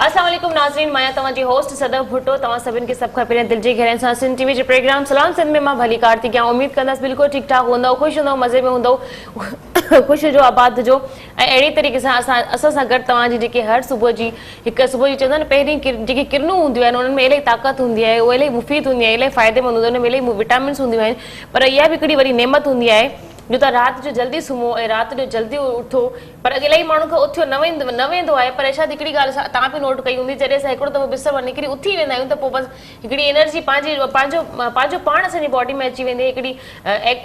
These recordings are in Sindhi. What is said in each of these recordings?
السلام عليڪم ناظرين مان آهيان توهان جي هوسٽ صدف ڀٽو توهان سڀن کي سڀ کان پهريان دل جي گهرائين سان سنڌ ٽي وي جي پروگرام سلام سنڌ ۾ مان ڀليڪار ٿي ڪيان اميد ڪندس بلڪل ٺيڪ ٺاڪ هوندؤ خوش هوندؤ مزي ۾ هوندؤ خوش هجو آباد هجو ۽ اهڙي طريقي سان اسان اسان سان گڏ توهان جي جيڪي هر صبح جي هڪ صبح جي چوندا آهن پهرين جيڪي ڪرنون هونديون آهن انهن ۾ الاهي طاقت هوندي آهي اهي الاهي مفيد هوندي آهي الاهي فائديمند هوندي آهي ان ۾ الاهي وٽامنس هونديون آهن پر اها به هڪڙي وڏي نعمت هوندي آهي جو توهان رات جو جلدي سمهو ۽ رات جو جلدي اٿو پر الاهي ماڻهن کان اٿيو نه ويندو نه ويندو آهي پر ارشاد هڪڙي ڳالهه توهان به نوٽ ڪئي هوندي جڏهن اسان هڪڙو دفعو بستر مان نڪري اٿي ويندا آهيون ته پوء بس هڪڙي انرجي پنهنجي پنهنجو پنهنجو پاڻ اسان جي باڊي ۾ اچي ويندي هڪڙي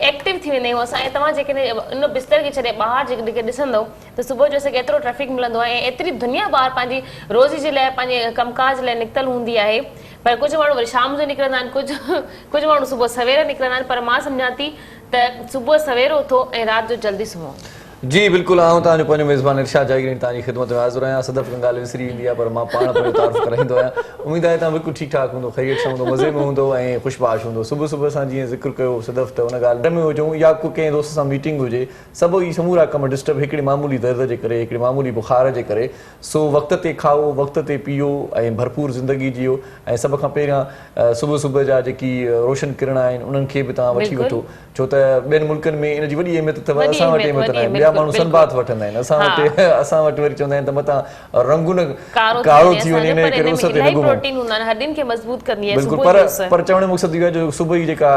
ايڪٽو ٿي ويندا آهيون اسان ۽ توهان جيڪڏهن ان بستر کي ڇڏي ٻاهر جيڪڏهن ڏسندو ته صبح جو اسان کي ايترو ٽريفڪ ملندو آهي ۽ ايتري دنيا ٻاهر پنهنجي روزي جي لاء پنهنجي ڪم ڪار جي لاء نڪتل هوندي آهي پر ڪجهه ماڻهو وري شام جو نڪرندا آهن ڪجهه ڪجهه ماڻهو صبح سوير نڪرندا آهن پر مان سمجهان ٿي ته صبح سوير اٿو ۽ رات جو جلدي سمهو. جي بلڪل آئون توهان جو پنهنجو ميزبان ارشاد جاگيراڻي توهان جي خدمت ۾ حاضر آهيان صدف کان ڳالهه وسري ويندي آهي پر مان پاڻ پنهنجو تعارف ڪرائيندو آهيان اميد آهي توهان بلڪل ٺيڪ ٺاڪ هوندو خيريت سان هوندو مزي ۾ هوندو ۽ خوش باش هوندو صبح صبح اسان جيئن ذڪر ڪيو صدف ته ان ڳالهه ۾ هجون يا ڪو ڪنهن دوست سان ميٽنگ هجي سڀ ئي سمورا ڪم ڊسٽرب هڪڙي معمولي درد جي ڪري هڪڙي معمولي بخار جي ڪري سو وقت تي کائو وقت تي پيئو ۽ ڀرپور زندگي جيئو ۽ سڀ کان پهريان صبح صبح جا جيڪي روشن ڪرڻا آهن انهن کي به توهان وٺي وٺو ڇو ته ٻين ملڪن ۾ ان جي وڏي اهميت اٿو اسان وٽ اهميت ناهي ٻيا ماڻهو سن باٿ وٺندا آهن اسان وٽ اسان وٽ وري چوندا آهن ته متان رنگ نه ڪارو ٿي وڃي ان ڪري اس تي نه گهمو بلڪل پر پر چوڻ جو مقصد اهو آهي جو صبح جي جيڪا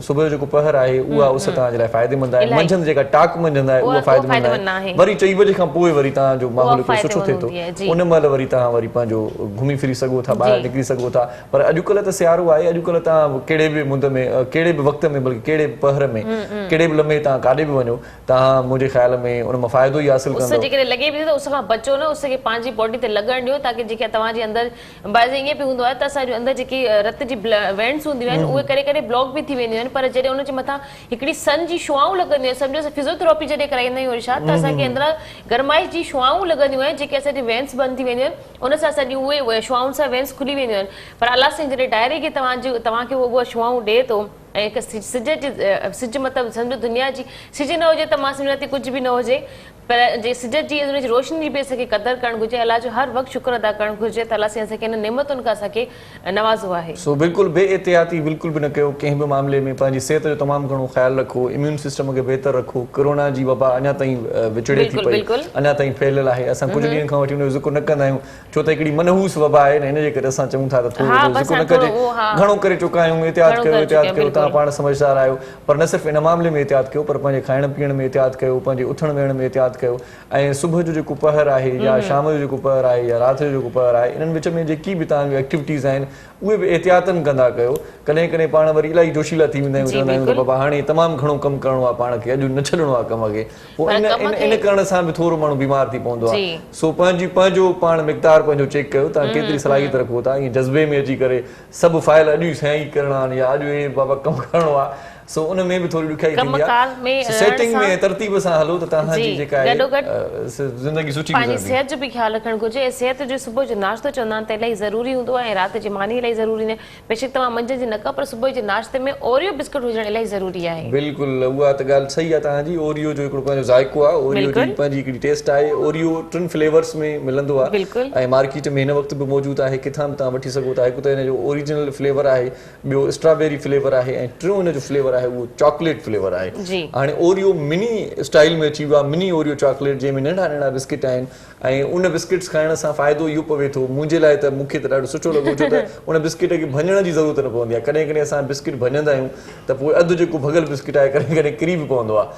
صبح جو جيڪو پهر آهي اها اس توهان جي لاء فائديمند آهي منجهند جيڪا ٽاڪ منجهند آهي اها فائديمند آهي وري چئي بجي کان پوء وري توهان جو ماحول هڪڙو سٺو ٿئي ٿو ان مهل وري توهان وري پنهنجو گهمي ڦري سگهو ٿا ٻاهر نڪري سگهو ٿا پر اڄڪلهه ته سيارو آهي، اڄڪلهه توهان ڪهڙي به مند ۾، ڪهڙي به وقت ۾ بلڪه ڪهڙي به پهر ۾، ڪهڙي به لمحي توهان ڪاڏي به وڃو، توهان منهنجي خيال ۾ ان مان فائدو ئي حاصل اس ڪندؤ. جيڪڏهن لڳي به ٿي ته اس کان بچو نه، اس کي پنهنجي باڊي تي لڳڻ ڏيو تاڪه جيڪي توهان جي اندر بعضي ائين به هوندو آهي ته اسان جي اندر جيڪي رت جي وينس هونديون آهن اهي ڪڏهن ڪڏهن بلاڪ به ٿي وينديون آهن پر جڏهن ان جي مٿان هڪڙي سن جي شعاعون لڳنديون آهن سمجهو اسان فزيوٿراپي جڏهن ڪرائيندا آهيون ارشاد ته اسان کي اندران گرمائش جي شعاعون لڳنديون آهن جيڪي اسان جي وينس بند ٿي وينديون آهن ان سان اسان جون اهي شعاعن سان وينس کلي وينديون آهن پر الله سائين جڏهن ڊائريڪٽ توهان جي توهان کي اهي شعاعون ڏئي ٿو ۽ هڪ سج جي سج مطلب سمجهو دنيا جي سج نه هجي ته مان سمجهان ٿي ڪجهه به نه هجي پر جي سج جي ان جي روشني جي به اسان کي قدر ڪرڻ گهرجي الله جو هر وقت شڪر ادا ڪرڻ گهرجي ته الله سائين اسان کي انهن نعمتن کان اسان کي نوازو آهي. سو بلڪل بي احتياطي بلڪل به نه ڪيو ڪنهن به معاملي ۾ پنهنجي صحت جو تمام گهڻو خيال رکو اميون سسٽم کي بهتر رکو ڪرونا جي وبا اڃا تائين وچڙي ٿي پئي اڃا تائين ڦهليل آهي اسان ڪجهه ڏينهن کان وٺي ان جو ذڪر نه ڪندا آهيون ڇو ته هڪڙي منحوس وبا آهي نه ان جي ڪري اسان چئون ٿا ته ٿورو ان جو ذڪر نه ڪجي گهڻو ڪري چڪا آهيون احتياط ڪيو احتياط ڪيو توهان پاڻ سمجهدار آهيو پر نه صرف ان معاملي ۾ احتياط ڪيو پر پنهنجي کائڻ پيئڻ ۾ احتياط ڪيو پنهنجي اٿڻ ويهڻ ۾ احتياط ڪيو ۽ صبح جو جيڪو پهر آهي يا شام جو جيڪو پهر آهي يا رات جو جيڪو پهر آهي انهن وچ ۾ جيڪي به توهان جون ايڪٽيوٽيز آهن اهي به احتياطن ڪندا ڪيو ڪڏهن ڪڏهن پاڻ وري الاهي جوشيلا ٿي ويندا آهيون چوندا آهيون ته بابا هاڻي تمام گهڻو ڪم ڪرڻو آهي پاڻ کي اڄ نه ڇڏڻو آهي ڪم کي پوء ان ان ڪرڻ سان به ٿورو ماڻهو بيمار ٿي پوندو آهي سو پنهنجي پنهنجو پاڻ مقدار پنهنجو چيڪ ڪيو توهان ڪيتري صلاحيت رکو ٿا ائين جذبي ۾ اچي ڪري سڀ فائل اڄ ئي سائين ڪرڻا آهن يا اڄ ئي بابا ڪم ڪرڻو آهي سو ان ۾ به ٿوري ڏکيائي ٿيندي آهي سو سيٽنگ ۾ ترتيب سان هلو ته توهان جي جيڪا آهي زندگي سٺي پنهنجي صحت جو به خيال رکڻ گهرجي ۽ صحت جو صبح جو ناشتو چوندا آهن ته الاهي ضروري هوندو آهي ۽ رات جي ماني الاهي ضروري هوندي آهي بيشڪ توهان منجهند جي نه ڪيو پر صبح جي ناشتي ۾ اوريو بسڪٽ هجڻ الاهي ضروري آهي. بلڪل اها ته ڳالهه صحيح آهي توهان جي اوريو جو هڪڙو پنهنجو ذائقو آهي اوريو جي پنهنجي هڪڙي ٽيسٽ آهي اوريو ٽن فليورس ۾ ملندو آهي ۽ مارڪيٽ ۾ هن وقت به موجود آهي ڪٿان به توهان وٺي سگهو ٿا هڪ ته هن جو اوريجنل فليور آهي ٻيو اسٽرابيري فليور آهي ۽ ٽيون ان جو فليور آهي اهو چاڪليٽ فليور آهي هاڻي اوريو مني اسٽائيل ۾ اچي ويو آهي مني اوريو چاڪليٽ جنهن ۾ ننڍا ننڍا بسڪٽ آهن ۽ ان بسڪٽس کائڻ سان فائدو اهو پوي ٿو منهنجي لاء ته مون کي ته ڏاڍو سٺو لڳو ڇو ته ان بسڪٽ کي ڀڃڻ جي ضرورت نه پوندي آهي ڪڏهن ڪڏهن اسان بسڪٽ ڀڃندا آهيون ته پوء اڌ جيڪو ڀڳل بسڪٽ آهي ڪڏهن ڪڏهن ڪري به پوندو آهي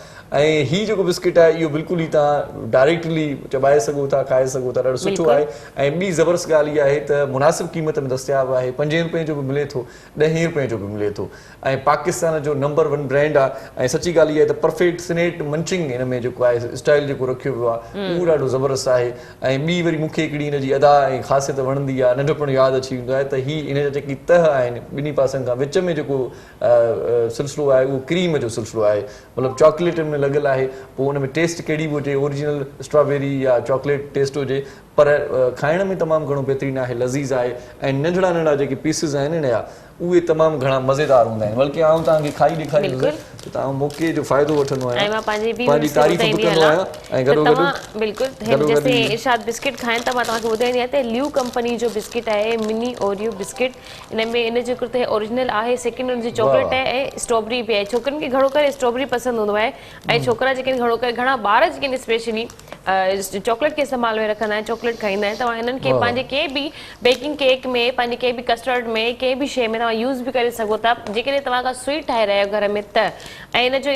۽ هي جيڪو بسڪٽ آهي اهو بلڪل ئي توهان ڊائريڪٽلي چٻائي سگهو ٿا کائي سگهو ٿا ڏاڍو سٺو آهي ۽ ٻي زبردست ڳالهه اها آهي ته مناسب قيمت ۾ دستياب آهي پنجين روپين جو به ملي ٿو ڏهين روپين جو به ملي ٿو ۽ پاڪستان جو نمبر ون برانڊ آهي ۽ سچي ڳالهه اها آهي ته پرفيڪٽ سنيٽ منچنگ هن ۾ جيڪو آهي اسٽائل جيڪو رکيو ويو آهي اهو ڏاڍو زبردست آهي ۽ ٻي وري مون کي هڪڙي هن جي ادا ۽ خاصيت وڻندي آهي ننڍپڻ ياد اچي ويندو آهي ته هي هن جا جيڪي تهه آهن ٻنهي پاسن کان وچ ۾ جيڪو سلسلو آهي اهو ڪريم جو سلسلو آهي مطلب چاڪليٽ ان ۾ لڳل آهي پوء ان ۾ ٽيسٽ ڪهڙي به هجي اوريجنل اسٽرابيري يا چاڪليٽ ٽيسٽ هجي پر کائڻ ۾ تمام گهڻو بهترين آهي لذيذ آهي ۽ ننڍڙا ننڍڙا جيڪي پيسز آهن ان جا اهي تمام گهڻا مزيدار هوندا آهن بلڪه آئون توهان کي کائي ڏيکاريندس ته آئون موقعي جو فائدو وٺندو آهيان ۽ مان پنهنجي به پنهنجي تعريف به ڪندو آهيان ۽ گڏو گڏ بلڪل هن جيسين ارشاد بسڪٽ کائن ٿا مان توهان کي ٻڌائيندي آهيان ته ليو ڪمپني جو بسڪٽ آهي مني اوريو بسڪٽ ان ۾ ان جو هڪڙو ته اوريجنل آهي سيڪنڊ ان جي چاڪليٽ آهي ۽ اسٽرابري به آهي ڇوڪرين کي گهڻو ڪري اسٽرابري پسند هوندو آهي ۽ ڇوڪرا جيڪي آهن گهڻو ڪري گهڻا ٻار جيڪي آهن اسپيشلي چاڪليٽ کي استعمال ۾ رکندا آهن چاڪليٽ کائيندا آهن توهان انهن کي پنهنجي ڪنهن به بيڪنگ ڪيڪ ۾ پنهنجي ڪنهن به ڪسٽرڊ ۾ ڪنهن به شيء ۾ توهان يوز به ڪري سگهو ٿا جيڪڏهن توهان ڪا سوئيٽ ٺاهي رهيا آهيو گهر ۾ ته ۽ ان جو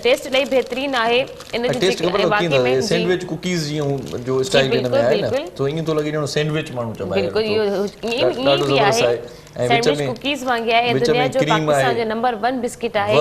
ٽيسٽ الاهي بهترين آهي ان جو ٽيسٽ خبر اٿو ڪيئن اٿو سينڊوچ ڪوڪيز جيئن جو اسٽائل ان ۾ آهي نه تو ائين ٿو لڳي ڄڻ سينڊوچ ماڻهو چٻائي بلڪل اهو ائين به آهي سينڊوچ ڪوڪيز وانگي آهي دنيا جو پاڪستان جو نمبر 1 بسڪٽ آهي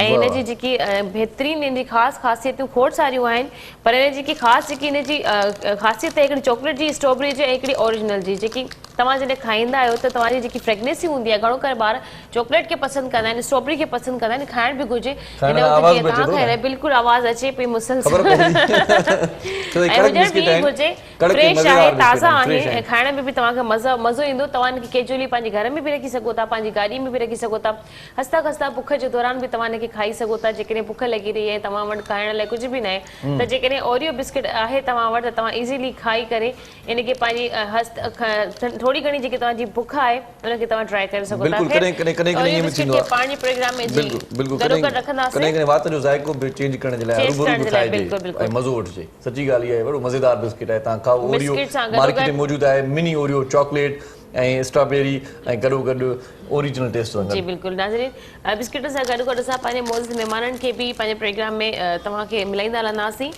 ۽ ان جي جيڪي بهترين ان جي خاص خاصيتون کوڙ ساريون آهن پر ان جي جيڪي خاص جيڪي ان جي خاصيت آهي هڪڙي چاڪليٽ جي اسٽرابري جي ۽ هڪڙي اوريجنل جي جيڪي توهان جڏهن کائيندا آهيو ته توهان جي جيڪي فريگنيسي هوندي آهي گهڻو ڪري ٻار چاڪليٽ کي پسند ڪندا آهن اسٽرابري کي پسند ڪندا آهن کائڻ به گهرجي هن وقت جيئن توهان کائي رهيا بلڪل آواز اچي پئي مسلسل ۽ هجڻ به ائين گهرجي فريش آهي تازا آهي ۽ کائڻ ۾ به توهان کي مزو مزو ايندو توهان ان کي ڪيجولي پنهنجي گهر ۾ به رکي سگهو ٿا پنهنجي گاڏي ۾ به رکي سگهو ٿا خسته خسته بک جي دوران به توهان ان کي کائي سگهو ٿا جيڪڏهن بک لڳي رهي آهي توهان وٽ کائڻ لاء ڪجهه به ناهي ته جيڪڏهن اوريو بسڪٽ آهي توهان وٽ ته توهان ايزيلي کائي ڪري ان کي پنهنجي هست ٿوري گهڻي جيڪي توهان جي بک آهي ان کي توهان ڊرائي ڪري سگهو ٿا بلڪل ڪڏهن ڪڏهن ڪڏهن ڪڏهن اوريو ائين به بسڪٽ ٿيندو کي آهي پاڻ جي پروگرام ۾ جي بلڪل بلڪل گڏو ڪڏهن گڏ رکنداسين ڪڏهن ڪڏهن وات جو ذائقو به چينج ڪرڻ جي لاء چينج هروڀرو ڪرڻ به جي لاء کائجي بلڪل بلڪل ۽ مزو وٺجي سچي ڳالهه اها آهي وڏو مزيدار بسڪٽ آهي توهان کائو اوريو بسڪٽ سان گڏو مارڪيٽ گڏ ۾ موجود آهي مني اوريو چاڪليٽ ۽ اسٽرابيري ۽ گڏو گڏ اوريجنل ٽيسٽ سان جي گڏ. بلڪل ناظرين بسڪٽن سان گڏو گڏ اسان پنهنجي معزز مهمانن کي به پنهنجي پروگرام ۾ توهان کي ملائيندا هلنداسين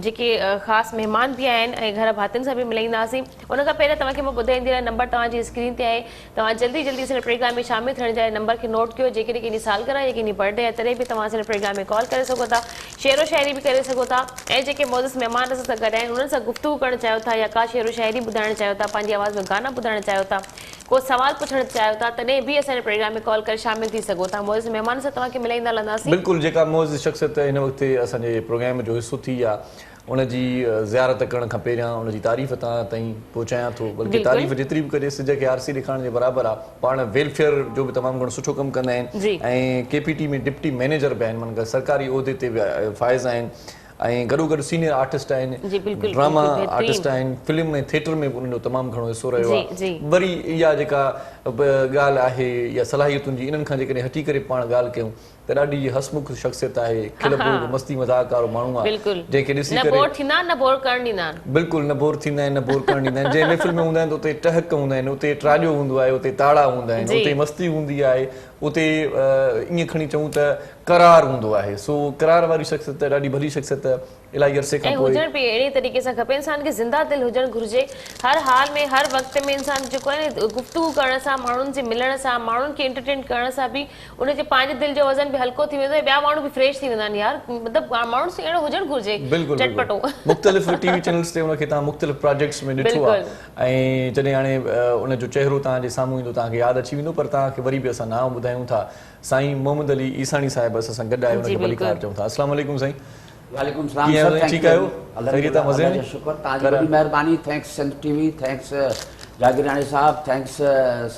جيڪي خاص مهمان به آهن ۽ گهر ڀاتين سان به ملائينداسين ان کان پهريان توهان کي مان ٻڌائيندي رهان نمبر توهان جي اسڪرين تي آهي توهان جلدي جلدي اسان جي پروگرام ۾ شامل ٿيڻ جي لاء نمبر کي نوٽ ڪيو جيڪڏهن ڪنهن جي سالگرهه يا ڪنهن جي برٿ ڊي آهي تڏهن به توهان اسان جي پروگرام ۾ ڪال ڪري سگهو ٿا شعر و شاعري به ڪري سگهو ٿا ۽ جيڪي معزز مهمان اسان سان گڏ آهن انهن سان گفتگو ڪرڻ چاهيو ٿا يا ڪا شعر و شاعري ٻڌائڻ چاهيو ٿا پنهنجي آواز ۾ گانا ٻڌائڻ چاهيو ٿا ڪو سوال پڇڻ چاهيو ٿا تڏهن به اسان جي پروگرام ۾ ڪال ڪري شامل ٿي سگهو ٿا معزز مهمانن سان توهان کي ملائيندا هلنداسين. بلڪل جيڪا معزز شخصيت هن وقت اسان جي پروگرام جو حصو ٿي آ ان جي زيارت ڪرڻ کان پهريان ان جي تعريف توهان تائين پهچايان ٿو بلڪه تعريف جيتري به ڪجي سج کي آرسي ڏيکارڻ جي برابر آ پاڻ ويلفيئر جو به تمام گهڻو سٺو ڪم ڪندا آهن ۽ K P T ۾ deputy manager به آهن معنيٰ سرڪاري عهدي تي به فائز آهن ۽ گڏو گڏ سينيئر آرٽسٽ آهن ڊراما آرٽسٽ آهن فلم ۽ ٿيٽر ۾ به انهن جو تمام گهڻو حصو رهيو آهي وري اها جيڪا ڳالهه آهي يا صلاحيتن جي انهن کان جيڪڏهن هٽي ڪري پاڻ ڳالهه ڪيون ته ڏاڍي هسمک شخصيت آهي، کل ڀوڳ، مستي مذاق وارو ماڻهو آهي، جنهن کي ڏسي نه ڪري. بور ٿيندا آهن نه بور ڪرڻ ڏيندا آهن. بلڪل نه بور ٿيندا آهن نه بور ڪرڻ ڏيندا آهن، جنهن محفل ۾ هوندا آهن ته اتي ٽهڪ هوندا آهن، اتي ٽاڄو هوندو آهي، اتي تاڙا هوندا آهن، اتي مستي هوندي آهي، اتي ائين کڻي چئون ته قرار هوندو آهي، سو قرار واري شخصيت ڏاڍي ڀلي شخصيت الاهي عرصي ۽ کان پوء. هجڻ به اهڙي طريقي سان کپي انسان کي زنده دل هجڻ گهرجي هر حال ۾ هر وقت ۾ انسان جيڪو آهي نه گفتگو ڪرڻ سان ماڻهن سي ملڻ سان ماڻهن کي انٽرٽين ڪرڻ سان به ان جي پنهنجي دل جو وزن به هلڪو ٿي ويندو ۽ ٻيا ماڻهو به فريش ٿي ويندا آهن يار مطلب ماڻهن سان اهڙو هجڻ گهرجي بلڪل بلڪل چٽپٽو. مختلف ٽي وي چينلز تي ان کي توهان مختلف پراجيڪٽس ۾ ڏٺو آهي بلڪل. ۽ جڏهن هاڻي ان جو چهرو توهان جي سامهون ايندو توهان کي ياد اچي ويندو پر توهان کي وري به اسان نانء ٻڌايون ٿا سائين محمد علي عيساڻي صاحب اسان سان گڏ آهي ان جي کي ڀليڪار بلڪل. چئون ٿا السلام عليڪم سائين. وعليڪم السلام ڪيئن سر آهيو سائين thank ٺيڪ يو آهيو خيريت الحمدلله آ مزي الله ۾ جو شڪر توهان جي ڪر وڏي مهرباني thanks Sindh T V thanks Jagirani صاحب thanks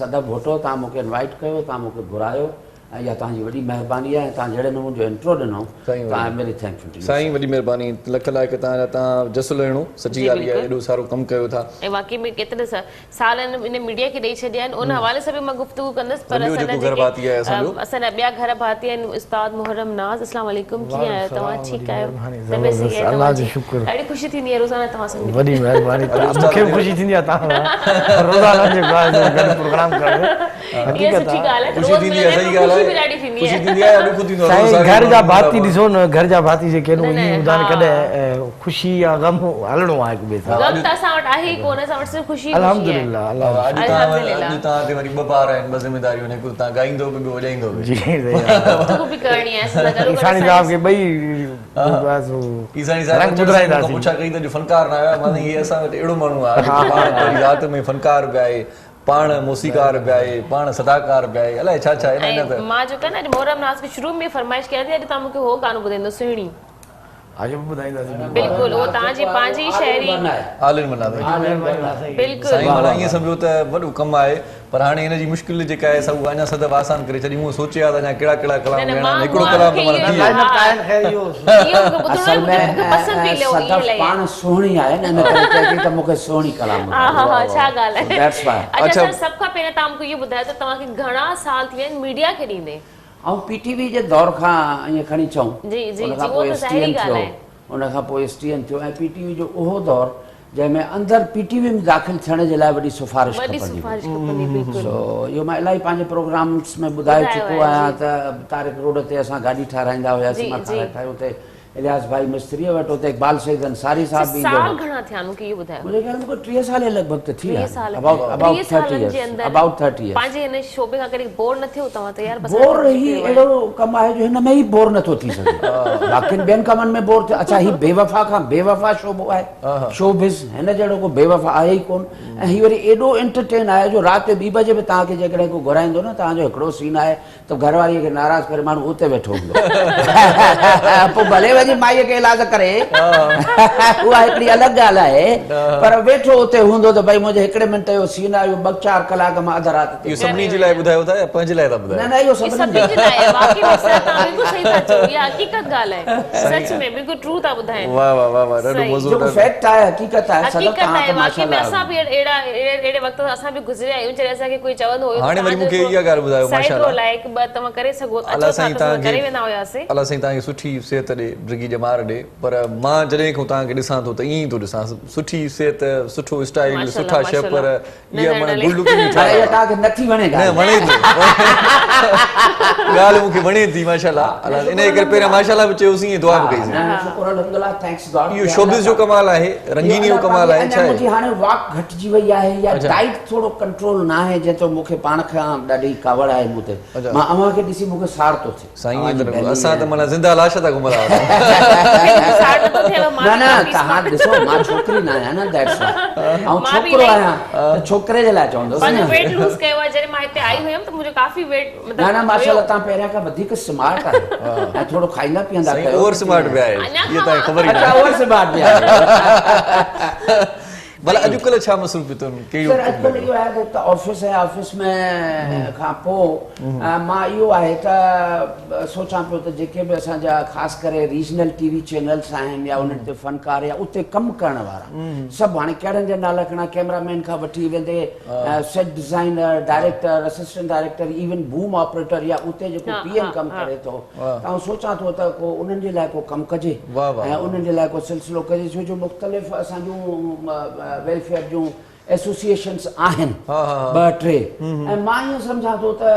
Sadaf Bhutto توهان مون کي انوائيٽ ڪيو توهان مون کي گهرايو ۽ اها توهان جي وڏي مهرباني آهي ۽ توهان جهڙي نموني جو انٽرو ڏنو سائين ته I am very thankful to you سائين سر. وڏي مهرباني لک لائق توهان جا توهان جس لهڻو سچي جي ڳالهه اها آهي بلڪل ايڏو سارو ڪم ڪيو ٿا. ۽ واقعي ۾ ڪيترا سال ان ميڊيا کي ڏئي ڇڏيا آهن ان حوالي سان به مان گفتگو ڪندس پر ٻيو اسان جا جيڪو گهر جيڪي ڀاتي آهي اسان جو. اسان جا ٻيا گهر ڀاتي آهن استاد محرم ناز اسلام عليڪم ڪيئن وعليڪم آهيو توهان السلام وڏي ٺيڪ آهيو مهرباني طبيعت صحيح زبردست آهي الله توهان جو جي شڪر ڏاڍي خوشي ٿيندي آهي روزانه توهان سان ملي وڏي مهرباني اڄ مون استاد کي به خوشي ٿيندي آهي توهان سان روزانه جيڪو آهي سو گڏ پروگرام ڪرڻ اها حقيقت سٺي آهي ڳالهه آهي ته خوشي روز ٿيندي آهي ملندا صحيح آهيون ڳالهه خوشي به آهي ڏاڍي ٿيندي خوشي آهي ٿيندي آهي ڏک ٿيندو آهي روز سائين ساڳيو گهر جا ماڻهو ڀاتي ملندا ڏسو نه گهر جا ڀاتي جيڪي آهن نه اهي نه ائين هوندا آهن ها ڪڏهن خوشي يا غم هلڻو آهي هڪ ٻئي سان غم اڄ ته اسان وٽ آهي ئي ڪونه اسان وٽ صرف خوشي ئي خوشي آهي الحمدلله الله جو اڄ شڪر توهان الحمدلله اڄ توهان تي وري ٻه بار آهن ٻه ذميداريون آهن هڪ ته توهان ڳائيندو به ٻيو وڄائيندو به جي صحيح آهي گفتگو به ڪرڻي آهي اسان سان گڏو گڏ عيساڻي اسان صاحب جي کي ٻئي جيڪو آهي سو عيساڻي صاحب رنگ اچڻ سان مون کان ٻڌرائينداسين پڇا ڪئي ته اڄ فنڪار نه آيو آهي مان هي اسان وٽ اهڙو ماڻهو آهي جيڪو پاڻ پنهنجي ذات ۾ فنڪار به آهي پاڻ موسيقار به آهي پاڻ صداڪار به آهي الائي ڇا ڇا آهي نه ۽ اڃا ته مان جيڪو آهي نه اڄ محرم ناز کي شروع ۾ فرمائش ڪيان ٿي اڄ توهان مون کي هو گانو ٻڌائيندو سهڻي ها جو به ٻڌائينداسين بلڪل اهو توهان جي پنهنجي ئي شاعري آل ان ون آهي بلڪل سائين معنيٰ ائين سمجهو ته وڏو ڪم آهي. پر هاڻي هن جي مشڪل جيڪا آهي سا اها اڃا صدف آسان ڪري ڇڏي. هونء سوچي ها ته اڃا ڪهڙا ڪهڙا ڪلام نه نه ڳائڻا مان آهن. هڪڙو هونء ڪلام مون کي ته معنيٰ اهو ٿي ويو. لائن اپ ته آهن خير اهو اهو مون کي ٻڌڻو اصل آهي ۾ مون کي پسند پئي لڳو صدف اهو لئي پاڻ سهڻي آهي نه ان ڪري چئي ٿي ته مون کي سهڻي ڪلام ها ها ٻڌايو ها ڇا ڳالهه سو آهي. That's why. اڇا اڇا سر سڀ کان پهريان توهان مون کي اهو ٻڌايو ته توهان کي گهڻا سال ٿي ويا آهن ميڊيا کي ڏيندي؟ آئون پي ٽي وي جي دور کان ائين کڻي چئون جي جي ان جي کان اهو پوء ته ايس ٽي ظاهري اين ڳالهه ٿيو آهي. ان کان پوء ايس ٽي اين ٿيو ۽ پي ٽي وي جو اهو دور جنهن ۾ اندر پي ٽي وي ۾ داخل ٿيڻ جي لاء وڏي سفارش وڏي کپندي هئي. سفارش کپندي بلڪل. سو اهو مان الاهي پنهنجي پروگرامس ۾ ٻڌائي ٻڌايو چڪو آهي آهيان جي. ته طارق روڊ تي اسان گاڏي ٺاراهيندا هياسين جي مان جي. ٺاراهي ٺاهي اتي الياس ڀائي مستريء وٽ اتي اقبال سيد انصاري صاحب به ايندو سال هو. گهڻا ٿيا آهن مون کي اهو ٻڌايو. منهنجي خيال ۾ ڪو 30 سال جي لڳ ڀڳ ته ٿي ويا 30 آهن. سال ابائوٽ ابائوٽ 30 30 سالن جي ايئرس اندر ابائوٽ 30 ايئرس. پنهنجي هن شعبي کان ڪڏهن بور نه ٿيو توهان ته يار بس هاڻي بور ٿڪجي هي پيو آهيان. اهڙو ڪم آهي جو هن ۾ ئي بور نٿو ٿي سگهي باقين ٻين ڪمن ۾ بور ٿيو اڇا هي بيوفا کان بيوفا شعبو آهي شوبز هن جهڙو ڪو بيوفا آهي ئي ڪون ۽ هي وري ايڏو انٽرٽين آهي جو رات جو ٻي بجي به توهان کي جيڪڏهن ڪو گهرائيندو نه توهان جو هڪڙو سين آهي ته گهر واريء کي ناراض ڪري ماڻهو اتي ويٺو هوندو. پوء ڀلي وڃي مائيء کي ايلاز ڪري، اها هڪڙي الڳ ڳالهه آهي، پر ويٺو اتي هوندو ته ڀئي منهنجي هڪڙي منٽ جو سين آهي، اهو ٻه چار ڪلاڪ مان اڌ رات تي. اهو سڀني جي لاء ٻڌايو ٿا يا پنهنجي لاء ٿا ٻڌايو؟ نه نه اهو سڀني جي لاء آهي. واقعي ۾ سر توهان بلڪل صحيح ٿا چئو، اها حقيقت ڳالهه آهي. سچ ۾ بلڪل ٽرو ٿا ٻڌاين. واه واه واه واه ڏاڍو مزو. جيڪو فيڪٽ آهي حقيقت آهي صدف حقيقت توهان آهي ته واقعي ۾ ماشاءالله. اسان به اهڙا اهڙي وقت سان اسان به گذريا آهيون جڏهن اسان کي ڪوئي چوندو هيو ته هاڻي وري توهان مون کي جو اها ڳالهه ٻڌايو سائيڊ ماشاءالله رول آهي هڪ ٻه توهان ڪري سگهو ٿا الله اچو ٿا سائين ته اسان توهان کي ڪري ويندا هياسي. الله سائين توهان کي سٺي صحت ڏي ڊگهي ڄمار ڏي پر مان جڏهن کان توهان کي ڏسان ٿو ته ائين ئي ٿو ڏسان سٺي صحت سٺو اسٽائيل ماشاءالله سٺا ماشاءالله شيپر نه اها نه معنيٰ نه گڊ لڪنگ پر ٺاهيل اها آهي. توهان کي نٿي وڻي نه ڳالهه. وڻي ٿي ڳالهه مون کي وڻي ٿي ماشاءالله الله ان جي ڪري پهريان ماشاءالله به چيوسين ۽ دعا به ڪئي سين. نه نه شڪر الحمدلله thanks God اهو شوبز جو ڪمال آهي رنگيني جو ڪمال آهي ڇا آهي. منهنجي هاڻي واڪ گهٽجي وئي آهي يا ڊائيٽ ٿورو ڪنٽرول نه آهي جنهن تي مون کي پاڻ کان ڏاڍي ڪاوڙ آهي مون تي مان اوهان کي ڏسي مون کي ساڙ ٿو ٿئي. سائين اسان ته معنيٰ زنده لاش ٿا گهمندا وتون. نه نه توهان ڏسو مان ڇوڪري نه آهيان نه that's why آئون ڇوڪرو آهيان ته ڇوڪري جي لاء چوندس نه. پنهنجو ويٽ لوز ڪيو آهي جڏهن مان هتي آئي هيم ته منهنجو ڪافي ويٽ مطلب نه نه ماشاءالله توهان پهريان کان وڌيڪ سمارٽ آهيو ۽ ٿورو کائيندا پيئندا سائين ڪيو اوور سمارٽ به آهي اها توهان کي خبر ئي اڇا ناهي. اوور سمارٽ به آهي. ڀلا اڄڪلهه ڇا مصروفيتون آهن ڪهڙيون سر اڄڪلهه اهو آهي ته هڪ ته آفيس آهي آفيس ۾ کان پوء مان اهو آهي ته سوچان پيو ته جيڪي به اسان جا خاص ڪري ريجنل ٽي وي چينلس آهن يا انهن تي فنڪار يا اتي ڪم ڪرڻ وارا سڀ هاڻي ڪهڙن جا نالا کڻان ڪيمرا مين کان وٺي ويندي set designer director assistant director even boom operator يا اتي جيڪو پي ايم ڪم ڪري ٿو ته آئون سوچان ٿو ته ڪو انهن جي لاء ڪو ڪم ڪجي ۽ انهن جي لاء ڪو سلسلو ڪجي ڇو جو مختلف اسان جون ويلفيئر جون ايسوسيئيشنس آهن ٻه ٽي ۽ مان ائين سمجهان ٿو ته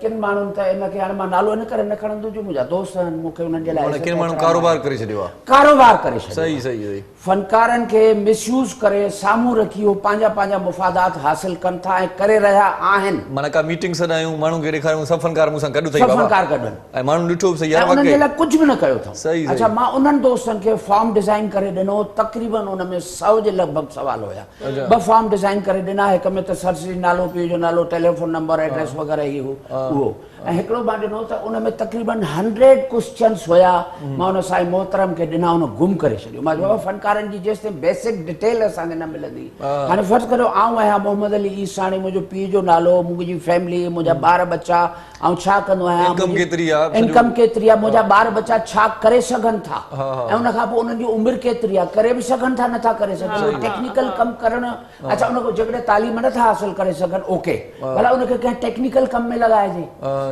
ڪن ماڻهن ته ان کي هاڻي مان نالو ان ڪري نه کڻندس جو منهنجا دوست آهن مون کي انهن جي لاء ڪن ماڻهن ڪاروبار ڪري ڇڏيو آهي ڪاروبار ڪري ڇڏيو صحيح صحيح صحيح فنڪارن کي مس يوز ڪري سامهون رکي هو پنهنجا پنهنجا مفادات حاصل ڪن ٿا ۽ ڪري رهيا آهن. معنيٰ ڪا ميٽنگ سڏايون ماڻهن کي ڏيکاريون سڀ فنڪار مون سان گڏ اٿئي سڀ بابا فنڪار گڏ آهن. ۽ ماڻهن ڏٺو به سهي يار ۽ انهن جي واقعي لاء ڪجهه به نه ڪيو اٿئون. صحيح صحيح. اڇا مان انهن دوستن کي فارم ڊزائين ڪري ڏنو تقريبن ان ۾ سئو جي لڳ ڀڳ سوال هيا. ٻه فارم ڊزائين ڪري ڏنا هڪ ۾ ته سرسري نالو پيء جو نالو ٽيليفون نمبر ايڊريس وغيره هي هو اهو. ۽ هڪڙو مان ڏنو ته ان ۾ تقريبن هنڊريڊ ڪوسچنس هيا مان ان سائين محترم کي ڏنا ان گم ڪري ڇڏيو مان چيو بابا فنڪارن جي جيستائين بيسڪ ڊيٽيل اسان کي نه ملندي هاڻي فرض ڪريو آئون آهيان محمد علي عيساڻي منهنجو پيء جو نالو منهنجي فيملي منهنجا ٻار ٻچا آئون ڇا ڪندو آهيان انڪم ڪيتري آ انڪم ڪيتري آ منهنجا ٻار ٻچا ڇا ڪري سگهن ٿا ۽ ان کان پوء انهن جي عمر ڪيتري آ ڪري به سگهن ٿا نٿا ڪري سگهن ٽيڪنيڪل ڪم ڪرڻ اڇا ان کي جيڪڏهن تعليم نه ٿا حاصل ڪري سگهن اوڪي ڀلا ان کي ڪنهن ٽيڪنيڪل ڪم ۾ لڳائجي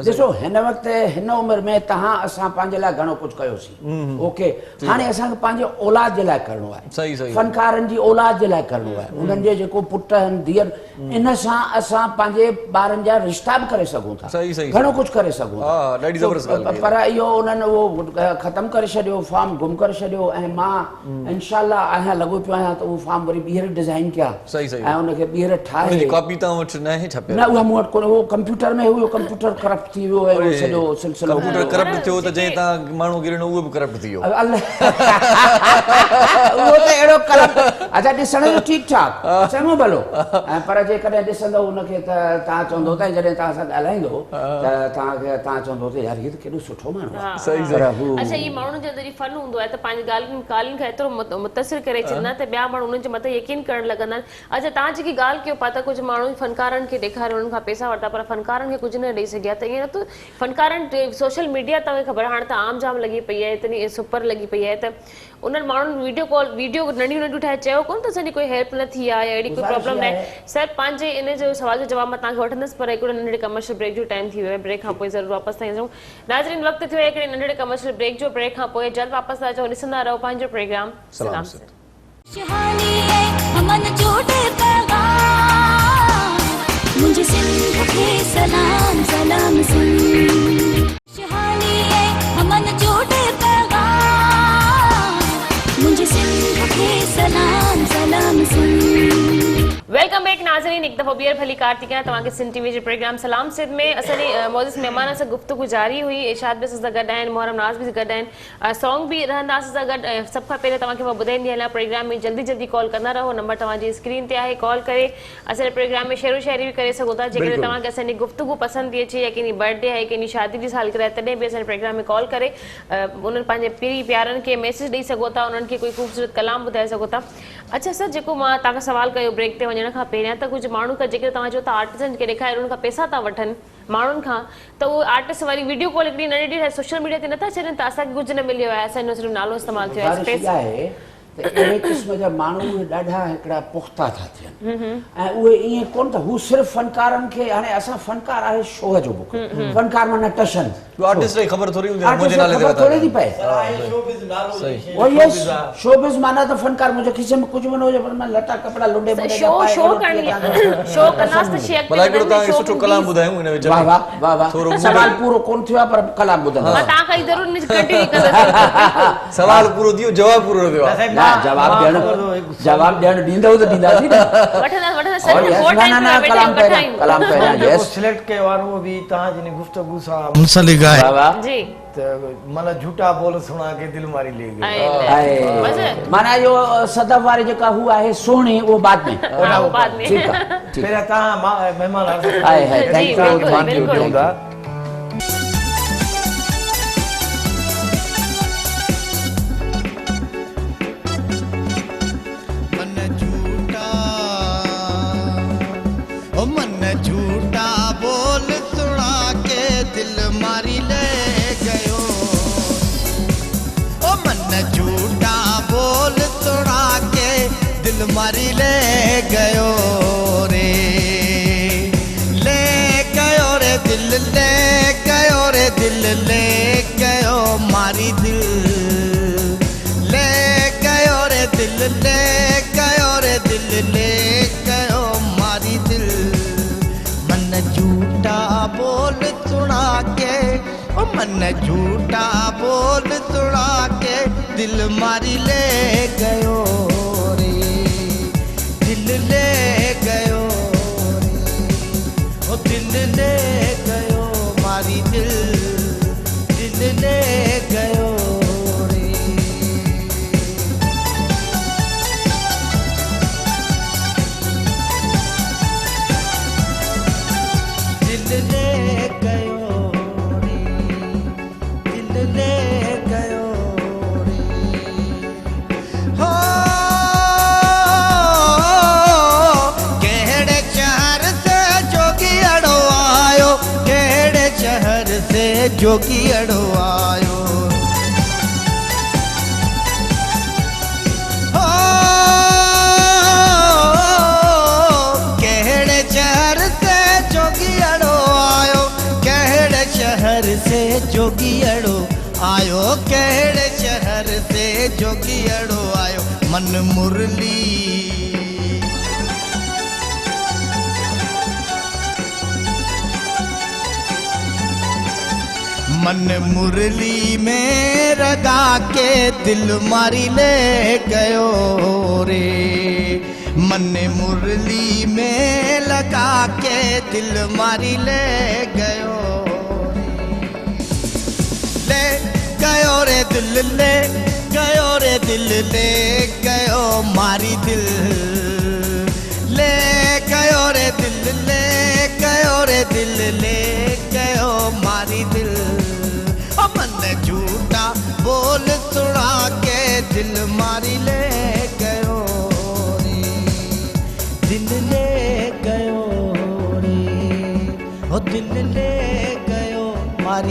ڏسو هن وقت هن عمر ۾ توهان اسان پنهنجي لاء گهڻو ڪجهه ڪيوسين اوڪي هاڻي اسان کي پنهنجي اولاد جي لاء ڪرڻو آهي فنڪارن جي اولاد جي لاء ڪرڻو آهي انهن جي جيڪو پٽ آهن ڌيئر ان سان اسان پنهنجي ٻارن جا رشتا به ڪري سگهون ٿا گهڻو ڪجهه ڪري سگهون ٿا پر اهو انهن اهو ختم ڪري ڇڏيو فارم گم ڪري ڇڏيو ۽ مان انشاء الله آهيان لڳو پيو آهيان ته اهو فارم وري ٻيهر ڊزائين ڪيان صحيح صحيح ۽ ان کي ٻيهر ٺاهي ان جي ڪاپي توهان وٽ ناهي ڇا پيل نه اها مون وٽ ڪونهي اهو ڪمپيوٽر ۾ هيو ڪمپيوٽر ڪرپٽ ٿي ويو ۽ اهو سڄو سلسلو ڪمپيوٽر ڪرپٽ ٿيو ته جنهن تان ماڻهو کي ڏنو اهو به ڪرپٽ ٿي ويو الله اهو ته اهڙو ڪرپٽ اڇا ڏسڻ جو ٺيڪ ٺاڪ چڱو ڀلو ۽ پر جيڪڏهن ڏسندو ان کي ته توهان چوندو ته جڏهن توهان سان ڳالهائيندو ته توهان کي توهان چوندو ته يار هي ته ڪيڏو سٺو ماڻهو آهي صحيح صحيح اڇا هي ماڻهن جي اندر هي فن هوندو آهي ته پنهنجي ڳالهين ڳالهين کان ايترو متاثر ڪري ڇڏيندا آهن ته ٻيا ماڻهو انهن جي مٿان يقين ڪرڻ لڳندا آهن. اڇا اڇا توهان جيڪي ڳالهه ڪيو پيا ته ڪجهه ماڻهو فنڪارن کي ڏيکاري انهن کان پئسا ورتا پر فنڪارن کي ڪجهه نه ڏئي سگهيا ته ائين نه ته فنڪارن سوشل ميڊيا توهان کي خبر آهي هاڻ ته عام جام لڳي پئي آهي اتني سپر لڳي پئي آهي ته انهن ماڻهن ويڊيو ڪال ويڊيو ننڍيون ننڍيون ٺاهي چيو ڪونه ته اسان جي ڪوئي هيلپ نه ٿي آهي يا اهڙي ڪوئي پرابلم ناهي سر پنهنجي ان جو سوال جو جواب مان توهان کي وٺندس پر هڪڙو ننڍڙي ڪمرشل بريڪ جو ٽائيم ٿي ويو آهي بريڪ کان پوء ضرور واپس ٿا اچون ناظرين وقت ٿيو آهي هڪڙي ننڍڙي ڪمرشل بريڪ جو بريڪ کان پوء جلد واپس ٿا اچون ڏسندا رهو پنهنجو پروگرام سلام سنڌ. خوشحالي ۽ امن جو ڏي پيغام منهنجي سنڌ کي سلام سلام سنڌ خوشحالي ۽ امن جو ڏي پيغام منهنجي سنڌ کي سلام سلام سنڌ. Welcome back ناظرين هڪ دفعو ٻيهر ڀليڪار ٿي ڪيان توهان کي سنڌ ٽي وي جي پروگرام سلام سنڌ ۾ اسان جي معزز مهمانن سان گفتگو جاري هئي ارشاد به اسان سان گڏ آهن محرم ناز به گڏ آهن سونگ به رهندا اسان سان گڏ ۽ سڀ کان پهرين توهان کي مان ٻڌائيندي هلان پروگرام ۾ جلدي جلدي ڪال ڪندا رهو نمبر توهان جي اسڪرين تي آهي ڪال ڪري اسان جي پروگرام ۾ شعر و شاعري به ڪري سگهو ٿا جيڪڏهن توهان کي اسان جي گفتگو پسند ٿي اچي يا ڪنهن جي برٿ ڊي آهي ڪنهن جي شادي جي سالگرهه آهي تڏهن به اسان جي پروگرام ۾ ڪال ڪري انهن پنهنجي پرين پيارن کي ميسيج ڏئي سگهو ٿا انهن کي ڪوئي خوبصورت ڪلام ٻڌائي سگهو ٿا اڇا سر جيڪو مان توهان کان سوال ڪيو بريڪ تي وڃڻ کان پهريان ته ڪجهه ماڻهو کان جيڪڏهن توهان چئو ٿا آرٽسٽن کي ڏيکاري انهن کان پئسا ٿا وٺن ماڻهن کان ته اهي آرٽسٽ وري ويڊيو ڪال هڪڙي ننڍڙي ٺاهي سوشل ميڊيا تي نٿا ڇڏين ته اسان کي ڪجهه نه مليو آهي اسان جو صرف نالو استعمال ٿيو آهي گذارش اها آهي ته اهڙي قسم جا ماڻهو اهي ڏاڍا هڪڙا پختا ٿا ٿين ۽ اهي ائين ڪونه ته هو صرف فنڪارن کي هاڻي اسان فنڪار آهي شوهه جو بک فنڪار معنيٰ ٽشن آرٽسٽ کي خبر ٿوري هوندي آهي منهنجي نالي تي خبر ٿوري ٿي پئي او يس شوبز معنيٰ ته فنڪار منهنجي کيسي ۾ ڪجهه به نه هجي پر مان لٽا ڪپڙا لنڊي منڊي جا پائي شو ڪرڻي شو ڪنداس ته شي اڳتي ڀلا هڪڙو توهان کي سٺو ڪلام ٻڌايون ان وچ ۾ واه واه واه واه سوال پورو ڪون ٿيو آهي پر ڪلام ٻڌندس مان توهان کان ضرور ان ڪنٽينيو ڪندس سوال پورو ٿي ويو جواب پورو نه ٿيو آهي نه جواب ڏيڻ جواب ڏيڻ ڏيندو ته ڏينداسين نه وٺنداس وٺنداس سر فور ٽائيم ٿيو ويٺا آهيون ڪٺا آهيون ڪلام پهريان جيڪو يس سليڪٽ ڪيو آهي اهو به توهان جي گفتگو سان منسلڪ آهي واه واه جي ته معنيٰ جهوٽا بول سڻا ڪي دل ماري لي گئي. آهي معنيٰ اهو صدف واري جيڪا هو آهي سهڻي اهو بعد ۾ ها اهو بعد ۾ ٺيڪ آ ٺيڪ پهريان توهان مهمان عرض ڪندو هاء هاء thank you بلڪل بلڪل. من جهوٽا او من جهوٽا بول سڻا ڪي دل ماري لي گيو او من جهوٽا بول سڻا ڪي دل ماري لي گيو ري لي گيو ري دل لي گيو ري دل لي گيو ماري دل لي گيو ري دل لي گيو ري دل لي گيو ماري دل من جهوٽا بول سڻا ڪي او من جهوٽا بول سڻا ڪي دل ماري لي گيو ري دل لي گيو ري او دل لي گيو ماري دل دل لي گيو ري. دل لي گيو ري دل لي گيو ري هو ڪهڙي شهر سي جوڳي اڙو آيو ڪهڙي شهر سي جوڳي اڙو آيو هو ڪهڙي شهر سي جوڳي اڙو آيو ڪهڙي شهر سي جوڳي اڙو آيو ڪهڙي شهر سي جوڳي اڙو آيو من مرلي من مرلي ۾ رڳا ڪي دل ماري لي گيو ري من مرلي ۾ لڳا ڪي دل ماري لي گيو ري لي گيو ري دل لي گيو ري دل لي گيو ماري دل لي گيو ري دل لي گيو ري دل لي گيو ماري دل او من جهوٽا بول سڻا ڪي دل ماري لي گيو ري دل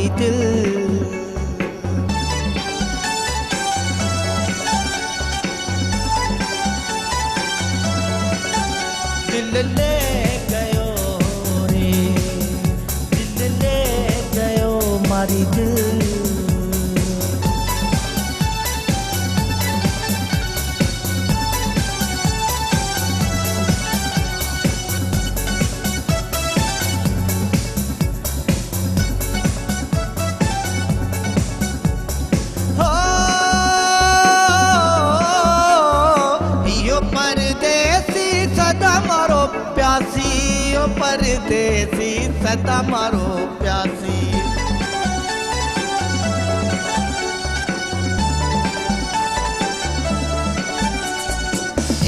ماري دل. دل لي گيو ري دل لي گيو ماري دل. هو اهو پرديسي سدا مارو پياسي اهو پرديسي سدا مارو پياسي.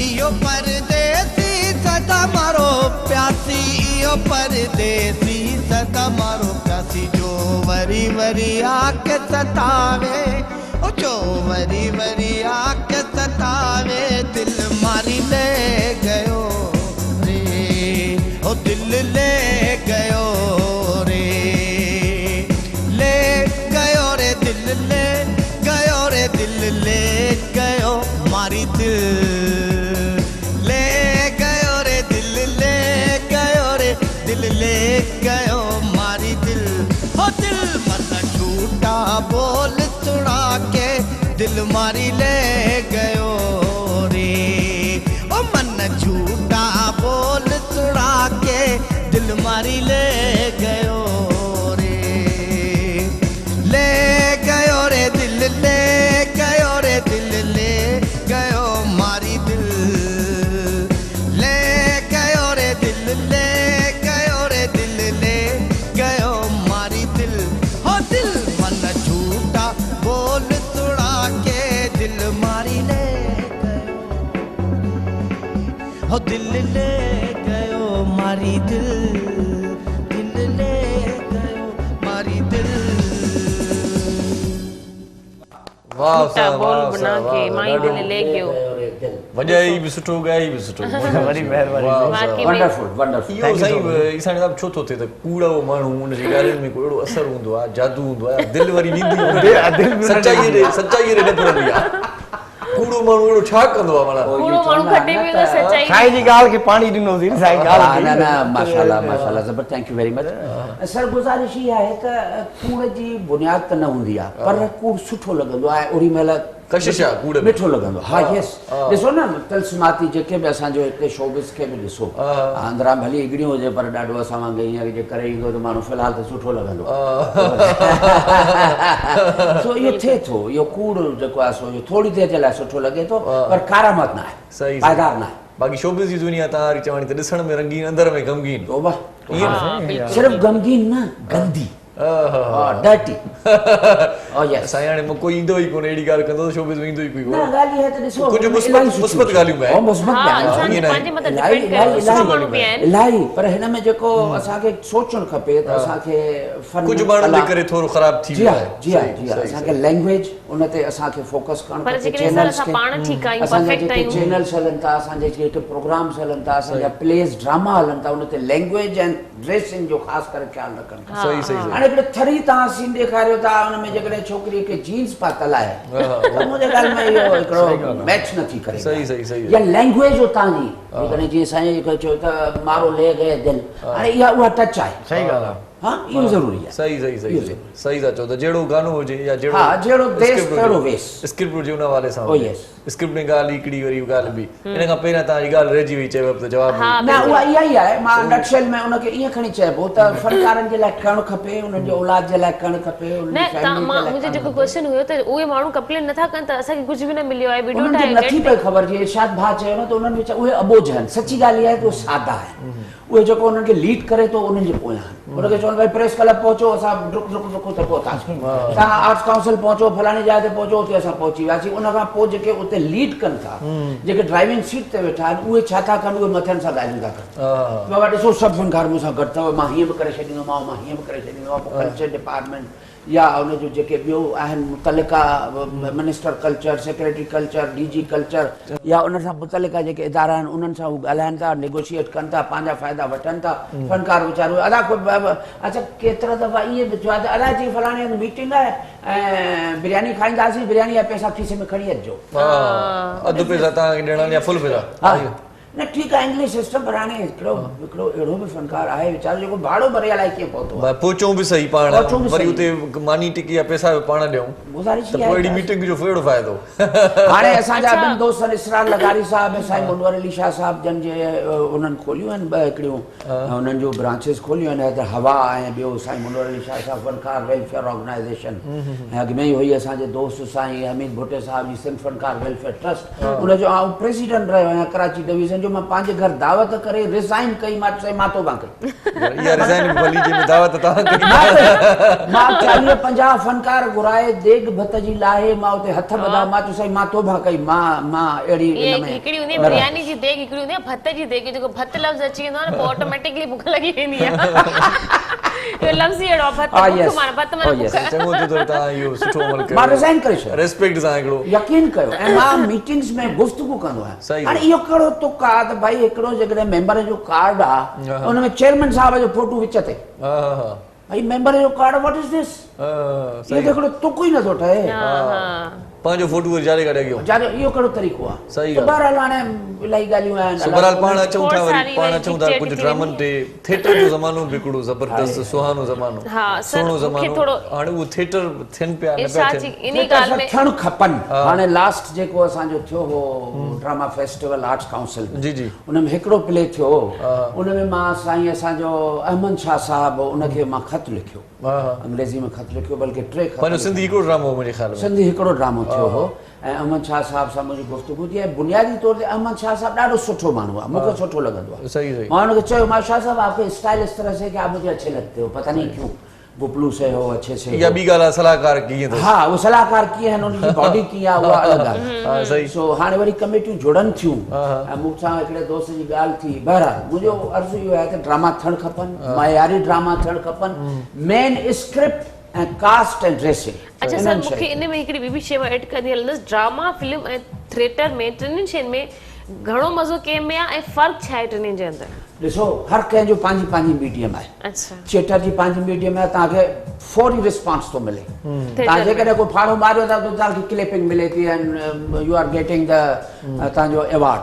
اهو پرديسي سدا مارو پياسي اهو پرديسي سدا مارو پياسي جو وري وري آکي ستاوي او جو وري وري آکي ستاوي دل ماري لي گيو ري او دل لي گيو ري لي گيو ري دل لي گيو ري دل لي گيو ماري دل لي گيو ري دل لي گيو ري دل لي گيو ماري دل هو دل من جهوٽا بول سڻا ڪي دل ماري لي گيو ري او من جهوٽا بول سڻا ڪي دل ماري لي گيو ري لي گيو ري دل لي گيو ري دل لي گيو ماري دل لي گيو ري دل لي گيو ري دل لي گيو ماري دل هو دل من جهوٽا بول سڻا ڪي دل ماري لي گيو هو دل لي گيو ماري دل دل لي گيو ماري دل. واهه جهوٽا سائين بول واهه بنا سائين ڪي واهه مائي ڏاڍو دل لي گيو. وڄائي به سٺو ڳائي به سٺو. وڏي مهرباني. واهه واقعي سائين. ۾ ونڊرفل ونڊرفل. اهو سائين عيساڻي صاحب ڇو ٿو ٿئي ته ڪوڙو ماڻهو ان جي ڳالهين ۾ ڪو اهڙو اثر هوندو آهي جادو هوندو آهي دل وري ويندي دل به سچائي ڏي سچائي ڏي نه ڦرندي آهي ڪوڙو ماڻهو اهڙو ڇا ڪندو آهي معنيٰ ڪوڙو ماڻهو کٽي به ويندو سچائي سائين جي ڳالهه کي پاڻي ڏنوسين سائين ڳالهه ها نه نه ماشاءالله ماشاءالله زبر thank you very much sir گذارش هي آهي ته ڪوڙ جي بنياد ته نه هوندي آهي پر ڪوڙ سٺو لڳندو آهي اوڏي مهل ڪشش آهي ڪوڙ ۾ مٺو لڳندو ها يس ڏسو نه طلسماتي جيڪي به اسان جو هتي شوبز کي به ڏسو اندران ڀلي اگڙيون هجي پر ڏاڍو اسان وانگي ائين جي ڪري ايندو ته ماڻهو في الحال ته سٺو لڳندو سو اهو ٿئي ٿو اهو ڪوڙ جيڪو آهي سو اهو ٿوري دير جي لاء سٺو لڳي ٿو پر ڪارآمد نه آهي پائيدار نه آهي. باقي شوبز جي دنيا توهان واري چواڻي ته ڏسڻ ۾ رنگين اندر ۾ غمگين. توبه صرف غمگين نه گندي. ڊرٽي او يس. سائين هاڻي مون ڪوئي ايندو ئي ڪونه اهڙي ڳالهه ڪندو ته شوبز ۾ ايندو ئي ڪوئي ڪونه. نه ڳالهه اها ته ڏسو ڪجهه مثبت مثبت ڳالهيون به آهن. مثبت به آهن. ها انسان پنهنجي مٿان ڊپينڊ ڪري ٿو سٺا ماڻهو به آهن. الاهي پر هن ۾ جيڪو اسان کي سوچڻ کپي ته اسان کي فن ڪجهه ماڻهن جي ڪري ٿورو خراب ٿي ويو آهي. جي ها جي ها اسان کي لينگويج ان تي اسان کي فوڪس ڪرڻ پر کپي جيڪڏهن سر چينلز اسان کي پاڻ ٺيڪ آهيون اسان جا پرفيڪٽ جيڪي آهيون. چينلز هلن ٿا اسان جا جيڪي پروگرامز هلن ٿا اسان جا پليز ڊراما هلن ٿا ان تي لينگويج ۽ ڊريسنگ جو خاص ڪري خيال رکڻ کپي. صحيح صحيح صحيح. هاڻي هڪڙو ٿري توهان سين ڏيکاريو ٿا ان ۾ جيڪڏهن ڇوڪري کي جينز پاتل آهي ته منهنجي خيال ۾ اهو هڪڙو ميچ نه ٿي ڪري صحيح صحيح صحيح يا لينگويج اتان جي جيڪڏهن جيئن سائين جيڪو چيو ته مارو لي گئي دل هاڻي اها اها ٽچ آهي. صحيح ڳالهه آهي. ها اهو ضروري آهي. صحيح صحيح صحيح صحيح صحيح ٿا چئو ته جهڙو گانو هجي يا جهڙو ها جهڙو ديس تهڙو ويس اسڪرپٽ هجي ان حوالي سان او يس اسڪرپٽ ۾ ڳالهه هڪڙي وري ڳالهه ٻي ان کان پهريان توهان جي ڳالهه رهجي وئي چئبو ته جواب ها نه اها اها ئي آهي مان نٽ شيل ۾ ان کي ائين کڻي چئبو ته فنڪارن جي لاء ڪرڻ کپي انهن جي اولاد جي لاء ڪرڻ کپي انهن نه جي فيملي جي مان لاء منهنجو ڪرڻ جيڪو کپي. ڪويشچن هيو ته اهي ماڻهو ڪمپلين نٿا ڪن ته اسان کي ڪجهه به نه مليو آهي وڊيو انهن کي ٺاهي نٿي پئي خبر جيئن ارشاد ڀاء چيو نه ته انهن وچ اهي اٻوجهه آهن سچي ڳالهه اها آهي ته اهي سادا آهن اهي جيڪو انهن کي ليڊ ڪري ٿو انهن جي پويان آهن. ان کي چون ڀائي پريس ڪلب پهچو اسان ڊڪ ڊڪ ڊڪ اتي پهتاسين توهان آرٽس ڪائونسل پهچو فلاڻي جاء تي پهچو اتي اسان پهچي وياسين ان کان پوء جيڪي اتي ليڊ ڪن ٿا جيڪي ڊرائيونگ سيٽ تي ويٺا آهن اهي ڇا ٿا ڪن اهي مٿين سان ڳالهيون ٿا ڪن بابا ڏسو سڀ فنڪار مون سان گڏ اٿو مان هيئن به ڪري ڇڏيندومانو مان هيئن به ڪري ڇڏيندومانو پوء ڪلچر ڊپارٽمينٽ يا ان جو جيڪي ٻيو آهن متعلقه minister culture, secretary culture, D G culture يا ان سان متعلقه جيڪي ادارا آهن انهن سان هو ڳالهائن ٿا، نيگوشيئيٽ ڪن ٿا، پنهنجا فائدا وٺن ٿا، فنڪار ويچارو ادا اڇا ڪيترا دفعا ائين به ٿيو آهي ته ادا چي فلاڻي هنڌ ميٽنگ آهي ۽ برياني کائينداسين، برياني جا پئسا کيسي ۾ کڻي اچجو. اڌ پئسا توهان کي ڏيڻا آهن يا فل پئسا؟ ها نه ٺيڪ آهي انگلش سسٽم پر هاڻي هڪڙو هڪڙو اهڙو به فنڪار آهي ويچارو جيڪو ڀاڙو ڀري الائي ڪيئن پهتو آهي. پهچون به صحيح پاڻ وري اتي ماني ٽڪي جا پئسا به پاڻ ڏيون گذارش ته پوء اهڙي ميٽنگ جو ڪهڙو فائدو. هاڻي اسان جا ٻن دوستن اسرار لغاري صاحب ۽ سائين منور علي شاهه صاحب جن جي انهن کوليون آهن ٻه هڪڙيون انهن جون برانچز کوليون آهن حيدر هوا ۽ ٻيو سائين منور علي شاهه صاحب فنڪار ويلفيئر آرگنائيزيشن ۽ اڳ ۾ ئي هئي اسان جي دوست سائين حميد ڀٽي صاحب جي سنڌ فنڪار ويلفيئر ٽرسٽ ان جو آئون پريزيڊنٽ رهيو آهيان ڪراچي ڊويزن جو مان پنهنجي گهر دعوت ڪري ريزائن ڪئي مان چيو مان توبه ڪئي. اها ريزائن به ڀلي جنهن ۾ دعوت توهان ڪئي. مان چاليهه 50 فنڪار گهرائي ديڳ ڀت جي لاهي مان اتي هٿ ٻڌا مان چيو سائين مان توبه ڪئي مان مان اهڙي ان ۾ هڪڙي هوندي آهي برياني جي ديڳ هڪڙي هوندي آهي ڀت جي ديڳ جيڪو ڀت لفظ اچي ويندو آهي نه پوء آٽوميٽڪلي بک لڳي ويندي آهي اهو لفظ ئي اهڙو آهي ڀت بک معنيٰ ڀت معنيٰ بک. چڱو ٿيو ته توهان اهو سٺو عمل ڪيو. مان ريزائن ڪري ڇڏيو. ريسپيڪٽ سان هڪڙو. يقين ڪيو ۽ مان ميٽنگس ۾ گفتگو ڪندو آهيان. هاڻي اهو ڪهڙو تڪ آ ته ڀائي هڪڙو جيڪڏهن ميمبر جو ڪارڊ آ ان ۾ چيئرمين صاحب جو فوٽو وچ تي. ڀائي ميمبر جو ڪارڊ what is دس؟ اهو ته هڪڙو تڪ ئي نٿو ٺهي. پنهنجو فوٽو وري جاري ڪاڍي اڳيون. جاري اهو ڪهڙو طريقو آ؟ صحيح ڳالهه. بهرحال هاڻي الاهي ڳالهيون آهن. سو بهرحال پاڻ اچون ٿا وري پاڻ اچون ٿا ڪجهه ڊرامن تي ٿيٽر جو زمانو به هڪڙو زبردست سهانو زمانو سهڻو زمانو هاڻي اهو ٿيٽر ٿين پيا نه پيا ٿين. ٿيٽر ٿيڻ کپن هاڻي لاسٽ جيڪو اسان جو ٿيو هو ڊراما فيسٽيول آرٽس ڪائونسل ۾ جي جي ان ۾ هڪڙو پلي ٿيو ان ۾ مان سائين اسان جو احمد شاهه صاحب ان کي مان خط لکيو انگريزي ۾ خط لکيو بلڪه ٽي خط پنهنجو سنڌي هڪڙو ڊرامو هو منهنجي خيال ۾ سنڌي هڪڙو ڊرامو ٿيو هو ۽ احمد شاهه صاحب سان منهنجي گفتگو ٿي ۽ بنيادي طور تي احمد شاهه صاحب ڏاڍو سٺو ماڻهو آهي مون کي سٺو لڳندو آهي صحيح صحيح مان هن کي چيو مان شاهه صاحب آپ ڪي اسٽائل اس طرح سي ڪي آپ مجهي اڇي لگتي هو پتا نهين ڪيون گپلو سي هو اڇي سي اها ٻي ڳالهه آهي صلاحڪار ڪيئن اٿس ها اهو صلاحڪار ڪيئن آهن ان جي باڊي ڪيئن آهي اها الڳ ڳالهه ها صحيح سو هاڻي وري ڪميٽيون جڙن ٿيون ۽ مون سان هڪڙي دوست جي ڳالهه ٿي بهرحال منهنجو عرض اهو آهي ته ڊراما ٿيڻ کپن معياري ڊراما ٿيڻ کپن مين اسڪرپٽ ۽ ڪاسٽ ۽ ڊريسنگ اڇا سر مون کي ان ۾ هڪڙي ٻي به شيء مان ايڊ ڪندي هلندس ڊراما فلم ۽ ٿريٽر ۾ ٽنهي شين ۾ گهڻو مزو ڪنهن ۾ آهي ۽ فرق ڇا آهي ٽنهي جي اندر؟ ڏسو هر ڪنهن جو پنهنجي پنهنجي ميڊيم آهي اڇا ٿيٽر جي پنهنجي ميڊيم آهي توهان کي فوري رسپانس ٿو ملي توهان جيڪڏهن ڪو ڦاڙو ماريو ٿا ته توهان کي ڪليپنگ ملي ٿي ۽ يو آر گيٽنگ the توهان جو ايوارڊ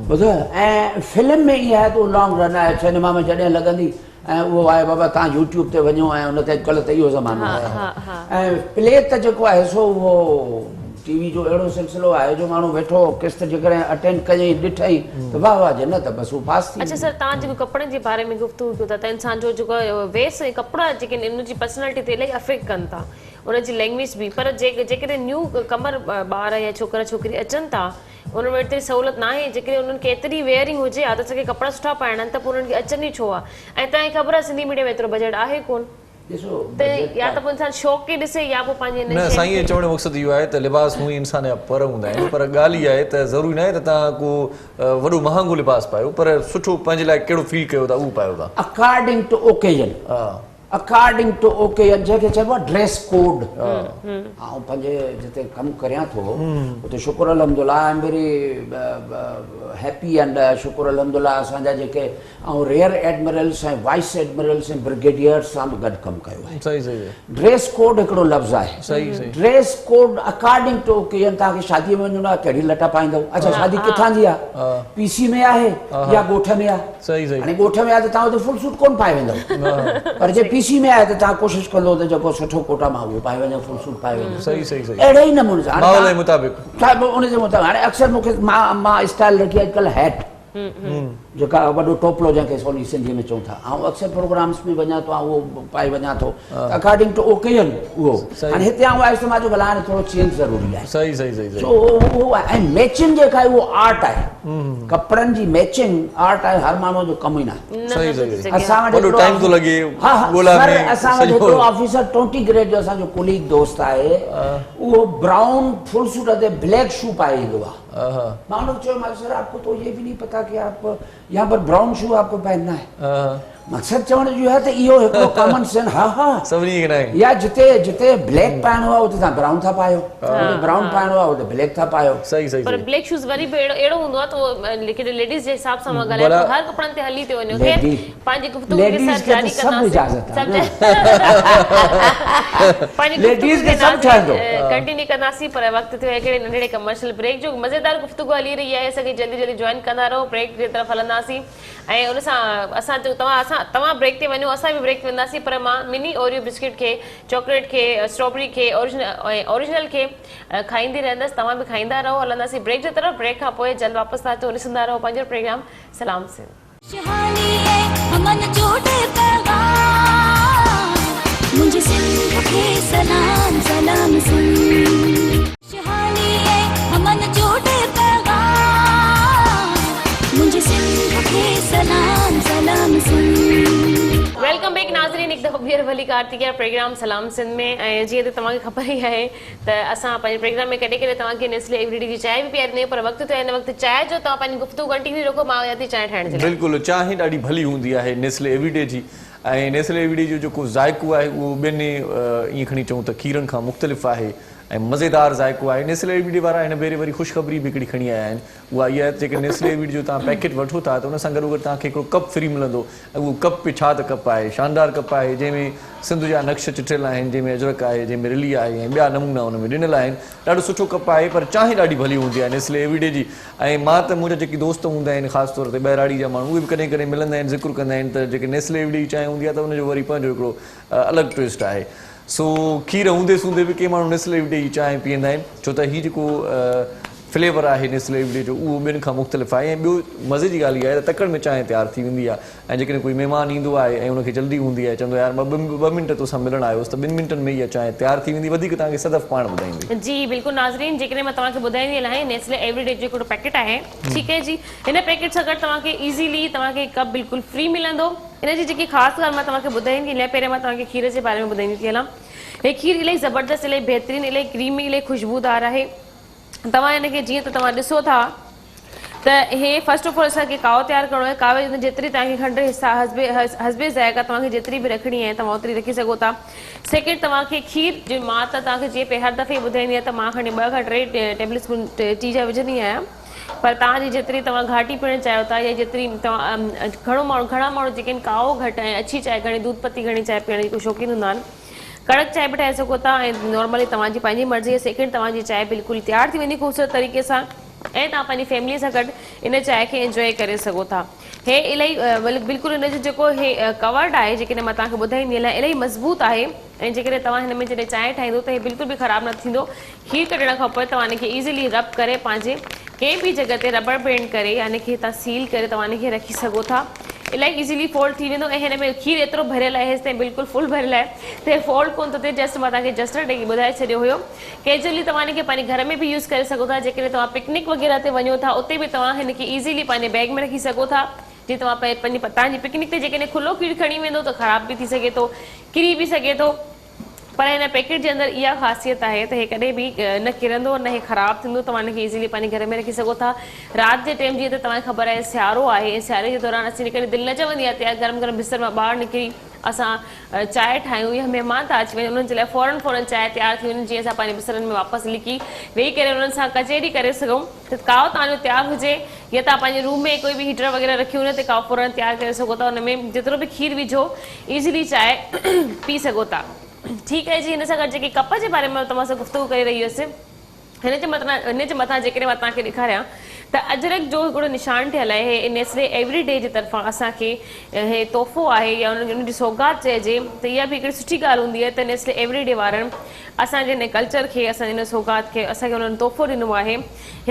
ٻڌو ۽ فلم ۾ ائين آهي ته لانگ رن آهي سئنيما ۾ جڏهن لڳندي ۽ اهو آهي بابا توهان يوٽيوب تي وڃو ۽ ان تي اڄڪلهه ته اهو زمانو آهي ۽ پلي ته جيڪو آهي سو اهو ٽي وي جو اهڙو سلسلو آهي جو ماڻهو ويٺو قسط جيڪڏهن اٽينڊ ڪيائين ڏٺائين ته واهه واهه جي نه ته بس هو پاس ٿي اڇا سر توهان جيڪو ڪپڙن جي باري ۾ گفتگو ڪيو ٿا ته انسان جو جيڪو ويس ۽ ڪپڙا جيڪي آهن ان جي پرسنالٽي تي الاهي افيڪٽ ڪن ٿا ان جي لينگويج به پر جيڪڏهن نيو ڪمر ٻار يا ڇوڪرا ڇوڪري اچن ٿا انهن وٽ ايتري سهولت ناهي، جيڪڏهن انهن کي ايتري ويئرنگ هجي ها ته اسان کي ڪپڙا سٺا پائڻا آهن ته پوء انهن کي اچن ئي ڇو ها ۽ توهان کي خبر آهي سنڌي ميڊيم ۾ ايترو بجيٽ آهي ڪونه ته يا ته پوء انسان شوق کي ڏسي يا پوء پنهنجي نه انهن شين سائين کي. چوڻ جو مقصد اهو آهي ته لباس هونئن انسان جا پر هوندا آهن پر ڳالهه اها آهي ته ضروري ناهي ته توهان ڪو وڏو مهانگو لباس پايو پر سٺو پنهنجي لاء ڪهڙو فيل ڪيو ٿا اهو پايو ٿا. اڪارڊنگ ٽو اوڪيزن ها. اڪارڊنگ ٽو اوڪيزن جنهن کي چئبو آهي ڊريس ڪوڊ. آئون پنهنجي جتي ڪم ڪريان ٿو اتي شڪر الحمدلله I am very happy and شڪر الحمدلله اسان جا جيڪي آئون ريئر ايڊمرلس ۽ وائيس ايڊمرلس ۽ برگيڊيئرس سان به گڏ ڪم ڪيو آهي. صحيح صحيح. ڊريس ڪوڊ هڪڙو لفظ آهي. صحيح صحيح. ڊريس ڪوڊ اڪارڊنگ ٽو اوڪيزن توهان کي شادي ۾ وڃڻو آهي ڪهڙي لٽا پائيندؤ اڇا شادي ڪٿان جي آهي پي سي ۾ آهي يا ڳوٺ ۾ آهي. صحيح صحيح. هاڻي ڳوٺ ۾ آهي ته توهان اتي فل سوٽ ڪونه پائي ويندؤ پر جي پي سي ۾ آهي ته توهان ڪوشش ڪندو ته جيڪو سٺو ڪوٽ آهي مان اهو پائي وڃان فل سوٽ پائي وڃان. صحيح صحيح صحيح. اهڙي ئي نموني سان ماحول جي مطابق. ان جي مطابق هاڻي اڪثر مون کي مان مان اسٽائل رکي اڄڪلهه هيٽ جيڪا وڏو ٽوپلو جنهن کي سولي سنڌي ۾ چئون ٿا آئون اڪثر پروگرامس ۾ وڃان ٿو آئون اهو پائي وڃان ٿو اڪارڊنگ ٽو اوڪيزن اهو هاڻي هتي آئون آيس ته مان چيو ڀلا هاڻي ٿورو چينج ضروري آهي. صحيح صحيح صحيح سو اهو آهي ۽ ميچنگ جيڪا آهي اهو آرٽ آهي. ڪپڙن جي ميچنگ آرٽ آهي هر ماڻهو جو ڪم ئي ناهي. صحيح صحيح اسان وٽ وڏو ٽائيم ٿو لڳي ها ها ڳولا سر ۾ اسان وٽ هڪڙو آفيسر ٽونٽي گريڊ جو اسان جو ڪوليگ دوست آهي اهو برائون فل سوٽ تي بليڪ شو پائي ايندو آهي مان ان کي چيو مان سر آپ کو تو یہ بھی نہیں پتا کہ آپ یہاں پر برائون شو آپ کو پہننا ہے. مقصد چوڻ جو اهو آهي ته اهو هڪڙو ڪامن سينس ها ها سڀني کي ناهي. يا جتي جتي بليڪ پائڻو آهي اتي توهان برائون ٿا پايو جتي برائون پائڻو آهي اتي بليڪ ٿا پايو. صحيح صحيح پر صحيح. بليڪ شوز وري به اهڙو اهڙو هوندو آهي ته اهو ليڪن ليڊيز جي حساب سان مان ڳالهايان ٿو هر ڪپڙن تي هلي ٿو وڃي خير پنهنجي گفتگو کي ليڊيز سر کي ته جاري سڀ ڪنداسين اجازت آهي نه. پنهنجي گفتگو ليڊيز کي کي سڀ ٺهندو. ناظرين ڪنٽينيو ڪنداسين پر وقت ٿيو آهي هڪڙي ننڍڙي ڪمرشل بريڪ جو مزيدار گفتگو هلي رهي آهي اسان کي جلدي جلدي جوائن ڪندا رهو بريڪ جي طرف هلنداسين. ۽ ان سان اسان چيو توهان اسان توهان بريڪ تي وڃو اسان به بريڪ تي وينداسين پر مان مني اوريو بسڪٽ کي چاڪليٽ کي اسٽرابري کي ۽ اوريجنل کي کائيندي رهندس توهان به کائيندا رهو هلنداسين بريڪ جي طرف بريڪ کان پوء جلد واپس ٿا اچون ڏسندا رهو پنهنجو پروگرام سلام سنڌ. خوشحالي ۽ امن جو ڏي پيغام منهنجي سنڌ کي سلام سلام سنڌ. خوشحالي ۽ امن جو ڏي پيغام منهنجي سنڌ کي سلام سلام سنڌ. Welcome back ناظرين هڪ دفعو ٻيهر ڀليڪار ٿي گيا پروگرام سلام سنڌ ۾ ۽ جيئن ته توهان کي خبر ئي آهي ته اسان پنهنجي پروگرام ۾ ڪڏهن ڪڏهن توهان کي نيسلي ايوري ڊي جي چانهه به پياريندا آهيون پر وقت ٿيو آهي هن وقت چانهه جو توهان پنهنجي گفتگو ڪنٽينيو رکو مان وڃان ٿي چانهه ٺاهڻ جي لاء. بلڪل چانهه ڏاڍي ڀلي هوندي آهي نيسلي ايوري ڊي جي ۽ نيسلي ايوري ڊي جو جيڪو ذائقو آهي اهو ٻين ائين کڻي چئون ته کيرن کان مختلف آهي ۽ مزيدار ذائقو آهي. نيسلي ايوي ڊي وارا هن ڀيري وري خوشخبري به هڪڙي کڻي آيا آهن. اها اها آهي ته جيڪڏهن نيسلي ايوي ڊي جو توهان پيڪيٽ وٺو ٿا ته ان سان گڏوگڏ توهان کي هڪڙو ڪپ فري ملندو ۽ اهو ڪپ به ڇا ته ڪپ آهي. شاندار ڪپ آهي جنهن ۾ سنڌ جا نقش چٽيل آهن، جنهن ۾ اجرڪ آهي، جنهن ۾ رلي آهي ۽ ٻيا نمونا ان ۾ ڏنل آهن. ڏاڍو سٺو ڪپ آهي پر چانهه ڏاڍي ڀلي هوندي آهي نيسلي ايوي ڊي جي ۽ مان ته منهنجا جيڪي دوست هوندا آهن خاص طور تي ٻهراڙي جا ماڻهو اهي به ڪڏهن ڪڏهن ملندا آهن ذڪر ڪندا آهن ته جيڪي نيسلي ايوي ڊي جي چانهه هوندي آهي ته ان جو وري پنهنجو هڪڙو الڳ ٽيسٽ آهي. سو کير هوندي سوندي به ڪي ماڻهو نيسلي ايوڊي جي چانهه پيئندا آهن ڇو ته هي جيڪو فليور آهي نيسلي ايوڊي جو اهو ٻين کان مختلف آهي ۽ ٻيو مزي جي ڳالهه اها آهي ته تڪڙ ۾ چانهه تيار ٿي ويندي آهي ۽ جيڪڏهن ڪوئي مهمان ايندو آهي ۽ ان کي جلدي هوندي آهي چوندو آهي يار مان ٻه منٽ توسان ملڻ آيو هوس ته ٻن منٽن ۾ اها چانهه تيار ٿي ويندي وڌيڪ توهان کي صدف پاڻ ٻڌائيندي. جي بلڪل ناظرين جيڪڏهن مان توهان کي ٻڌائيندي هلان نيسلي ايوري ڊي جو هڪڙو پيڪيٽ آهي ٺيڪ آهي جي هن پيڪيٽ سان گڏ توهان کي ايزيلي توهان کي ڪپ بلڪل فري ملندو. ان جي جيڪي خاص ڳالهه مان توهان کي ٻڌائيندي هليان پهريان مان توهان کي کير جي باري ۾ ٻڌائيندي ٿي هلان هي کير الاهي زبردست الاهي بهترين الاهي ڪريمي الاهي خوشبودار آهي توهان هن کي جيئن ته توهان ڏسو ٿا ته هي فرسٽ آف آل اسان کي ڪاوو تيار ڪرڻو آهي ڪاوي جي اندر جيتري توهان کي کنڊ حصا حسب حسب ذائقه توهان کي جيتري به رکڻي آهي توهان اوتري رکي سگهو ٿا سيڪنڊ توهان کي کير جي مان ته توهان کي جيئن هر دفعي ٻڌائيندي آهيان ته مان کڻي 2 کان 3 ٽيبل اسپون ٽي جا وجهندي آهيان پر توهان جي جيتري توهان گهاٽي پيئڻ چاهيو ٿا يا جيتري توهان گهڻو ماڻهو گهڻا ماڻهو جيڪي آهن ڪاهو گهٽ ۽ اڇي چانهه گهڻي دودھ پتي گهڻي چانهه پيئڻ جي شوقين هوندا آهن ڪڙڪ چانهه به ٺاهي سگهو ٿا ۽ نارملي توهان جي پنهنجي مرضي آهي سيڪنڊ توهان جي چانهه بلڪل تيار ٿي ويندي خوبصورت طريقي سان ۽ توهان پنهنجي فيملي سان گڏ ان چانهه کي انجوائي ڪري سگهو ٿا هي الاهي بلڪل ان جو جيڪو هي ڪورڊ آهي جيڪڏهن مان توهان کي ٻڌائيندي هلان الاهي مضبوط آهي ۽ جيڪڏهن توهان هن ۾ جڏهن چانهه ٺاهيندو ته هي بلڪل به خراب نه ٿيندو. کير ڪڍڻ کان پوء توهان ان کي ايزيلي رب ڪري پنهنجي ڪنهن به جڳهه تي ربڙ بينڊ ڪري يا ان کي هتان سيل ڪري توهان ان کي رکي سگهو ٿا. الاهي ايزيلي فولڊ ٿي ويندو ۽ هن ۾ کير ايترو ڀريل آهي هيستائين بلڪل فل ڀريل آهي ته هي فولڊ ڪونه ٿو ٿئي جسٽ مان توهان کي جسٽ ڏئي ٻڌائي ڇڏيو هيو. ڪيجوئلي توهان ان کي پنهنجي گهر ۾ به يوز ڪري سگهو ٿا جيڪڏهن توهان پڪنڪ وغيره تي وڃو ٿا اتي به توهان هن کي ايزيلي پنهنجي بيگ ۾ رکي سگهو ٿا. جي توهان پنهنجي توهان جي پڪنڪ تي جيڪڏهن کلو کير کڻي ويندو ته خراب به ٿي سگهي ٿو ڪري به سگهي ٿو پر هن پيڪيٽ جي اندر اها خاصيت آهي ته هي ڪڏهن به نه ڪرندو نه هي خراب ٿيندو توهان هن کي ايزلي پنهنجي گهر ۾ رکي سگهو ٿا رات جي ٽيم جيئن ته توهان کي خبر آهي سيارو آهي ۽ سياري جي دوران اسين ڪڏهن دل نه چوندي آهي ته يار گرم گرم بستر مان ٻاهر نڪري اسان چانهه ٺاهيون يا مهمان ٿا اچي وڃن انهن جي لاء فورن فورن چانهه تيار ٿي وڃي جيئن اسان پنهنجي بسترن ۾ واپس لڪي ويهي ڪري انهن سان ڪچهري ڪري سگهون ته ڪاهو توهان جو تيار هجي يا توهان پنهنجي روم ۾ ڪوئي به هيٽر وغيره رکي ان تي ڪاهو فورن تيار ڪري سگهو ٿا ان ۾ جيترو به کير وجهو ايزلي چانهه پي سگهو ٿا ٺيڪ آهي جي هن سان گڏ جيڪي ڪپ جي باري ۾ توهان سان گفتگو ڪري رهي هيس هن جي مٿان هن جي مٿان جيڪڏهن مان توهان کي ڏيکاريان ته اجرڪ جو هڪڙو نشان ٺهيل آهي هي نيسلي ايوري ڊي جي طرفان اسان کي هي تحفو آهي يا ان جي سوغات چئجي ته اها به هڪڙي سٺي ڳالهه هوندي آهي ته نيسلي ايوري ڊي وارن اسان جي هن ڪلچر کي اسان جي هن سوغات کي اسان کي انهن تحفو ڏنو آهي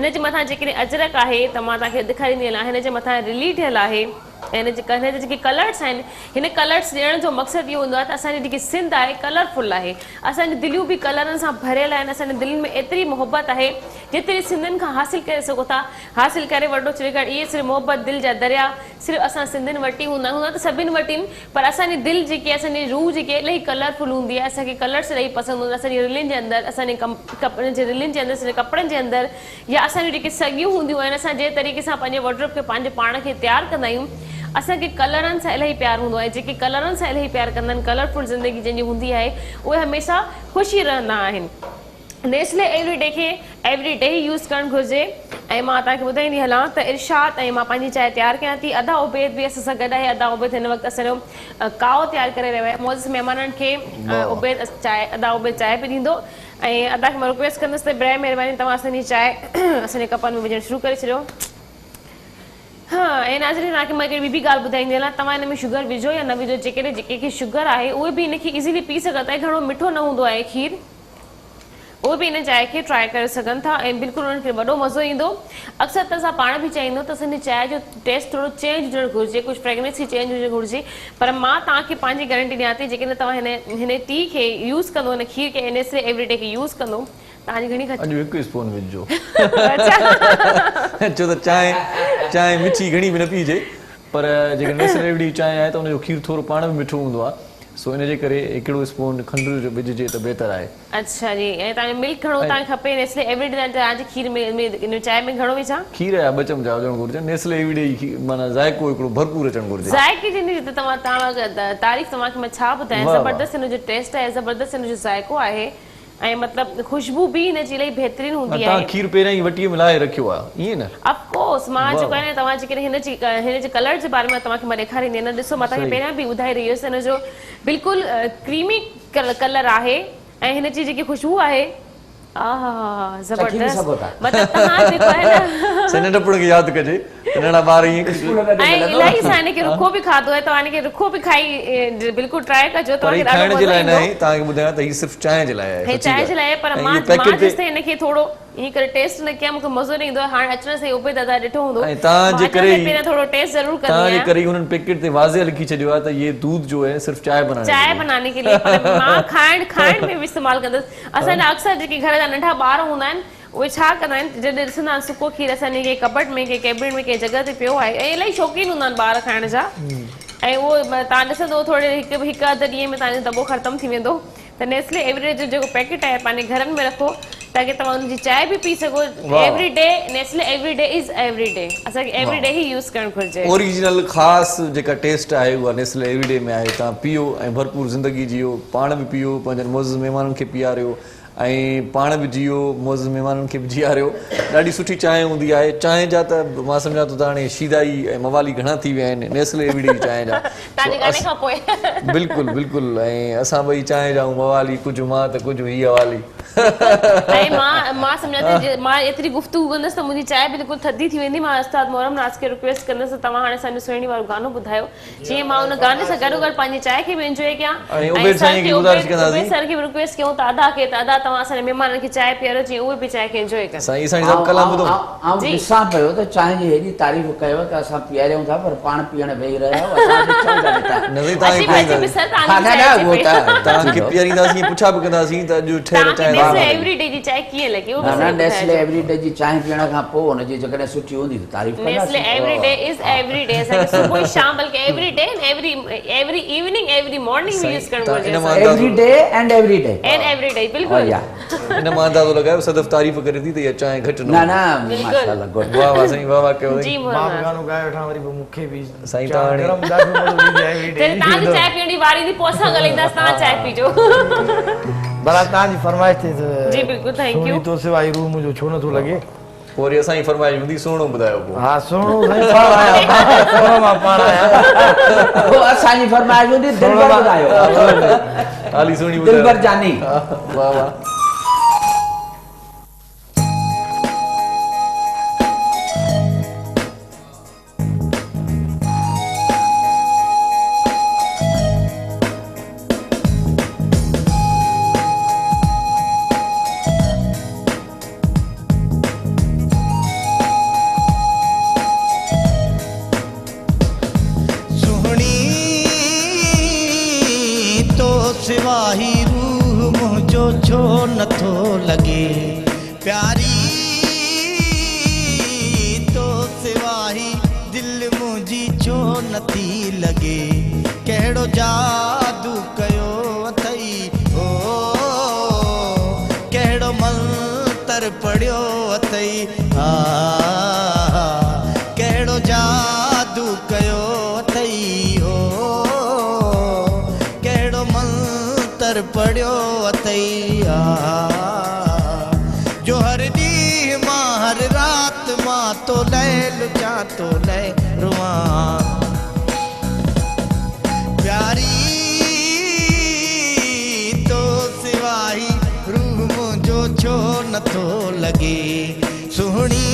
هن جي مٿان جيڪڏهن اجرڪ آهي ته مان توهان کي ڏيکاريندي هلان هن جي مٿان رلي ٺهيل آهي ۽ هن جي هن جا جيڪي ڪلرس آهن هن ڪلرس ڏيڻ جو مقصد اهو هوندو آهي ته اسان جي جيڪي سنڌ آهي ڪلر فل آهي اسان جون دليون به ڪلرن سان ڀريل آهن اسان جي دلين ۾ ايتري محبت آهي جيتري سنڌين کان حاصل ڪري سگهو ٿا حاصل ڪري وٺو ڇاڪاڻ اهي صرف محبت دل جا دريا صرف اسان سنڌين وٽ ئي هوندا آهن هوندا ته سڀن وٽ آهن پر اسان جي دل جيڪي اسان جي روح جيڪي الاهي ڪلر فل هوندي آهي اسان کي ڪلرس الاهي پسند هوندا اسان جي رلين جي اندر اسان جي ڪپڙن جي رلين جي اندر اسان جي ڪپڙن جي اندر يا اسان جون جيڪي سڳيون هونديون آهن اسان جنهن طريقي سان پنهنجي وارڊروب کي پنهنجي پاڻ کي تيار ڪندا آهيون اسان کي ڪلرن سان الاهي پيار هوندو آهي جيڪي ڪلرن سان الاهي پيار ڪندا آهن ڪلرفل زندگي جنهن جي هوندي آهي اهي هميشه خوش ئي رهندا آهن. نيسلي ايوري ڊي کي ايوري ڊي ئي يوز ڪرڻ گهرجي ۽ مان توهان کي ٻڌائيندي هلان ته ارشاد ۽ مان پنهنجي چانهه تيار ڪيان ٿي ادا عبيد به اسان سان گڏ آهي ادا عبيد هن وقت اسان جو ڪائو تيار ڪري رهيو آهي معزز مهمانن کي عبيد چانهه ادا عبيد چانهه به ڏيندو ۽ ادا کي مان رڪويسٽ ڪندس ته براء مهرباني توهان اسان جي چانهه اسان جي ڪپن ۾ وجهڻ شروع ڪري ڇڏيو. ها ۽ ناظرين توهان کي مان هڪڙي ٻي به ڳالهه ٻڌائيندي هلان توهان هن ۾ شگر وجهو يا نه وجهو جيڪڏهن جيڪي کي شگر آهي اهي به هن کي ايزيلي پي سگهن ٿا گهڻو مٺو نه هوندو آهي کير اهي به هن چانهه کي ٽرائي ڪري سگهن ٿا ۽ بلڪل انهن کي وڏو مزو ايندو اڪثر ته اسان پاڻ به چاهيندو ته اسان جي چانهه جو ٽيسٽ ٿورو چينج هجڻ گهرجي ڪجهه فريگرنس چينج هجڻ گهرجي پر مان توهان کي پنهنجي گارنٽي ڏيان ٿي جيڪڏهن توهان هن هن ٽي کي يوز ڪندو هن کير کي نيسلي ايوري ڊي کي يوز ڪندو توهان جي گهڻي اڄ هڪ اسپون وجهجو. ڇو ته چانهه چانهه مٺي گهڻي به نه پيئجي پر جيڪڏهن نيسلي ايوري ڊي چانهه آهي ته ان جو کير ٿورو پاڻ به مٺو هوندو آهي سو ان جي ڪري هڪڙو اسپون کنڊ جو وجهجي ته بهتر آهي. اڇا جي ۽ توهان جو ملڪ گهڻو توهان کي کپي نيسلي ايوري ڊي توهان جي کير ۾ ان چانهه ۾ گهڻو وجهان؟ کير جا ٻه چمچا هجڻ گهرجن نيسلي ايوري ڊي جي معنيٰ ذائقو هڪڙو ڀرپور اچڻ گهرجي. ذائقي جي ته توهان توهان تعريف توهان کي مان ڇا ٻڌايان زبردست ان جو ٽيسٽ آهي زبردست ان جو ذائقو آهي. ۽ مطلب خوشبو به هن جي الاهي بهترين هوندي آهي. توهان کير پهريان ئي وٽيء ۾ لاهي رکيو آهي ائين نه؟ آف ڪورس مان جيڪو آهي نه توهان جيڪڏهن هن جي هن جي ڪلر جي باري ۾ توهان کي مان ڏيکاريندي نه ڏسو مان توهان کي پهريان به ٻڌائي رهي هيس هن جو بلڪل ڪريمي ڪلر آهي ۽ هن جي جيڪي خوشبو آهي آهاهاها زبردست مطلب توهان جيڪو آهي نه سائين ننڍپڻ کي ياد ڪجي ته ننڍڙا ٻار ائين ۽ الاهي اسان هن کي رکو به کاڌو آهي توهان هن کي رکو به کائي بلڪل ٽرائي ڪجو پر توهان هي کي ڏاڍو کائڻ جي مزو لاء ايندو ناهي توهان کي ٻڌايان ته هي صرف چانهه جي لاء آهي هي سچي چانهه جي لاء آهي پر ڳالهه ۽ مان اهو پيڪيٽ مان تي جيستائين هن کي ٿورو ائين ڪري ٽيسٽ نه ڪيان مون کي مزو نه ايندو آهي هاڻي اچڻ سان ئي عبيد ادا ڏٺو هوندو ۽ توهان مان جي اچڻ ڪري سان ئي پهريان ٿورو ٽيسٽ ضرور ڪندي توهان جي آهيان ڪري ئي هنن پيڪيٽ تي واضح لکي ڇڏيو آهي ته يي دودھ جو هي صرف چانهه بناني ڪي چانهه ليي بناني ڪي ليي پر مان کائڻ کائڻ ۾ به استعمال ڪندس اسان جا اڪثر جيڪي گهر جا ننڍا ٻار هوندا آهن اهي ڇا ڪندا آهن جڏهن ڏسندا آهن سڪو کير اسان جي ڪنهن ڪٻٽ ۾ ڪنهن ڪيبنٽ ۾ ڪنهن جڳهه تي پيو آهي ۽ الاهي شوقين هوندا آهن ٻار کائڻ جا ۽ اهو توهان ڏسندو ٿوري هڪ هڪ اڌ ڏينهن ۾ توهان جو دٻو ختم ٿي ويندو ته نيسلي ايوري ڊي جو جيڪو پيڪيٽ آهي پنهنجي گهرن ۾ رکو تاڪه توهان ان جي چانهه به پي سگهو every day Nestle every day is every day اسان کي ايوري ڊي ئي يوز ڪرڻ گهرجي. اوريجنل خاص جيڪا ٽيسٽ آهي اها نيسلي ايوري ڊي ۾ آهي توهان پيئو ۽ ڀرپور زندگي جيئو پاڻ به پيئو پنهنجن معزز مهمانن کي پياريو ۽ پاڻ به جيئو معزز مهمانن کي به جياريو ڏاڍي سٺي چانهه هوندي آهي چانهه جا ته مان سمجهان ٿو ته هاڻي شيدائي ۽ موالي گهڻا ٿي ويا آهن نيسلي ايوري ڊي جي چانهه جا تنهنجي گاني کان پوء بلڪل بلڪل ۽ اسان ٻئي چانهه جا آهيون موالي ڪجهه مان ته ڪجهه هي حوالي ۽ مان مان سمجهان ٿي مان ايتري گفتگو ڪندس ته منهنجي چانهه بلڪل ٿڌي ٿي ويندي مان استاد محرم ناز کي رڪويسٽ ڪندس ته توهان هاڻي اسان جو سهڻي وارو گانو ٻڌايو جيئن مان ان گاني سان گڏوگڏ پنهنجي چانهه کي به انجوائي ڪيان ۽ ۽ عبيد سر سائين کي کي گذارش عبيد ڪنداسين عبيد سر کي به رڪويسٽ ڪيون ته ادا کي ته ادا توهان اسان جي مهمانن کي چانهه پياريو جيئن اهي به چانهه کي انجوائي ڪن. سائين سائين صاحب ڪلام ٻڌو. آئون ڏسان پيو ته چانهه جي هيڏي تعريف ڪيو ته اسان پياريون ٿا پر پاڻ پيئڻ ويهي رهيا آهيو اسان کي چئون ٿا ويٺا. نه سائين توهان کي اچي پئي اچي پئي پيارينداسين. سر ها توهان نه جي نه چانهه اچي اهو پئي. ته توهان کي پيارينداسين پڇا به ڪنداسين ته اڄ ٺهيل توهان کي چانهه نيسلي ڪيئن لڳي. ايوري ڊي جي چانهه ڪيئن لڳي اهو به نه نه اسان کي نيسلي ٻڌائجو. ايوري ڊي جي چانهه پيئڻ کان پوء ان جي جيڪڏهن سٺي هوندي ته تعريف نيسلي ڪنداسين. Every day is every day اسان کي صبح شام بلڪه every day and every every evening every morning به سائين يوز ڪرڻ توهان گهرجي ان مان اسان کي. اندازو every day and every day. And every day oh بلڪل. يا. ان مان اندازو لڳايو صدف تعريف ڪري ٿي ته اها چانهه گهٽ نه نه هوندي. نه بلڪل. ماشاءالله گڊ. واه واه سائين واه واه ڪيو جي سائين. مان به محرم. گانو ڳائي وٺان وري پوء مون کي به سائين چانهه توهان هاڻي گرم ڏاڍو مزو ايندي آهي ايوري ڊي جڏهن توهان جي چانهه پيئڻ جي واري ايندي پوء اسان ڳالهائينداسين توهان چانهه پيجو. بهرحال توهان جي فرمائش تي ته جي بلڪل thank you. سهڻي تو سوا هي روح منهنجو ڇو نٿو لڳي. پوء وري اسان جي فرمائش هوندي سهڻو ٻڌايو پوء. ها سهڻو سائين پاڻ آهيان سهڻو مان پاڻ آهيان. پوء اسان جي فرمائش هوندي دلبر ٻڌايو. حالي سهڻي ٻڌايو. دلبر جاني. واه واه. سهڻي تو سوا هي روح منهنجو ڇو نٿو لڳي پياري تو سوا هي دل منهنجي ڇو نٿي لڳي ڪهڙو جادو ڪيو اٿئي هو ڪهڙو منتر پڙهيو اٿئي ها ڪهڙو جادو ڪيو. پڙهيو اٿئي آ جو هر ڏينهن مان هر رات مان تو لئه لڇان تو لئه روئان پياري تو سوا هي روح منهنجو ڇو نٿو لڳي سهڻي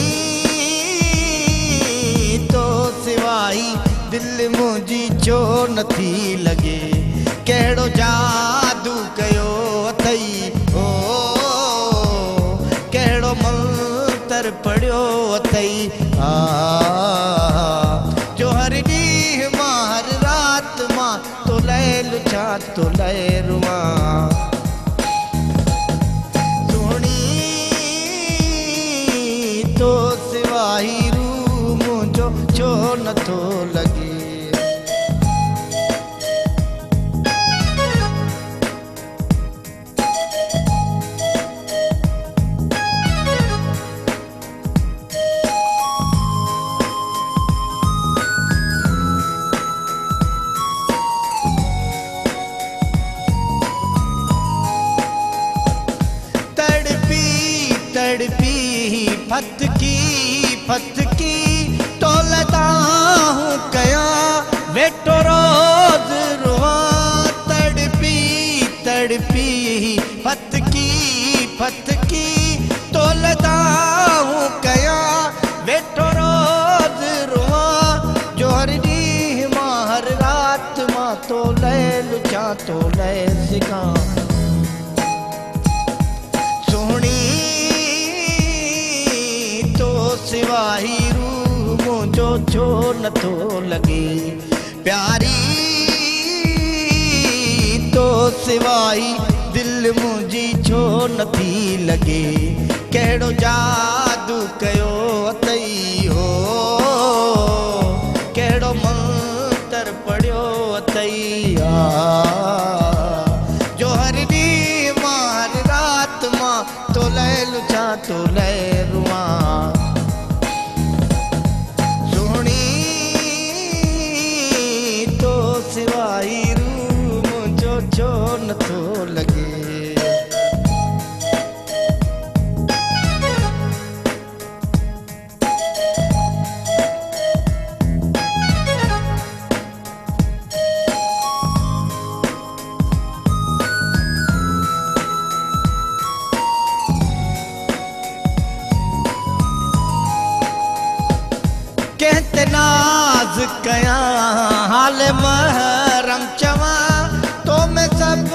تو سوا هي دل منهنجي ڇو نٿي لڳي ڪهڙو جادو ڪيو اٿئي هو ڪهڙو منتر پڙهيو اٿئي آ جو هر ڏينهن مان هر رات مان تو لئه لڇان تو لئه روئان سهڻي تو سوا هي روح منهنجو ڇو نٿو لڳي. تڙپي تڙپي ڦٿڪي ڦٿڪي تولئه دانهون ڪيان ويٺو روز روئان تڙپي تڙپي ڦٿڪي ڦٿڪي تولئه دانهون ڪيان ويٺو روز روئان جو هر ڏينهن مان هر رات مان تو لئه لڇان تو لئه سڪان سهڻي تو سوا هي روح منهنجو ڇو نٿو لڳي پياري تو سوا هي دل منهنجي ڇو نٿي لڳي ڪهڙو جادو ڪيو اٿئي هو ڪهڙو منتر پڙهيو اٿئي آ جو هر ڏينهن مان هر رات مان تو لئه لڇان تو لئه روئان سهڻي تو سوا هي روح منهنجو ڇو نٿو لڳي. ڪنهن تي ناز ڪيان حال محرم چوان تو ۾ سڀ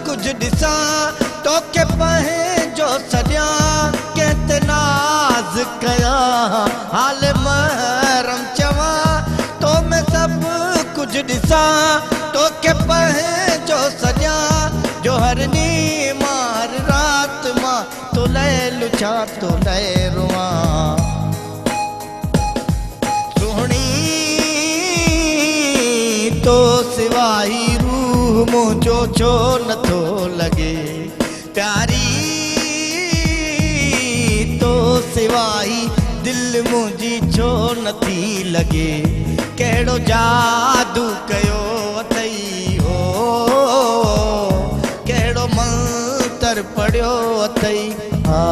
ڪجهه ڏسان توکي پنهنجو سڏيان ڪنهن تي ناز ڪيان حال محرم چوان تو ۾ سڀ ڪجهه ڏسان توکي پنهنجو سڏيان جو هر ڏينهن مان هر رات مان تو لئه لڇان تو لئه روئان سهڻي تو سوا هي روح منهنجو ڇو نٿو لڳي پياري تو سوا هي دل منهنجي ڇو نٿي لڳي ڪهڙو جادو ڪيو اٿئي هو ڪهڙو منتر پڙهيو اٿئي ها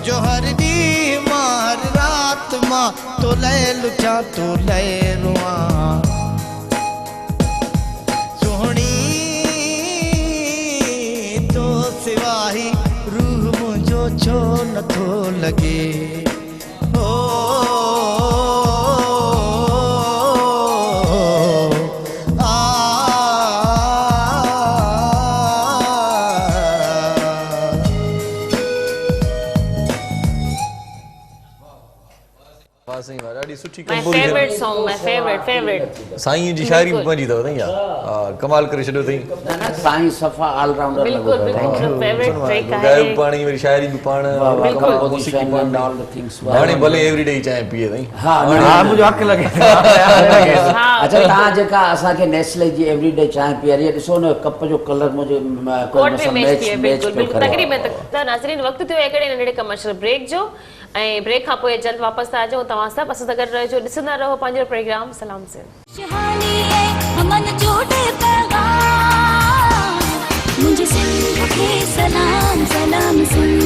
جو هر ڏينهن مان هر رات مان تو لئه لڇان تو لئه روئان سهڻي تو سوا هي روح منهنجو ڇو نٿو لڳي او آ. واھ سائين واھ ڏاڍي سٺي My composition favorite song, my favorite, favorite. سائين جي شاعري به پنهنجي اٿو سائين ها ڪمال ڪري ڇڏيو اٿئي. نه نه سائين صفا آل رائونڊر لڳو بلڪل پيو بلڪل فيورٽ ٽريڪ ڳايو آهي. به پاڻ ئي وري شاعري به پاڻ واھ واھ بلڪل. موسيقي ڪمپوزيشن پاڻ اينڊ آل the things هاڻي ڀلي ايوري ڊي چانهه پيئي سائين. ها نه ها منهنجو حق لڳي ٿو. ها اڇا توهان جيڪا اسان کي نيسلي جي ايوري ڊي چانهه پياري آهي ڏسو ان ڪپ جو ڪلر منهنجي ڪوٽ ۾ سان ميچ ميچ ٿي ميچ بلڪل پيو بلڪل ڪري. تقريبن ته ناظرين وقت ٿيو آهي هڪڙي ننڍڙي ڪمرشل بريڪ جو ۽ بريڪ کان پوء جلد واپس ٿا اچون توهان سڀ اسان سان گڏ رهجو ڏسندا رهو پنهنجو پروگرام سلام سنڌ. خوشحالي ۽ امن جو ڏي پيغام. سلام سلام سنڌ.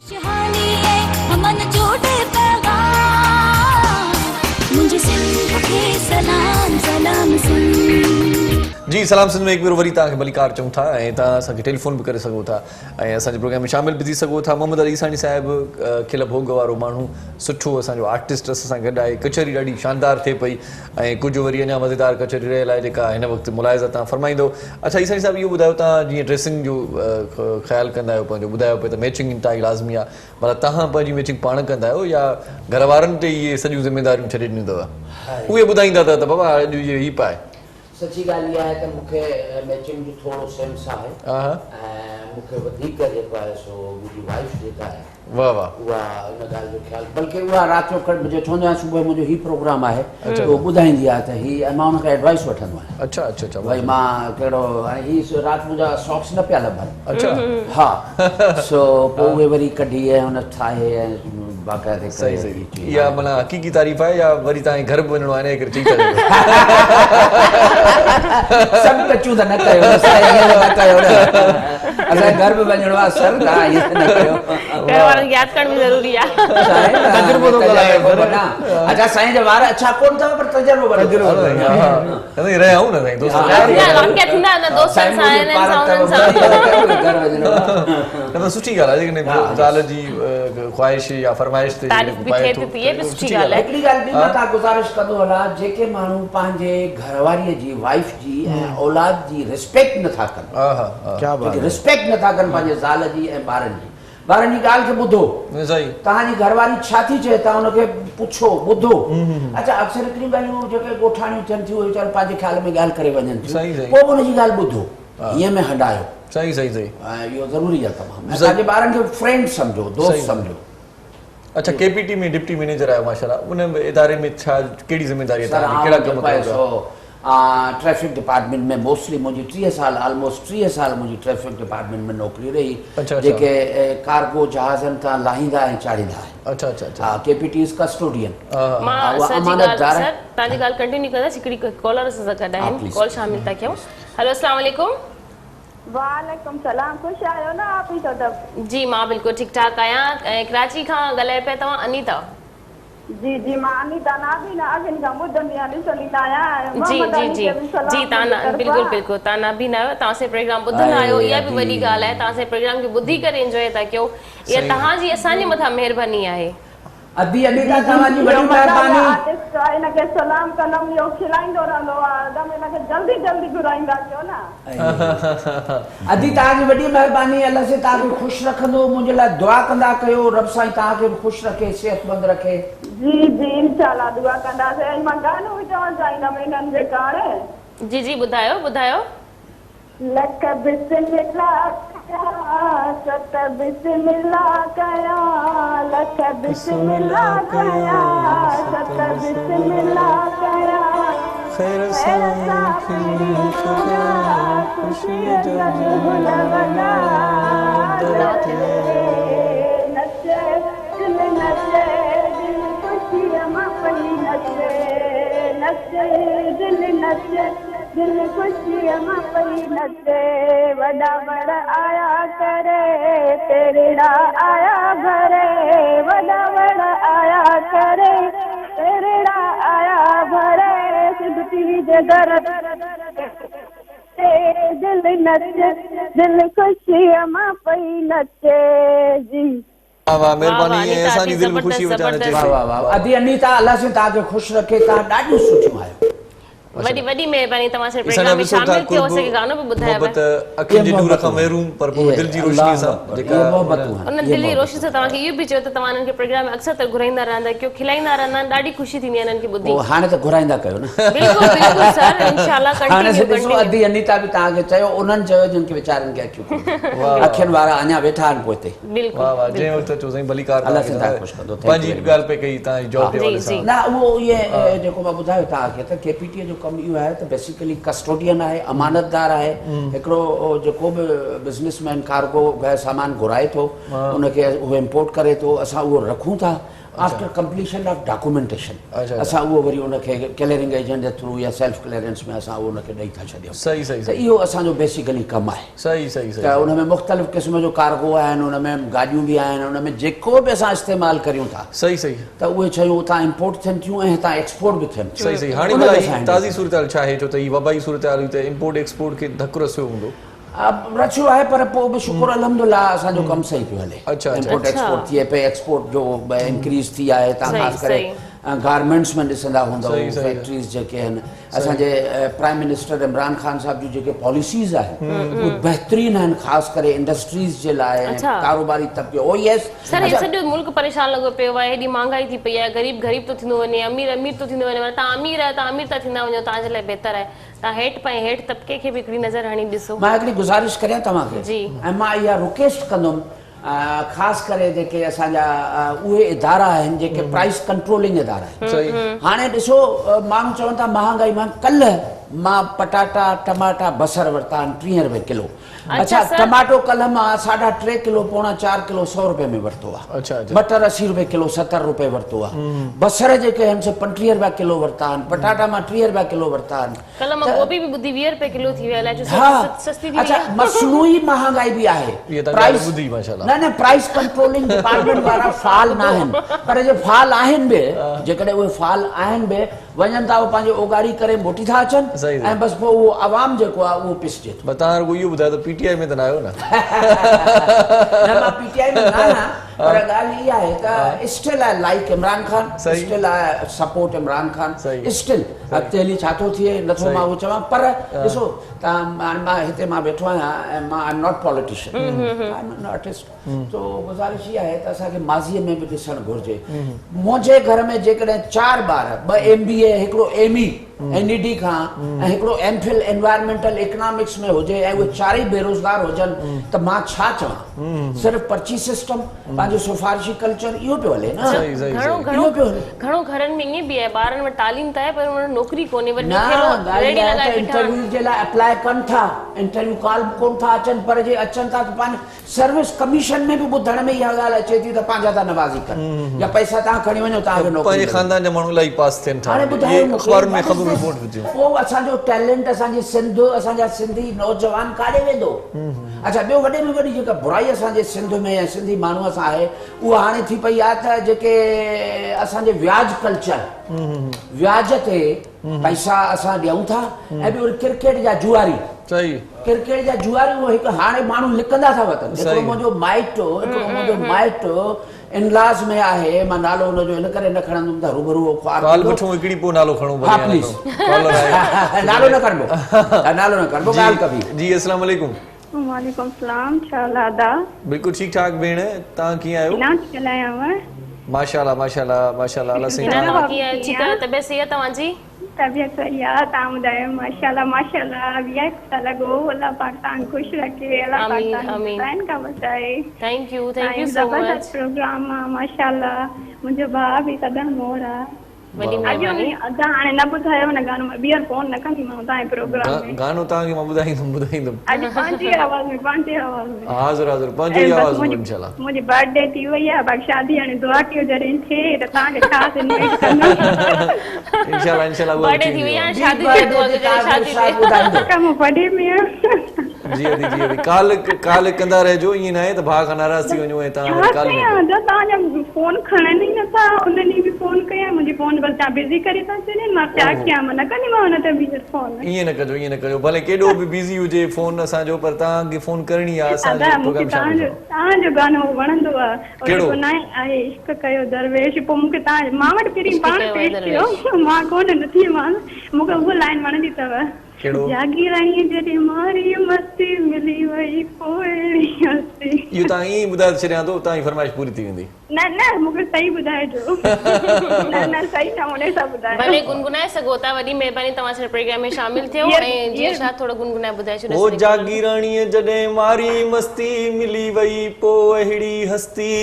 خوشحالي ۽ امن جو ڏي پيغام منهنجي سنڌ کي سلام سلام سنڌ. جي سلام سنڌ ۾ هڪ ڀيرو وري توهان کي ڀليڪار چئون ٿا ۽ توهان اسان کي ٽيليفون به ڪري سگهو ٿا ۽ اسان جي پروگرام ۾ شامل به ٿي سگهو ٿا محمد علي عيساڻي صاحب کل ڀوڳ وارو ماڻهو سٺو اسان جو آرٽسٽ اسان سان گڏ آهي ڪچهري ڏاڍي شاندار ٿئي پئي ۽ ڪجهه وري اڃا مزيدار ڪچهري رهيل آهي جيڪا هن وقت ملاحظه توهان فرمائيندو. اڇا عيساڻي صاحب اهو ٻڌايو توهان جيئن ڊريسنگ جو خيال ڪندا آهيو پنهنجو ٻڌايو پئي ته ميچنگ انتهائي لازمي آهي مطلب توهان پنهنجي ميچنگ پاڻ ڪندا آهيو يا گهر وارن تي اهي سڄيون ذميداريون ڇڏي ڏنيون اٿو اهي ٻڌائيندا اٿو ته بابا اڄ اهي هي پاء. سچي ڳالهه اها آهي ته مون کي ميچنگ جو ٿورو سينس آهي ۽ مون کي وڌيڪ جيڪو آهي سو منهنجي وائيف جيڪا آهي واه واه. اها ان ڳالهه جو خيال بلڪه اها رات جو ڪڏهن چوندو آهيان صبح منهنجو هي پروگرام آهي ته اهو ٻڌائيندي آهي ته هي ۽ مان ان کان ايڊوائس وٺندو آهيان اڇا اڇا اڇا ڀئي مان ڪهڙو هاڻي هي رات منهنجا ساڪس نه پيا لڀن اڇا ها سو پوء اهي وري ڪڍي ۽ ان ٺاهي ۽ باقاعدي صحيح صحيح اها معنيٰ حقيقي تعريف آهي يا وري توهان کي گهر به وڃڻو آهي ان ڪري چئي ٿا سگهو. سڀ ڪچون ته نه ڪيو نه سائين ائين ته نه ڪيو نه اسان کي گهر به وڃڻو آهي سر توهان ائين ته نه ڪيو. گهر وارن کي ياد ڪرڻ به ضروري آهي. تجربو ٿو ڳالهائي سر. اڇا سائين جا وار اڇا ڪونه اٿو پر تجربو وڏو اٿو. سائين رهيا آهيون نه سائين دوست واقعا ٿيندا آهن دوستن سان هنن سان انهن سان. نه ته سٺي ڳالهه آهي جيڪڏهن زال جي خواهش يا فرمائش تي تعريف به ٿئي ٿي ته اها به سٺي ڳالهه آهي. هڪڙي ڳالهه ٻي مان توهان گذارش ڪندو هلان جيڪي ماڻهو پنهنجي گهر واريء جي وائيف جي ۽ اولاد جي ريسپيڪٽ نٿا ڪن جيڪي ريسپيڪٽ نٿا ڪن پنهنجي زال جي ۽ ٻارن جي ٻارن جي ڳالهه کي ٻڌو توهان جي گهر واري ڇا ٿي چئي توهان ان کي پڇو ٻڌو اڇا اڪثر هڪڙيون ڳالهيون جيڪي ڳوٺاڻيون ٿين ٿيون اهي ويچاريون پنهنجي خيال ۾ ڳالهه ڪري وڃن ٿيون پوء به ان جي ڳالهه ٻڌو هيئن ۾ هنڊايو صحيح صحيح صحيح اهو ضروري آهي تمام ۽ پنهنجي ٻارن کي فرينڊ سمجهو دوست سمجهو. اڇا ڪي پي ٽي ۾ ڊپٽي مئنيجر آهيو ماشاءالله ان اداري ۾ ڇا ڪهڙي ذميداري آهي توهان جي ڪهڙا ڪم ڪيو ٿا. ٽريفڪ ڊپارٽمينٽ ۾ موسٽلي منهنجي 30 سال آلموسٽ 30 سال منهنجي ٽريفڪ ڊپارٽمينٽ ۾ نوڪري رهي جيڪي ڪارگو جهازن تان لاهيندا ۽ چاڙهيندا آهن. اڇا اڇا اڇا ها ڪي پي ٽي از ڪسٽوڊين. مان سر جي ڳالهه سر توهان جي ڳالهه ڪنٽينيو ڪندس هڪڙي ڪالر اسان سان گڏ آهن ڪال شامل ٿا ڪيون هلو اسلام عليڪم. وعليڪم سلام خوش آهيو نه آپي صدف. جي مان بلڪل ٺيڪ ٺاڪ آهيان ۽ ڪراچي کان ڳالهايو پيا توهان انيتا. جي جي مان انيتا نابينا اکين کان ٻڌندي آهيان ڏسندي نه آهيان ۽ جي محمد جي علي جي کي به سلام جي منهنجي توهان بلڪل طرفان. بلڪل توهان نابينا آهيو توهان اسان جي پروگرام ٻڌندا آهيو اها به وڏي ڳالهه آهي توهان اسان جي پروگرام کي ٻڌي ڪري انجوائي ٿا ڪيو اها توهان جي اسان جي مٿان مهرباني آهي. ادي انيتا توهان جي اهو وڏي مزاحيه مهرباني. آرٽسٽ آهي هن کي سلام ڪندم اهو کلائيندو رهندو آهي هردم هن کي جلدي جلدي گهرائيندا ڪيو نه. ادي توهان جي وڏي مهرباني الله سائين توهان کي خوش رکندو منهنجي لاء دعا ڪندا ڪيو رب سائين توهان کي به خوش رکي صحتمند رکي. جي جي انشاء الله دعا ڪنداسين ۽ مان گانو به چوڻ چاهيندم انهن جي ڪاڻ. جي جي ٻڌايو ٻڌايو. لک بسم الله ڪيان ست بسم الله ڪيان لک بسم الله ڪيان ست بسم الله ڪيان خير سان کلي خدا خوشيء جا دهل وڳا در تي نچي دل نچي دل خوشيء مان پئي نچي نچي دل نچي دل خوشيء مان پئي نچي، وڏا وڙ آيا ڪري، تيرڙا آيا ڀري، وڏا وڙ آيا ڪري، تيرڙا آيا ڀري، سنڌ ٽي وي جي در تي دل نچي، دل خوشيء مان پئي نچي، جي. واه واه واه واه مهرباني ۽ انيتا اسان جي آنٽي دل به خوشي زبردست وچان اچي زبردست. واه پئي. واه واه ادي انيتا الله سائين توهان کي خوش رکي توهان ڏاڍيون سٺيون آهيو. وڏي وڏي مهرباني توهان اسان جي اسان پروگرام ۾ ڏسو ٿا شامل ٿيو قرب اسان کي گانو به ٻڌايو. محبت اکين جي نور کان محروم پر پوء به دل جي روشني سان جيڪا انهن دل جي روشني سان توهان کي اهو به چيو ته توهان انهن کي پروگرام ۾ اڪثر تر گهرائيندا رهندا ڪيو کلائيندا رهندا آهن ڏاڍي خوشي ٿيندي آهي انهن کي ٻڌي. پوء هاڻي ته گهرائيندا ڪيو نه. بلڪل بلڪل سر انشاء الله هاڻي ڪنٽينيو ڏسو ڪنٽينيو. ادي انيتا به توهان کي چيو انهن چيو جن کي ويچارن کي اکيون ڪونهن اکين وارا اڃا ويٺا آهن پوئتي. بلڪل واه واه جنهن وقت اچو سائين ڀليڪار الله توهان کي سائين توهان کي خوش ڪندو thank پنهنجي you ڳالهه پئي ڪئي توهان جي جاب جي حوالي سان. نه اهو اهي جيڪو مان ٻڌايو توهان کي ته ڪي پي ٽي جو ڪم اهو آهي ته بيسيڪلي ڪسٽوڊين آهي امانتدار آهي هڪڙو جيڪو به بزنس مين ڪارگو سامان گهرائي ٿو ان کي اهو امپورٽ ڪري ٿو اسان اهو رکون ٿا آفٽر ڪمپليشن آف ڊاڪومينٽيشن اسان اهو وري ان کي ڪليئرنگ ايجنٽ جي ٿرو يا سيلف ڪليئرنس ۾ اسان اهو ان کي ڏئي ٿا ڇڏيون صحيح صحيح ته اهو اسان جو بيسيڪلي ڪم آهي صحيح صحيح ته ان ۾ مختلف قسم جو ڪارگو آهن ان ۾ گاڏيون به آهن ان ۾ جيڪو به اسان استعمال ڪريون ٿا صحيح صحيح ته اهي شيون اتان امپورٽ ٿين ٿيون ۽ هتان ايڪسپورٽ به ٿين ٿيون صحيح صحيح هاڻي ڀلا هي تازي صورتحال ڇا آهي ڇو ته هي وبائي صورتحال هئي ته امپورٽ ايڪسپورٽ کي ڌڪ رسيو هوندو رچيو آهي پر پوء به شڪر الحمدلله اسان جو ڪم صحيح پيو هلي امپورٽ ايڪسپورٽ ٿئي پئي ايڪسپورٽ جو انڪريز ٿي آهي تان خاص ڪري گارمينٽس ۾ ڏسندا هوندؤ فيڪٽريز جيڪي آهن اسان جي پرائم منسٽر عمران خان صاحب جون جيڪي پاليسيز آهن اهي بهترين آهن خاص ڪري انڊسٽريز جي لاء ڪاروباري طبقي او يس سر هي سڄو ملڪ پريشان لڳو پيو آهي هيڏي مهانگائي ٿي پئي آهي غريب غريب ٿو ٿيندو وڃي امير امير ٿو ٿيندو وڃي تان امير آهيو تان امير ٿا ٿيندا وڃو تان جي لاء بهتر آهي تان هيٺ پئي هيٺ طبقي کي به هڪڙي نظر هڻي ڏسو. مان هڪڙي گذارش ڪريان توهان کي جي. ۽ مان اها رڪيسٽ ڪندم خاص ڪري جيڪي اسان جا اهي ادارا آهن جيڪي پرائس ڪنٽرولنگ ادارا آهن صحيح. هاڻي ڏسو ماڻهو چون ٿا مهانگائي مان ڪلهه مان پٽاٽا ٽماٽا بصر ورتا آهن 30 روپيه ڪلو اڇا ٽماٽو ڪلهه مان ساڍا ٽي ڪلو پوڻا چار ڪلو سو روپيه ۾ ورتو آ مٽر 80 روپيه ڪلو 70 روپيه ورتو آ بصر جيڪي آهن سي 35 روپيه ڪلو ورتا آهن پٽاٽا مان 30 روپيه ڪلو ورتا آهن ڪلهه مان گوبي به ٻڌي 20 روپيه ڪلو ٿي وئي الائي ڇو سستي ٿي وئي اڇا مصنوعي مهانگائي به آهي پرائس نه نه پرائس ڪنٽرولنگ ڊپارٽمينٽ وارا فعال نه آهن پر جي فعال آهن به جيڪڏهن اهي فعال آهن به وڃن ٿا اهو پنهنجي اوڳاڙي ڪري موٽي ٿا اچن ۽ بس پوء اهو عوام جيڪو آهي اهو پسجي ٿو. بس توهان رڳو اهو ٻڌايو ته پي ٽي آء ۾ ته نه آهيو نه؟ نه مان پي ٽي آء ۾ نه آهيان پر ڳالهه اها آهي ته still I like Imran Khan still I support Imran Khan still اڳتي هلي ڇا ٿو ٿئي نٿو مان اهو چوان پر ڏسو توهان هاڻي مان هتي مان ويٺو آهيان ۽ مان I am not politician I am an artist تو گذارش اها آهي ته اسان کي ماضيء ۾ به ڏسڻ گهرجي. منهنجي گهر ۾ جيڪڏهن چار ٻار، ٻه ايم بي اي، هڪڙو M A, N A D کان ۽ هڪڙو ايم فل انوائرمينٽل اڪنامڪس ۾ هجي ۽ اهي چارئي بيروزگار هجن ته مان ڇا چوان؟ صرف پرچي سسٽم، پنهنجو سفارشي ڪلچر اهو پيو هلي نه. اهو پيو هلي. گهڻو گهرن ۾ ائين به آهي ٻارن وٽ تعليم ته آهي پر انهن وٽ نوڪري ڪونهي وري نه ٿيلهو ڳالهه ريڙهي اها آهي لڳائي ته بيٺا آهن. انٽرويوز جي لاء اپلاء ڪن ٿا، انٽرويو ڪال به ڪونه ٿا اچن پر جي اچن ٿا ته پنهنجو سروس ڪميشن ۾ به ٻڌڻ ۾ اها ڳالهه اچي ٿي ته پنهنجا ٿا نوازي ڪن يا پئسا توهان کڻي وڃو توهان کي نوڪري پنهنجي ملندي. خاندان جا ماڻهو الاهي پاس ٿين ٿا هاڻي ٻڌايو اهي مون کي اخبارن ۾ what is خبرون this? Report به ٿيون. پوء اسان جو ٽيلنٽ اسان جي سنڌ اسان جا سنڌي نوجوان ڪاڏي ويندو؟ اڇا ٻيو وڏي ۾ وڏي جيڪا برائي اسان جي سنڌ ۾ ۽ سنڌي ماڻهوء سان آهي اها هاڻي ٿي پئي آهي ته جيڪي اسان جي وياج ڪلچر وياج تي پئسا اسان ڏيون ٿا ۽ ٻيو وري ڪرڪيٽ جا جواري صحيح. ڪرڪيٽ جا جواري اهو هڪ هاڻي ماڻهو لڪندا ٿا وتن هڪڙو منهنجو مائٽ هڪڙو منهنجو مائٽ انلاز ۾ آهي مان نالو ان جو ان ڪري نه کڻندم ته روبرو اهو خوار ڪال ٿيندو. وٺون هڪڙي پوء نالو کڻو ها ڀلي پليز ڪالر آهي نالو نه کڻبو نالو نه کڻبو ڳالهه ڪبي. جي اسلام عليڪم. وعليڪم السلام ڇا حال آ ادا. بلڪل ٺيڪ ٺاڪ ڀيڻ توهان ڪيئن آهيو. حنا ٿي ڳالهايانو. ماشاءالله ماشاءالله ماشاءالله الله سائين حنا توهان توهان ڪيئن آهيو ٺيڪ آهيو طبيعت صحيح آهي توهان جي. طبيعت صحيح آ توهان ٻڌايو ماشاءالله ماشاءالله وي آء پي ٿا لڳو الله پاڪ توهان کي خوش رکي الله پاڪ آمين توهان کي آمين براين کان بچائي thank you thank ۽ you سو زبردست مچ پروگرام آ ماشاءالله منهنجو ڀاء به سدڻ مور آ وڏي اڄ مهرباني. ادا هاڻي نه ٻڌايو نه گانو مان ٻيهر فون نه ڪنديمانو توهان جي پروگرام ۾ گانو توهان کي مان ٻڌائيندم ٻڌائيندم. اڄ پنهنجي آواز ۾ پنهنجي آواز ۾. حاضر حاضر پنهنجو ئي ۽ بس آواز هوندو منهنجي انشاء الله. منهنجي برٿ ڊي ٿي وئي آ باقي شادي هاڻي دعا ڪيو جڏهن ٿئي ته توهان کي خاص انوائيٽ ڪندم. انشاء الله انشاء الله اها به برٿ ڊي ٿي ٿي وئي ويندي. آ ٻي شادي برٿ ٿئي ڊي دعا تي ڪجو توهان کي شادي ارشاد ٿئي. ٻڌائيندو. ڪم وڏي ۾ آ. جي ادي جي ادي ڪال ڪال ڪندا رهجو ائين ناهي ته ڀاء کان ناراض ٿي وڃو ۽ توهان ڇا وري ڪال نه ڪيان ڪيو. ادا توهان جا فون کڻن ئي نٿا ان ڏينهن به فون ڪيان منهنجي فون بس توهان بزي ڪري ٿا ڇڏين مان ڇا ڪيان مان نه ڪنديمانو نه ته ٻيهر فون. ائين نه ڪجو ائين نه ڪجو ڀلي ڪيڏو به بزي هجي فون اسان جو پر توهان کي فون ڪرڻي آهي اسان ادا جو مونکي پروگرام شامل توهان جو ٿيڻو. توهان جو گانو وڻندو آ او ڪهڙو؟ جيڪو ناهي آهي عشق ڪيو درويش پوء مونکي توهان مان وٽ پھرين عشق پاڻ ڪيو آهي پيش ٿيو درويش. مان ڪونه نٿي مان مونکي اها لائين وڻندي اٿو. ڪهڙو؟ جاگيراڻيء جڏهن ماري مستي ملي وئي پوء اهڙي هستي. اهو توهان ائين ئي ٻڌائي ٿو ڇڏيان ٿو توهان جي فرمائش پوري ٿي ويندي. نه نه مون کي صحيح ٻڌائجو نه نه صحيح نموني سان ٻڌايو. ڀلي گنگنائي سگهو ٿا وڏي مهرباني توهان اسان جي پروگرام ۾ شامل ٿيو ۽ جي ارشاد ٿورو گنگنائي ٻڌائي ڇڏيو او اسان جي ڪالر کي. جاگيراڻيء جڏهن ماري مستي ملي وئي پوء اهڙي هستي.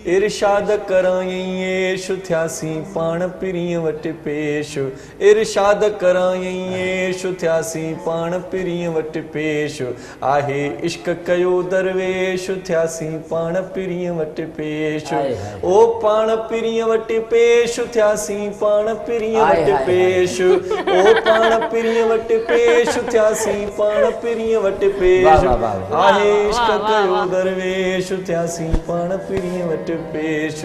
ارشاد ڪرايئين عيش، ٿياسين پاڻ پرينء وٽ پيش. ارشاد ڪرايئين عيش، ٿياسين پاڻ پرينء وٽ پيش. آهي عشق ڪيو درويش، ٿياسين پاڻ پرينء وٽ پيش. او پاڻ پرينء وٽ پيش، ٿياسين پاڻ پرينء وٽ پيش. او پاڻ پرينء وٽ پيش، ٿياسين پاڻ پرينء وٽ پيش. آهي عشق ڪيو درويش، ٿياسين پاڻ پرينء وٽ پيش.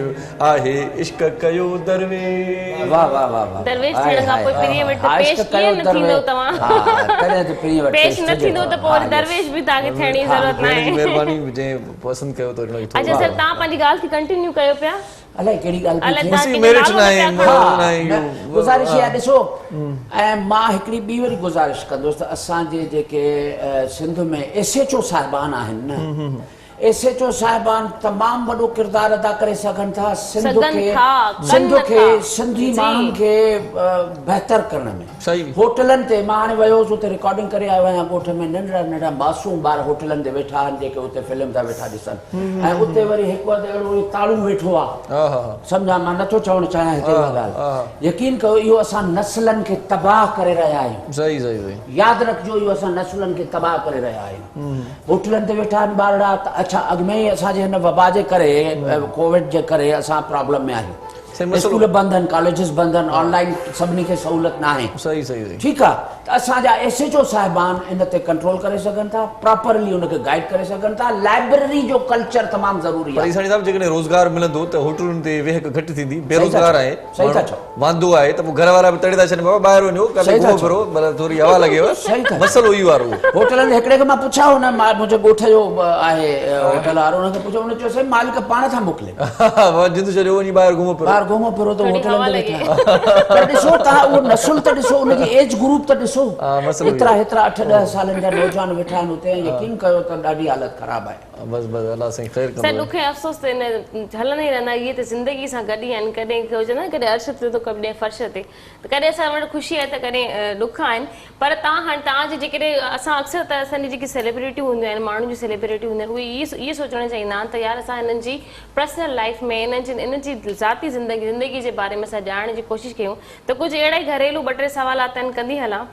آهي عشق ڪيو درويش. واه واه واه واه درويش ٿيڻ کان پوء پرينء وٽ پيش ڪيئن نه ٿيندو توهان پيش نه ٿيندو ته پوء وري درويش به توهان کي ٿيڻ جي ضرورت ناهي. مهرباني جنهن پسند ڪيو ته ان کي ٿورو اڇا سر توهان پنهنجي ڳالهه کي ڪنٽينيو ڪيو پيا. الائي ڪهڙي ڳالهه پئي ٿئي. ميرٽ ناهي اهو گذارش اها ڏسو ۽ مان هڪڙي ٻي وري گذارش ڪندس ته اسان جي جيڪي سنڌ ۾ ايس ايڇ او صاحبان آهن نه ايس ايڇ او صاحبان تمام وڏو ڪردار ادا ڪري سگهن ٿا سنڌ کي سنڌ کي سنڌي ماڻهن کي بهتر ڪرڻ ۾ هوٽلن تي مان هاڻي ويو هوس اتي رڪارڊنگ ڪري آيو آهيان ڳوٺ ۾ ننڍڙا ننڍڙا معصوم ٻار هوٽلن تي ويٺا آهن جيڪي اتي فلم ٿا ويٺا ڏسن ۽ اتي وري هڪ اڌ اهڙو تاڙو ويٺو آهي سمجهان مان نٿو چوڻ چاهيان هتي اها ڳالهه يقين ڪيو اهو اسان نسلن کي تباهه ڪري رهيا آهيون صحيح صحيح صحيح ياد رکجو اهو اسان نسلن کي تباهه ڪري رهيا آهيون هوٽلن تي ويٺا آهن ٻارڙا ته اڇا اڳ ۾ ئي اسان جي هن وبا جي ڪري ڪووڊ جي ڪري اسان پرابلم ۾ آهيون اسڪول بند آهن ڪاليجز بند آهن آن لائن سڀني کي سهولت ناهي صحيح صحيح ٺيڪ آ ته اسان جا ايس ايڇ او صاحبان ان تي ڪنٽرول ڪري سگهن ٿا پراپرلي ان کي گائيڊ ڪري سگهن ٿا لائبريري جو ڪلچر تمام ضروري آ پر عيساڻي صاحب جيڪڏهن روزگار ملندو ته هوٽلن تي ويهڪ گهٽ ٿيندي بيروزگار آهي صحيح ٿا چئو. واندو آهي ته پوء گهر وارا به تڙي ٿا ڇڏين بابا ٻاهر وڃو ڪاڏي گهمو ڦرو مطلب ٿوري هوا لڳيو مسئلو اهو وارو هو. هوٽلن تي هڪڙي کي مان پڇيا هو نه منهنجي ڳوٺ جو آهي هوٽل وارو ان کي پڇيو ان چيو سائين مالڪ پاڻ ٿا موڪلين. بابا جند ڇڏيو وڃي ٻاهر گهمو ڦرو. ٻاهر گهمو ڦرو ته هوٽلن تي ويٺا آهن پر ڏسو توهان اهو نسل ته ڏسو ان جي ايج گروپ ته ڏسو ايترا هيترا اٺ ڏهه سالن جا نوجوان ويٺا آهن اتي ۽ يقين ڪيو ته ڏاڍي حالت خراب آهي. بس بس الله سائين خير ڪندو. سر ڏک ۽ افسوس ته ان هلندا ئي رهندا اهي ته زندگي سان گڏ ئي آهن ڪڏهن ڪو چوندا آهن ڪڏهن عرش تي ته ڪڏهن فرش تي ته ڪڏهن اسان وٽ خوشي آهي ته ڪڏهن ڏک آهن پر توهان هاڻي توهان جي جيڪڏهن اسان اڪثر ته اسان جي جيڪي سيليبريٽيون هونديون آهن ماڻهن جون سيليبريٽيون هونديون آهن اهي اهي سوچڻ چاهيندا آهن ته يار اسان هنن جي پرسنل لائف ۾ هنن جي هنن جي ذاتي زندگي زندگي جي باري ۾ اسان ڄاڻڻ جي ڪوشش ڪيون ته ڪجهه اهڙا ئي گهريلو ٻه ٽي سوالات آهن ڪندي هلان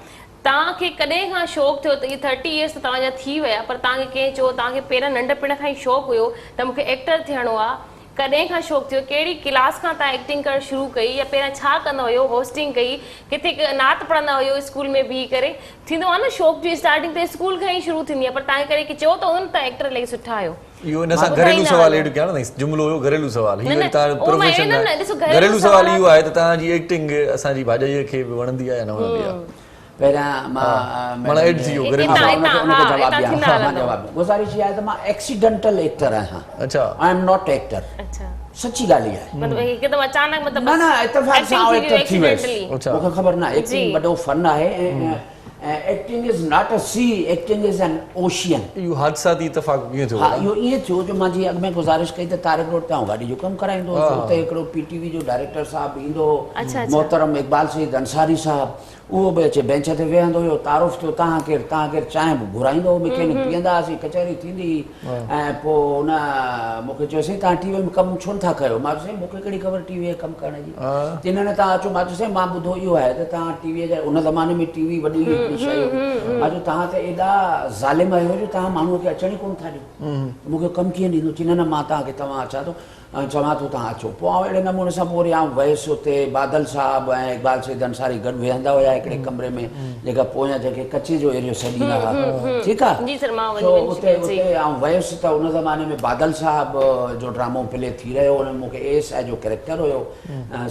توهان کي ڪڏهن کان شوق ٿيو ته اهي ٿرٽي ايئرس ته توهان جا ٿي ويا پر توهان کي ڪنهن چيو توهان کي پهريان ننڍپڻ کان ئي شوق هيو ته مون کي ايڪٽر ٿيڻو آ ڪڏهن کان شوق ٿيو ڪهڙي ڪلاس کان توهان ايڪٽنگ ڪرڻ شروع ڪئي يا پهريان ڇا ڪندا هيو هوسٽنگ ڪئي ڪٿي نعت پڙهندا هيو اسڪول ۾ بيهي ڪري ٿيندو آ نه شوق جي اسٽارٽنگ ته اسڪول کان ئي شروع ٿيندي آ پر توهان کي ڪڏهن ڪنهن چيو ته هوندو نه توهان ايڪٽر الاهي سٺا آهيو. اهو ان سان گهريلو سوال ايڊ ڪيان نه جملو هيو گهريلو سوال هي وري توهان جو پروفيشن آهي گهريلو سوال اهو آهي ته توهان جي ايڪٽنگ اسان جي ڀاڄائيء کي به وڻندي آهي يا نه وڻندي آهي؟ پهريان مان معنيٰ ايڊ ٿي ويو گهريلو سوال ان کي جواب ڏيان مان جواب ڏيان گذارش اها آهي ته مان ايڪسيڊنٽل ايڪٽر آهيان اڇا I am not actor سچي ڳالهه اها آهي مطلب هڪدم اچانڪ مطلب نه نه اتفاق سان آئون ايڪٽر ٿي ويس مون کي خبر نه ايڪٽنگ وڏو فن آهي ۽ acting is not a sea acting is an ocean. اهو حادثاتي اتفاق ڪيئن ٿيو ها اهو ائين ٿيو جو مان جيئن اڳ ۾ گذارش ڪئي ته طارق روڊ تي آئون گاڏي جو ڪم ڪرائيندو هوس اتي هڪڙو پي ٽي وي جو ڊائريڪٽر صاحب ايندو هو محترم اقبال سعيد انصاري صاحب اهو به اچي بينچ تي ويهندو هيو تعارف ٿيو تهان ڪير تهان ڪير چانهه به گهرائيندو هو مڪينڪ پيئندا هئاسين ڪچهري ٿيندي هئي ۽ پوء ان مون کي چيو سائين توهان ٽي وي ۾ ڪم ڇو نٿا ڪيو؟ مان چيو سائين مون کي ڪهڙي خبر ٽي وي ڪم ڪرڻ جي. چيائين نه نه توهان اچو. مان چيو سائين مان ٻڌو اهو آهي ته توهان ٽي وي جا ان زماني ۾ ٽي وي وڏي هڪڙي شيء هئي. مان چيو توهان ته ايڏا ظالم آهيو جو توهان ماڻهوء کي اچڻ ئي ڪونه ٿا ڏيو. مون کي ڪم ڪيئن ڏيندو؟ چيائين نه نه مان توهان کي توهان اچان ٿو. ۽ چوان ٿو توهان اچو. پوء آئون اهڙي نموني سان پوء وري آئون ويس اتي بادل صاحب ۽ اقبال سيد انصاري گڏ ويهندا هيا هڪڙي ڪمري ۾ جيڪا پويان جنهن کي ڪچي جو ايريو سڏيندا هئا ٺيڪ آ سو اتي اتي آئون ويس ته ان زماني ۾ بادل صاحب جو ڊرامو پلي ٿي رهيو ان ۾ مون کي اي ايس I جو ڪريڪٽر هيو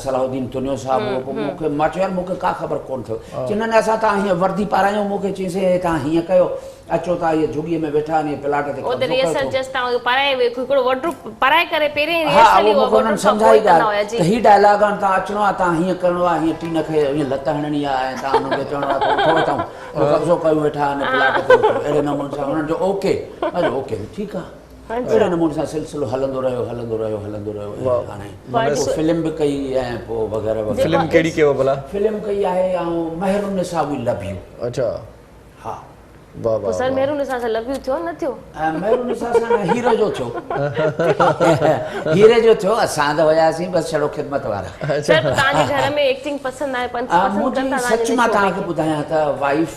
صلاح الدين تنيو صاحب هو پوء مون کي مان چيو يار مون کي ڪا خبر ڪونه ٿيو چي نه نه اسان توهان هيئن وردي پارايون مون کي چيس هي توهان هيئن ڪيو اچو ٿا هيء جهڳيء ۾ ويٺا آهن، هيء پلاٽ تي قبضو ڪيو ريهرسل اٿو. جسٽ توهان کي پارائي ويو هڪڙو ورڊروپ پارائي ڪري پهرين ها ريهرسل اهو ئي مون کي انهن ورڊروپ کان پوء سمجهائي ڪندا ڳالهه هيا جي. ته هي ڊائلاگ هاڻ توهان اچڻو آهي توهان هيئن ڪرڻو آهي هيئن ٽين کي هيئن لت هڻڻي آهي ۽ توهان انهن کي چوڻو آهي ته اٿو هتان هو قبضو ڪيو ويٺا آهن پلاٽ تي اٿو اهڙي نموني سان انهن چيو اوڪي مان چيو اوڪي ٺيڪ آهي اهڙي نموني سان سلسلو هلندو رهيو هلندو رهيو هلندو رهيو ۽ هاڻي پوء فلم به ڪئي ۽ پوء وغيره وغيره. فلم ڪهڙي ڪيو ڀلا؟ فلم ڪئي آهي آئون مهرالنساء وي لو يو. اڇا. ها. واه پوء واه سر واه. مهرالنساء سان لو يو ٿيو نه ٿيو؟ مهرالنساء سان نه هيرو جو ٿيو. هيري جو ٿيو اسان ته هياسين بس ڇڙو خدمت وارا. سر پوء توهان جي گهر ۾ ايڪٽنگ پسند آهي پسند ڪن منهنجي ٿا توهان سچ جي مان شعبي توهان کي کي؟ ٻڌايان ته وائيف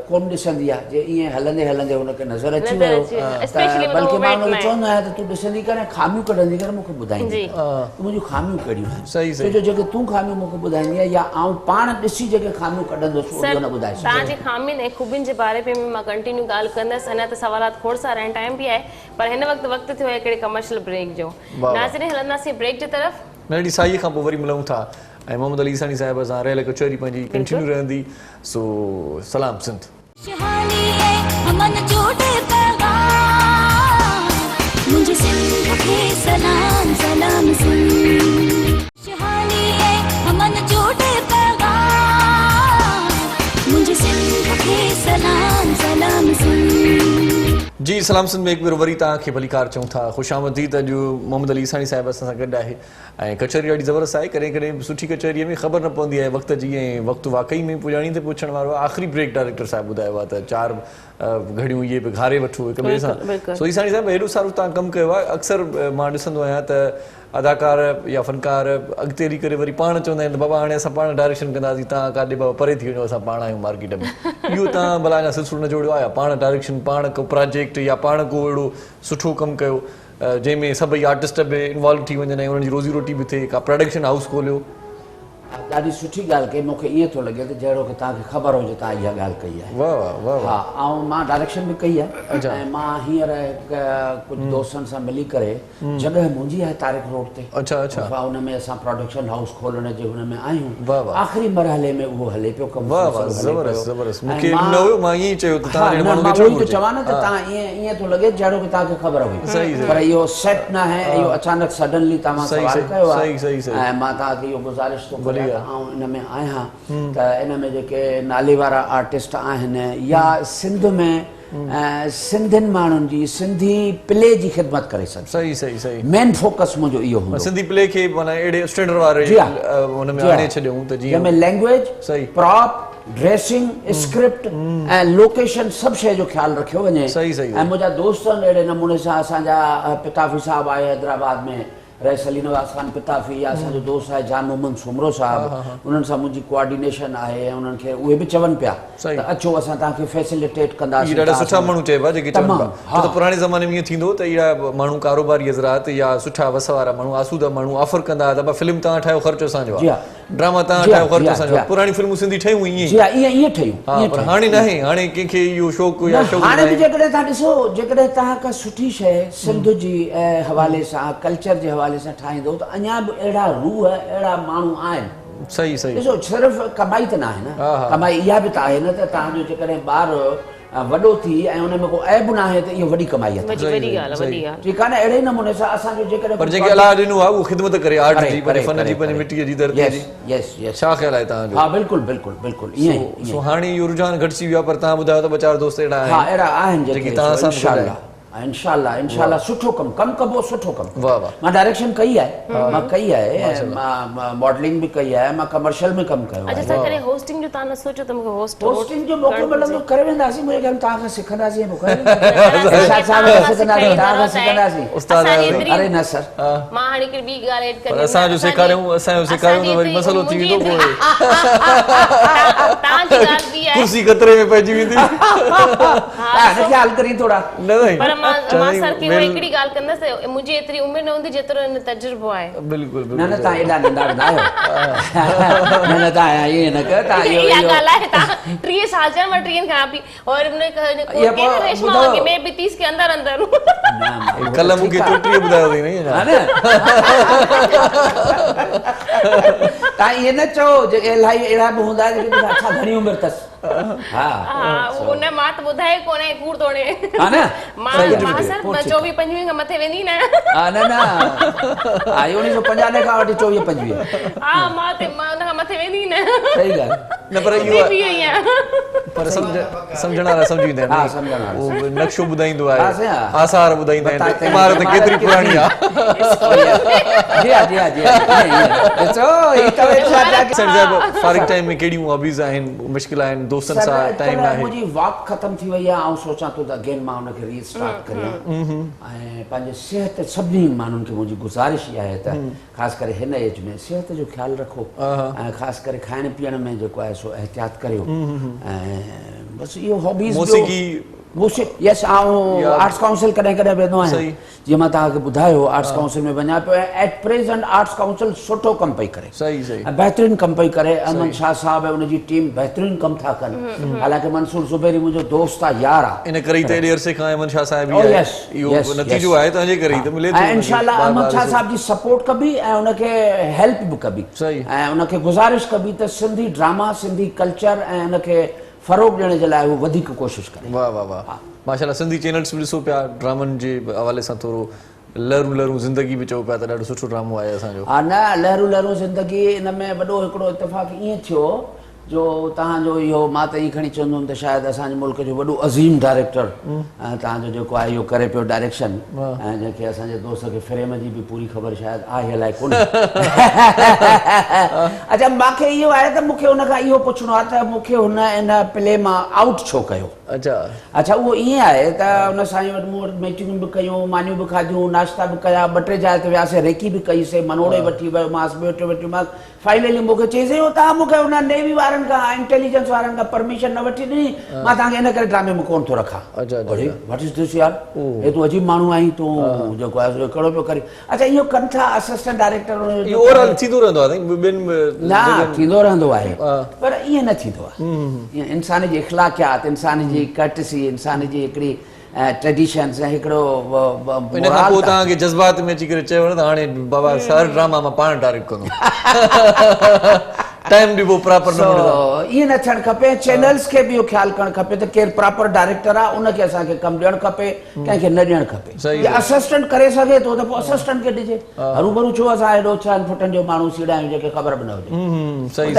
ڪونه ڏسندي آهي جي ائين هلندي هلندي هن کي نظر اچي نظر ويو اچي ويو ته اسپيشلي مطلب بلڪه هو مان ويٽ هن کي ۾ چوندو آهيان ته تون ڏسندي ڪر ۽ خاميون ڪڍندي ڪر مون کي ٻڌائيندي جي. ڪر ته منهنجون خاميون ڪهڙيون آهن صحيح ڇو صحيح. جو جيڪي تون خاميون مون کي ٻڌائيندي آهين يا آئون پاڻ ڏسي جيڪي خاميون ڪڍندس اهو سر ٻيو نه ٻڌائي توهان جي سگهندو. خامين ۽ خوبين جي باري ۾ به مان ڪنٽينيو ڳالهه ڪندس اڃا ته سوالات کوڙ سارا آهن ٽائيم به آهي پر هن وقت وقت ٿيو آهي هڪڙي ڪمرشل بريڪ جو واه واه. ناظرين هلنداسين بريڪ جي طرف. ننڍڙي ساهيء کان پوء وري ملون ٿا ۽ محمد علي عيساڻي صاحب سان رهيل ڪچهري پنهنجي ڪنٽينيو رهندي سو سلام سنڌ. خوشحالي ۽ امن جو ڏي پيغام منهنجي سنڌ کي سلام سلام سنڌ. خوشحالي ۽ امن جو ڏي پيغام منهنجي سنڌ کي سلام سلام سنڌ. جي سلام سنڌ ۾ هڪ ڀيرو وري توهان کي ڀليڪار چئون ٿا خوش آمديد اڄ محمد علي عيساڻي صاحب اسان سان گڏ آهي ۽ ڪچهري ڏاڍي زبردست آهي ڪڏهن ڪڏهن سٺي ڪچهريء ۾ خبر نه پوندي آهي وقت جي ۽ وقت واقعي ۾ پڄاڻي تي پهچڻ وارو آهي آخري بريڪ ڊائريڪٽر صاحب ٻڌايو آهي ته چار گهڙيون اهي به گهاري وٺو هڪ ٻئي سان سو عيساڻي صاحب هيڏو سارو توهان ڪم ڪيو آهي اڪثر مان ڏسندو آهيان ته اداڪار يا فنڪار اڳتي هلي ڪري وري پاڻ چوندا آهن ته بابا هاڻي اسان پاڻ ڊائريڪشن ڪنداسين توهان ڪاڏي بابا پري ٿي وڃو اسان پاڻ آهيون مارڪيٽ ۾ اهو توهان ڀلا اڃا سلسلو نه جوڙيو آهي پاڻ ڊائريڪشن پاڻ ڪو پراجيڪٽ يا پاڻ ڪو اهڙو سٺو ڪم ڪيو جنهن ۾ سڀئي آرٽسٽ به انوالو ٿي وڃن ۽ انهن جي روزي روٽي به ٿئي، ڪا پراڊڪشن هائوس کوليو. ڏاڍي سٺي ڳالهه ڪئي مون کي ائين ٿو لڳي ته جهڙوڪ توهان کي خبر هجي توهان اها ڳالهه ڪئي آهي. واه واه واه واه. ها آئون مان ڊائريڪشن به ڪئي آهي ۽ مان هينئر هڪ ڪجهه دوستن سان ملي ڪري جڳهه منهنجي آهي طارق روڊ تي اڇا اڇا. ان ۾ اسان پراڊڪشن هائوس کولڻ جي هن ۾ آهيون واه واه. آخري مرحلي ۾ اهو هلي پيو ڪم واه واه سلسلو هلي زبردست پيو زبردست ۽ مون کي علم مان نه هيو مان ائين ئي چيو ته ها توهان جهڙي نه ماڻهو مان کي اهو چوڻ ئي ٿو گهرجي چوان نه ته ها. توهان ائين ائين ٿو لڳي جهڙو ڪه توهان کي خبر هئي صحيح صحيح پر اهو سيٽ ناهي اهو اچانڪ سڊنلي توهان صحيح سوال صحيح ڪيو آهي صحيح صحيح صحيح ۽ مان توهان کي اهو گذارش ٿو ڀلي ڪريان ته آ. آئون ان ۾ آهيان ته ان ۾ جيڪي نالي وارا آرٽسٽ آهن يا سنڌ ۾ سنڌين ماڻهن جي سنڌي پلي جي خدمت ڪري سگهجي صحيح صحيح صحيح مين فوڪس منهنجو اهو هوندو. سنڌي پلي کي معنيٰ اهڙي اسٽينڊرڊ واري جي ها ان ۾ جي ها آڻي ڇڏيون ته جيئن جنهن ۾ لينگويج صحيح پراپ ڊريسنگ اسڪرپٽ ۽ لوڪيشن سڀ شيء جو خيال رکيو وڃي صحيح صحيح ۽ منهنجا دوست آهن اهڙي نموني سان اسان جا پتافي صاحب آهي حيدرآباد ۾ رئيس علي نواز خان پتافي يا اسان جو دوست آهي جان محمد سومرو صاحب انهن سان منهنجي ڪوآرڊينيشن آهي ۽ انهن کي اهي به چون پيا ته اچو اسان توهان کي فيسليٽيٽ اهي ڪنداسين ڏاڍا توهان سٺا اسان ماڻهو چئبا جيڪي چون تمام پيا ڇو ته ها پراڻي زماني ۾ ائين ٿيندو هو ته اهڙا ماڻهو ڪاروباري حضرات يا سٺا وس وارا ماڻهو آسودا ماڻهو آفر ڪندا هئا ته ابا فلم توهان ٺاهيو خرچ اسان جو جي آهي ها ڊراما توهان جي ها ٺاهيو جي خرچ ها اسان جي جو ها پراڻي فلمون سنڌي ٺهيون ائين ئي جي ها ائين ائين ٺهيون ها ائين پر ٺهيون هاڻي ناهي هاڻي ڪنهن کي اهو شوق يا نه شعور هاڻي به ناهي جيڪڏهن توهان ڏسو جيڪڏهن توهان ڪا سٺي شيء سنڌ جي حوالي سان ڪلچر جي حوالي سان ٺاهيندو ته اڃا به اهڙا روح اهڙا ماڻهو آهن صحيح صحيح ڏسو صرف ڪمائي ته ناهي نه ها ها ڪمائي اها به ته آهي نه ته توهان جو جيڪڏهن ٻار وڏو ٿي ۽ ان ۾ ڪو عيب ناهي ته اهو وڏي ڪمائي اٿس. وڏي وڏي ڳالهه وڏي ڳالهه. ٺيڪ آهي نه اهڙي ئي نموني سان اسان جو جيڪڏهن پر ڪو جنهن کي الله ڏنو آهي اهو خدمت ڪري آرٽ جي پنهنجي فن جي پنهنجي مٽيء جي ڌرتيء جي يس يس ڇا خيال آهي توهان جو؟ ها بلڪل بلڪل بلڪل ائين ئي ائين سو هاڻي اهو رجحان گهٽجي ويو آهي پر توهان ٻڌايو ته ٻه چار دوست اهڙا آهن ها اهڙا آهن جيڪي توهان سان به انشاء گڏ الله آهن. انشاء الله انشاء الله سٺو ڪم ڪم ڪبو سٺو ڪم واه واه مان ڊائريڪشن ڪئي آهي مان ڪئي آهي مان ماڊلنگ به ڪئي آهي مان ڪمرشل ۾ ڪم ڪيو آهي. اڇا سر ڪڏهن هوسٽنگ جو توهان نه سوچيو ته مونکي هوسٽ هوسٽنگ جو موقعو ملندو ڪري وينداسين منهنجي خيال ۾ توهان کان سکنداسين ۽ پوء ڪري وينداسين ارشاد صاحب کان سکنداسين توهان کان سکنداسين استاد اري نه سر مان هاڻي هڪڙي ٻي ڳالهه ايڊ پر اسان جو سيکاريون اسان جو سيکاريون ته وري مسئلو ٿي ويندو پوء توهان جي ڳالهه ٻي آهي ڪرسي خطري ۾ پئجي ويندي تان خيال ڪرين ٿورا نه سائين پر مان مان سر کي هڪڙي ڳالهه ڪندس منهنجي ايتري عمر نه هوندي جيترو هن تجربو آهي بلڪل بلڪل نه نه تان ايڏا ننڍا به نه آهيو نه نه تان ائين نه ڪيو تان اهو اها ڳالهه آهي تان 30 سال جا مان 30 کان به اور ان ڪو ريشما وانگي مين به 30 ڪي اندر اندر هون ڪلهه مون کي 34 ٻڌايو اٿئي نه ها نه تان ائين نه چئو جيڪي الاهي اهڙا به هوندا جيڪي اڇا گهڻي عمر اٿس ها ها نه مان ته ٻڌايو ڪونه ڪوڙ ٿو هڻي ها نه مان مان سر 24 25 کان مٿي ويندي نه ها نه نه ها 1995 کان وٺي 24 25 ها مان ته مان ان کان مٿي ويندي نه صحيح ڳالهه نه پر اهو پر سمجهڻ وارا سمجهي ويندا آهن. ها سمجهڻ وارا اهو نقشو ٻڌائيندو آهي، آثار ٻڌائيندا آهن ته عمارت ڪيتري پراڻي آهي. جي ها جي ها جي ها ڏسو هي ته سر صاحب فارغ ٽائيم ۾ ڪهڙيون هابيز آهن مشڪل آهن دوستن سان ٽائيم ناهي. سر منهنجي واڪ ختم ٿي وئي آهي آئون سوچان ٿو ته اگين مان ان کي ري اسٽارٽ ڪريان ۽ پنهنجي صحت سڀني ماڻهن کي منهنجي گذارش اها آهي ته خاص ڪري هن ايج ۾ صحت جو خيال رکو ۽ خاص ڪري کائڻ پيئڻ ۾ جيڪو آهي سو احتياط ڪريو ۽ بس اهو هابيز موسيقي موسيقي يس آئون آرٽس ڪائونسل ڪڏهن ڪڏهن ويندو آهيان جيئن مان توهان کي ٻڌايو آرٽس ڪائونسل ۾ وڃان پيو ۽ ايٽ پريزنٽ آرٽس ڪائونسل سٺو ڪم پئي ڪري صحيح صحيح ۽ بهترين ڪم پئي ڪري احمد شاهه صاحب ۽ ان جي ٽيم بهترين ڪم ٿا ڪن حالانڪه منصور زبيري منهنجو دوست آهي يار آهي ان ڪري ئي ته ايڏي عرصي کان احمد شاهه صاحب ئي آهي اهو نتيجو آهي تنهن جي ڪري ئي ته ملي ٿو ۽ انشاء الله احمد شاهه صاحب جي سپورٽ ڪبي ۽ ان کي هيلپ به ڪبي ۽ ان کي گذارش ڪبي ته سنڌي ڊراما سنڌي ڪلچر ۽ ان کي فروغ ڏيڻ جي لاء هو وڌيڪ ڪوشش ڪري. واه واه واه ماشاء الله سنڌي چينلز به ڏسو پيا ڊرامن جي حوالي سان ٿورو لهرون لهرون زندگي به چئو پيا ته ڏاڍو سٺو ڊرامو آهي اسان جو. ها نه لهرون لهرون زندگي ان ۾ وڏو هڪڙو اتفاق ائين ٿيو جو توهان جو اهو مان ته ائين کڻي چوندم ته شايد اسان جي ملڪ جو وڏو عظيم ڊائريڪٽر توهان جو جيڪو آهي اهو ڪري پيو ڊائريڪشن ۽ جنهن کي اسان جي دوست کي فريم جي به پوري خبر شايد آهي الائي ڪونهي. اڇا مان کي اهو آهي ته مون کي ان کان اهو پڇڻو آهي ته مون کي هن ان پلي مان آئوٽ ڇو ڪيو؟ اڇا. اڇا اهو ائين آهي ته ان سائين وٽ مون وٽ ميٽنگون به ڪيون، مانيون به کاڌيون، ناشتا به ڪيا، ٻه ٽي جاء تي وياسين، ريڪي به ڪئي سي، منوڙي وٺي ويومانس، ٻيو ٽيون وٺيومانس، فائنلي مون کي چيائين سائين توهان مون کي ان نيوي وارن کان انٽيليجنس وارن کان پرميشن نه وٺي ڏني مان توهان کي ان ڪري ڊرامي ۾ ڪونه ٿو رکان. اڙي what is دس يار هي تون عجيب ماڻهو آهين تون جيڪو آهي سو ڪهڙو پيو ڪرين. اڇا اهو ڪن ٿا اسسٽنٽ ڊائريڪٽر اهو اوور آل ٿيندو رهندو آهي سائين ٻين نه ٿيندو رهندو آهي پر ائين نه ٿيندو آهي انسان جي اخلاقيات انسان جي ڪرٽسي انسان جي هڪڙي ٽريڊيشنز ۽ هڪڙو ان کان پوء توهان کي جذبات ۾ اچي ڪري چيو نه ته هاڻي بابا سر ڊراما مان پاڻ ڊائريڪٽ ڪندم ٽائيم ڏبو پراپر نموني سان. ائين نه ٿيڻ کپي ۽ چينلز کي به اهو خيال ڪرڻ کپي ته ڪير پراپر ڊائريڪٽر آهي ان کي اسان کي ڪم ڏيڻ کپي ڪنهن کي نه ڏيڻ کپي. جي اسسٽنٽ ڪري سگهي ٿو ته پوء اسسٽنٽ کي ڏجي هروڀرو ڇو اسان ايڏو ڇهن فٽن جو ماڻهو سيڙايون جنهن کي خبر به نه هجي. صحيح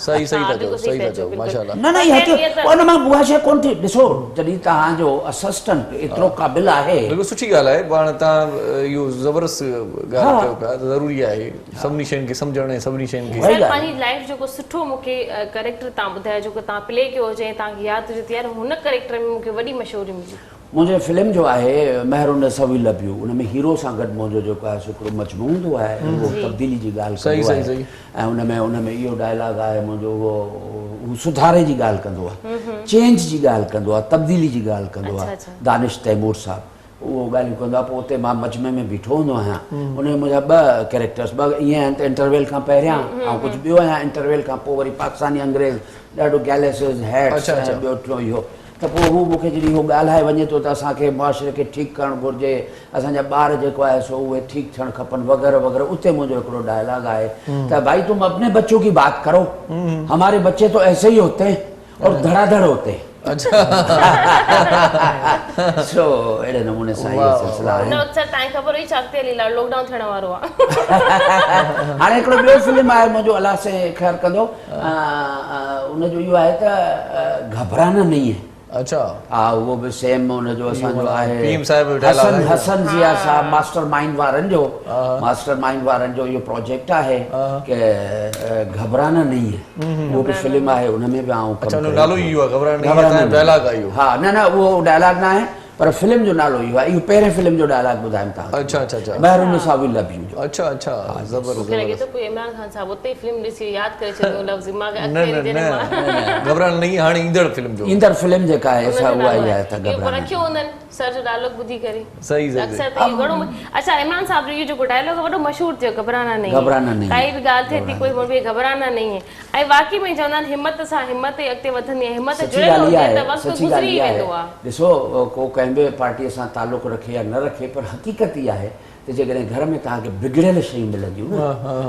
صحيح صحيح ٿا چئو صحيح ٿا چئو ماشاءالله. نه نه اها ان مان اها شيء ڪونه ٿي ڏسو جڏهن توهان جو اسسٽنٽ ايترو قابل آهي. بلڪل سٺي ڳالهه آهي پاڻ توهان اهو زبردست ڳالهه ڪيو پيا ته ضروري آهي سڀني شين کي سمجهڻ ۽ سڀني شين کي. سر پنهنجي لائيف جو ڪو سٺو مون کي ڪريڪٽر توهان ٻڌايو جيڪو توهان پلي ڪيو هجي ۽ توهان کي ياد هجي ته يار هن ڪريڪٽر ۾ مون کي وڏي مشهوري ملي. منهنجي فلم جو آهي مهرالنساء وي لو يو ان ۾ هيرو سان گڏ منهنجو جيڪو آهي سو هڪڙو مجموعو هوندو آهي ۽ اهو تبديلي جي ڳالهه ڪندو آهي ۽ ان ۾ ان ۾ اهو ڊائلاگ آهي منهنجو اهو هو سڌاري جي ڳالهه ڪندو آهي چينج جي ڳالهه ڪندو آهي تبديلي جي ڳالهه ڪندو آهي دانش تيمور صاحب اهو ڳالهيون ڪندو آهي پوء اتي مان مجمعي ۾ بيٺو هوندو آهيان ان ۾ منهنجا ٻه ڪيريڪٽرس ٻه ائين آهن ته انٽرويل کان پهريان آئون ڪجهه ٻيو آهيان انٽرويل کان پوء وري پاڪستاني انگريز ڏاڍو گيليسز هيٽس ۽ ٻيو ٽيون اهو ته پوء هو مون کي جڏهن اهو ڳالهائي وڃي ٿو ته اسان کي معاشري کي ٺيڪ ڪرڻ گهرجي، اسان جا ٻار جيڪو آهي سو اهي ٺيڪ ٿيڻ کپن وغيره وغيره اتي منهنجو هڪڙو ڊائلاگ آهي ته ڀائي تم اپني بچو ڪي بات ڪرو هماري بچي تو ايسي ئي هوتي هين اور ڌڙا ڌڙ هوتي هين. سو اهڙي نموني سان اهي سلسلا آهن. ان وقت سر تانکي خبر هئي ڇا اڳتي هلي لاڪ ڊائون ٿيڻ وارو آهي. هاڻي هڪڙو ٻيو فلم آهي منهنجو الله سائين خير ڪندو. ان جو اهو آهي ته گهبرانا نهين هي. اڇا. ها اهو به سيم ان جو اسان جو آهي. پي ايم صاحب جو ٺهيل آهي. حسن حسن ضياء صاحب ماسٽر مائينڊ وارن جو ماسٽر مائينڊ وارن جو اهو پروجيڪٽ آهي ڪه گهبرانا نهين هي اهو به فلم آهي ان ۾ به آئون ڪم اڇا ان جو نالو ئي اهو آهي گهبرانا نهين هي تنهن ڊائلاگ آهي اهو. ها نه نه اهو ڊائلاگ نه آهي پر فلم جو نالو اهو آهي اهو پهرين فلم جو ڊائلاگ ٻڌايم توهان کي. اڇا اڇا اڇا. مهرالنساء وي لو يو جو. اڇا اڇا زبر مونکي لڳي ٿو پوء عمران خان صاحب اتي ئي فلم ڏسي ياد ڪري ڇڏيو لفظ مان کي نه اڳتي نه نه جڏهن مان گهبرانا نهين هاڻي ايندڙ فلم جو. ايندڙ فلم جيڪا آهي سا اها ئي آهي ته اهو گهبرانا رکيو هوندن سر جو ڊائلاگ ٻڌي ڪري. صحيح صحيح اڪثر ته اهو گهڻو اڇا عمران صاحب جو اهو جيڪو ڊائلاگ وڏو مشهور ٿيو گهبرانا نهين گهبرانا نهين ڪائي به ڳالهه ٿئي ٿي ڪوئي به گهبرانا نهين هي ۽ واقعي ۾ چوندا آهن همت سان همت ئي اڳتي وڌندي آهي همت سچي جڙيل ڳالهه هجي اها آهي ته وقت سچي گذري ڳالهه ئي اها ويندو آهي آهي. ڏسو ڪو ڪنهن به پارٽيء سان تعلق رکي يا نه رکي پر حقيقت اها آهي ته جيڪڏهن گهر ۾ توهان کي بگڙيل شيون ملنديون نه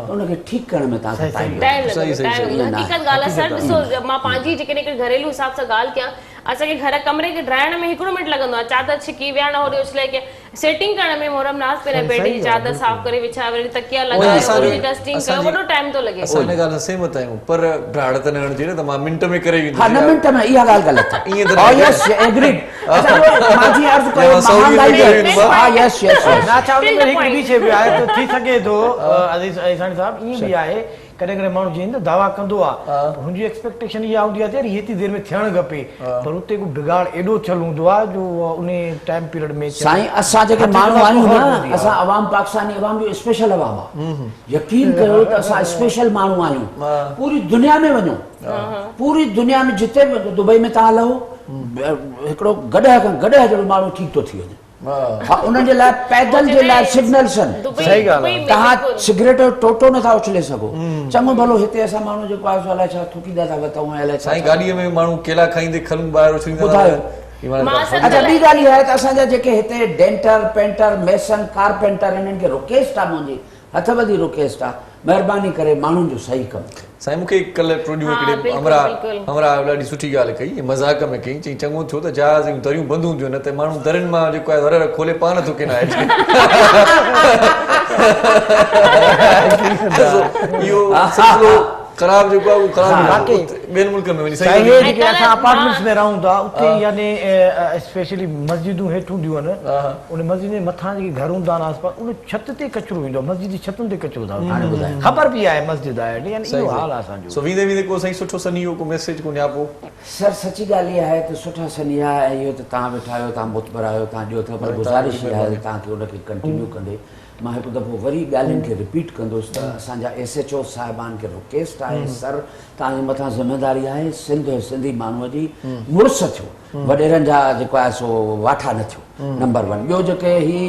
ته ان کي ٺيڪ ڪرڻ ۾ توهان کي ٽائيم ٽائيم لڳندو. لڳندو ٽائيم لڳندو ائين نه آهي. حقيقت ڳالهه آهي سر ڏسو مان پنهنجي جيڪڏهن هڪڙي گهريلو حساب سان ڳالهه ڪيان اسان کي گهر ڪمري کي ڊاهڻ ۾ هڪڙو منٽ لڳندو آهي چادر ڇڪي ويهاڻا هوڏي اڇلائي ڪي سيٽنگ ڪرڻ ۾ محرم ناز پهريان بيڊ جي چادر صاف ڪري وڇائي وري تڪيا لڳائي ان جي ڊسٽنگ ڪيو وڏو ٽائيم ٿو لڳي. اسان ان ڳالهه سان سهمت آهيون پر ڊاڙ ته نه هڻجي نه ته مان منٽ ۾ ڪري ويندس ها نه منٽ ۾ اها ڳالهه غلط آهي ائين ته ها يس ايگريڊ اڇا مان جيئن عرض ڪيو مهانگائي جو ها يس يس يس نه اڇا ان ۾ هڪڙي ٻي شيء به آهي ته ٿي سگهي ٿو عزيز عيساڻي صاحب ائين به آهي ڪڏهن ڪڏهن ماڻهو جيئن نه دعويٰ ڪندو آ پر هن جي ايڪسپيڪٽيشن اها هوندي آ ته يار هي ايتري دير ۾ ٿيڻ کپي پر اتي ڪو بگاڙ ايڏو ٿيل هوندو آ جو انهي ٽائيم پيريڊ ۾ ٿيل سائين اسان جيڪي هٿ ماڻهو جي آهيون خبر نه پوندي آ. اسان عوام پاڪستاني عوام جو اسپيشل عوام آ يقين ڪيو ته اسان اسپيشل ماڻهو آهيون پوري دنيا ۾ وڃو پوري دنيا ۾ جتي به وڃو دبئي ۾ توهان لهو هڪڙو گڏهه کان گڏهه جهڙو ماڻهو ٺيڪ ٿو ٿي وڃي. ها انهن جي لاء پيدل جي لاء سگنلس آهن. صحيح ڳالهه آهي. توهان سگريٽ جو ٽوٽو نٿا اڇلي سگهو. چڱو ڀلو هتي اسان ماڻهو جيڪو آهي سو الائي ڇا ٿڪيندا ٿا وتون ۽ الائي ڇا سائين گاڏيء ۾ ماڻهو ڪيلا کائيندي کلون ٻاهر اڇليندا ٿا ٻڌايو. وڃن. اڇا ٻي ڳالهه اها آهي ته اسان جا جيڪي هتي ڊينٽر، پينٽر، ميسن، ڪارپينٽر انهن کي رڪيسٽ آهي منهنجي هٿ ٻڌي رڪيسٽ آ مهرباني ڪري ماڻهن جو صحيح ڪم ڪيو. سائين مون کي ڪلهه ٽيون ڏينهن هڪڙي همراهه همراهه ڏاڍي سٺي ڳالهه ڪئي ۽ مذاق ۾ ڪئي چئي چڱو ٿيو ته جهاز جون دريون بند هونديون نه ته ماڻهو درين مان جيڪو آهي ور کولي پاڻ ٿڪي نه اچي. اهو سلسلو خراب جيڪو آهي اهو خراب باقي ٻين ملڪن ۾ وڃي سائين اهي جيڪي اسان اپارٽمينٽس ۾ رهون ٿا اتي يعني اسپيشلي مسجدون هيٺ هونديون آهن ان مسجد جي مٿان جيڪي گهر هوندا آهن آس پاس ان ڇت تي ڪچرو ايندو آهي مسجد جي ڇتن تي ڪچرو ٿا وجهن خبر به آهي مسجد آهي يعني اهو حال آهي اسان جو. سو ويندي ويندي ڪو سائين سٺو سنيهو ڪو ميسيج ڪو نياپو. سر سچي ڳالهه اها آهي ته سٺا سنيها ۽ اهو ته توهان ويٺا آهيو توهان معتبر آهيو توهان ڏيو ٿا پر گذارش اها آهي ته توهان کي ان کي ڪنٽينيو ڪندي مان هڪ دفعو وري ڳالهين کي رپيٽ ڪندس ته اسان جا ايس ايڇ او صاحبان کي رڪيسٽ آهي سر توهان جي مٿان ذميداري آهي سنڌ ۽ سنڌي ماڻهو جي مڙس ٿيو وڏيرن جا جيڪو آهي سو واٺا نه ٿيو نمبر ون ٻيو جيڪي هي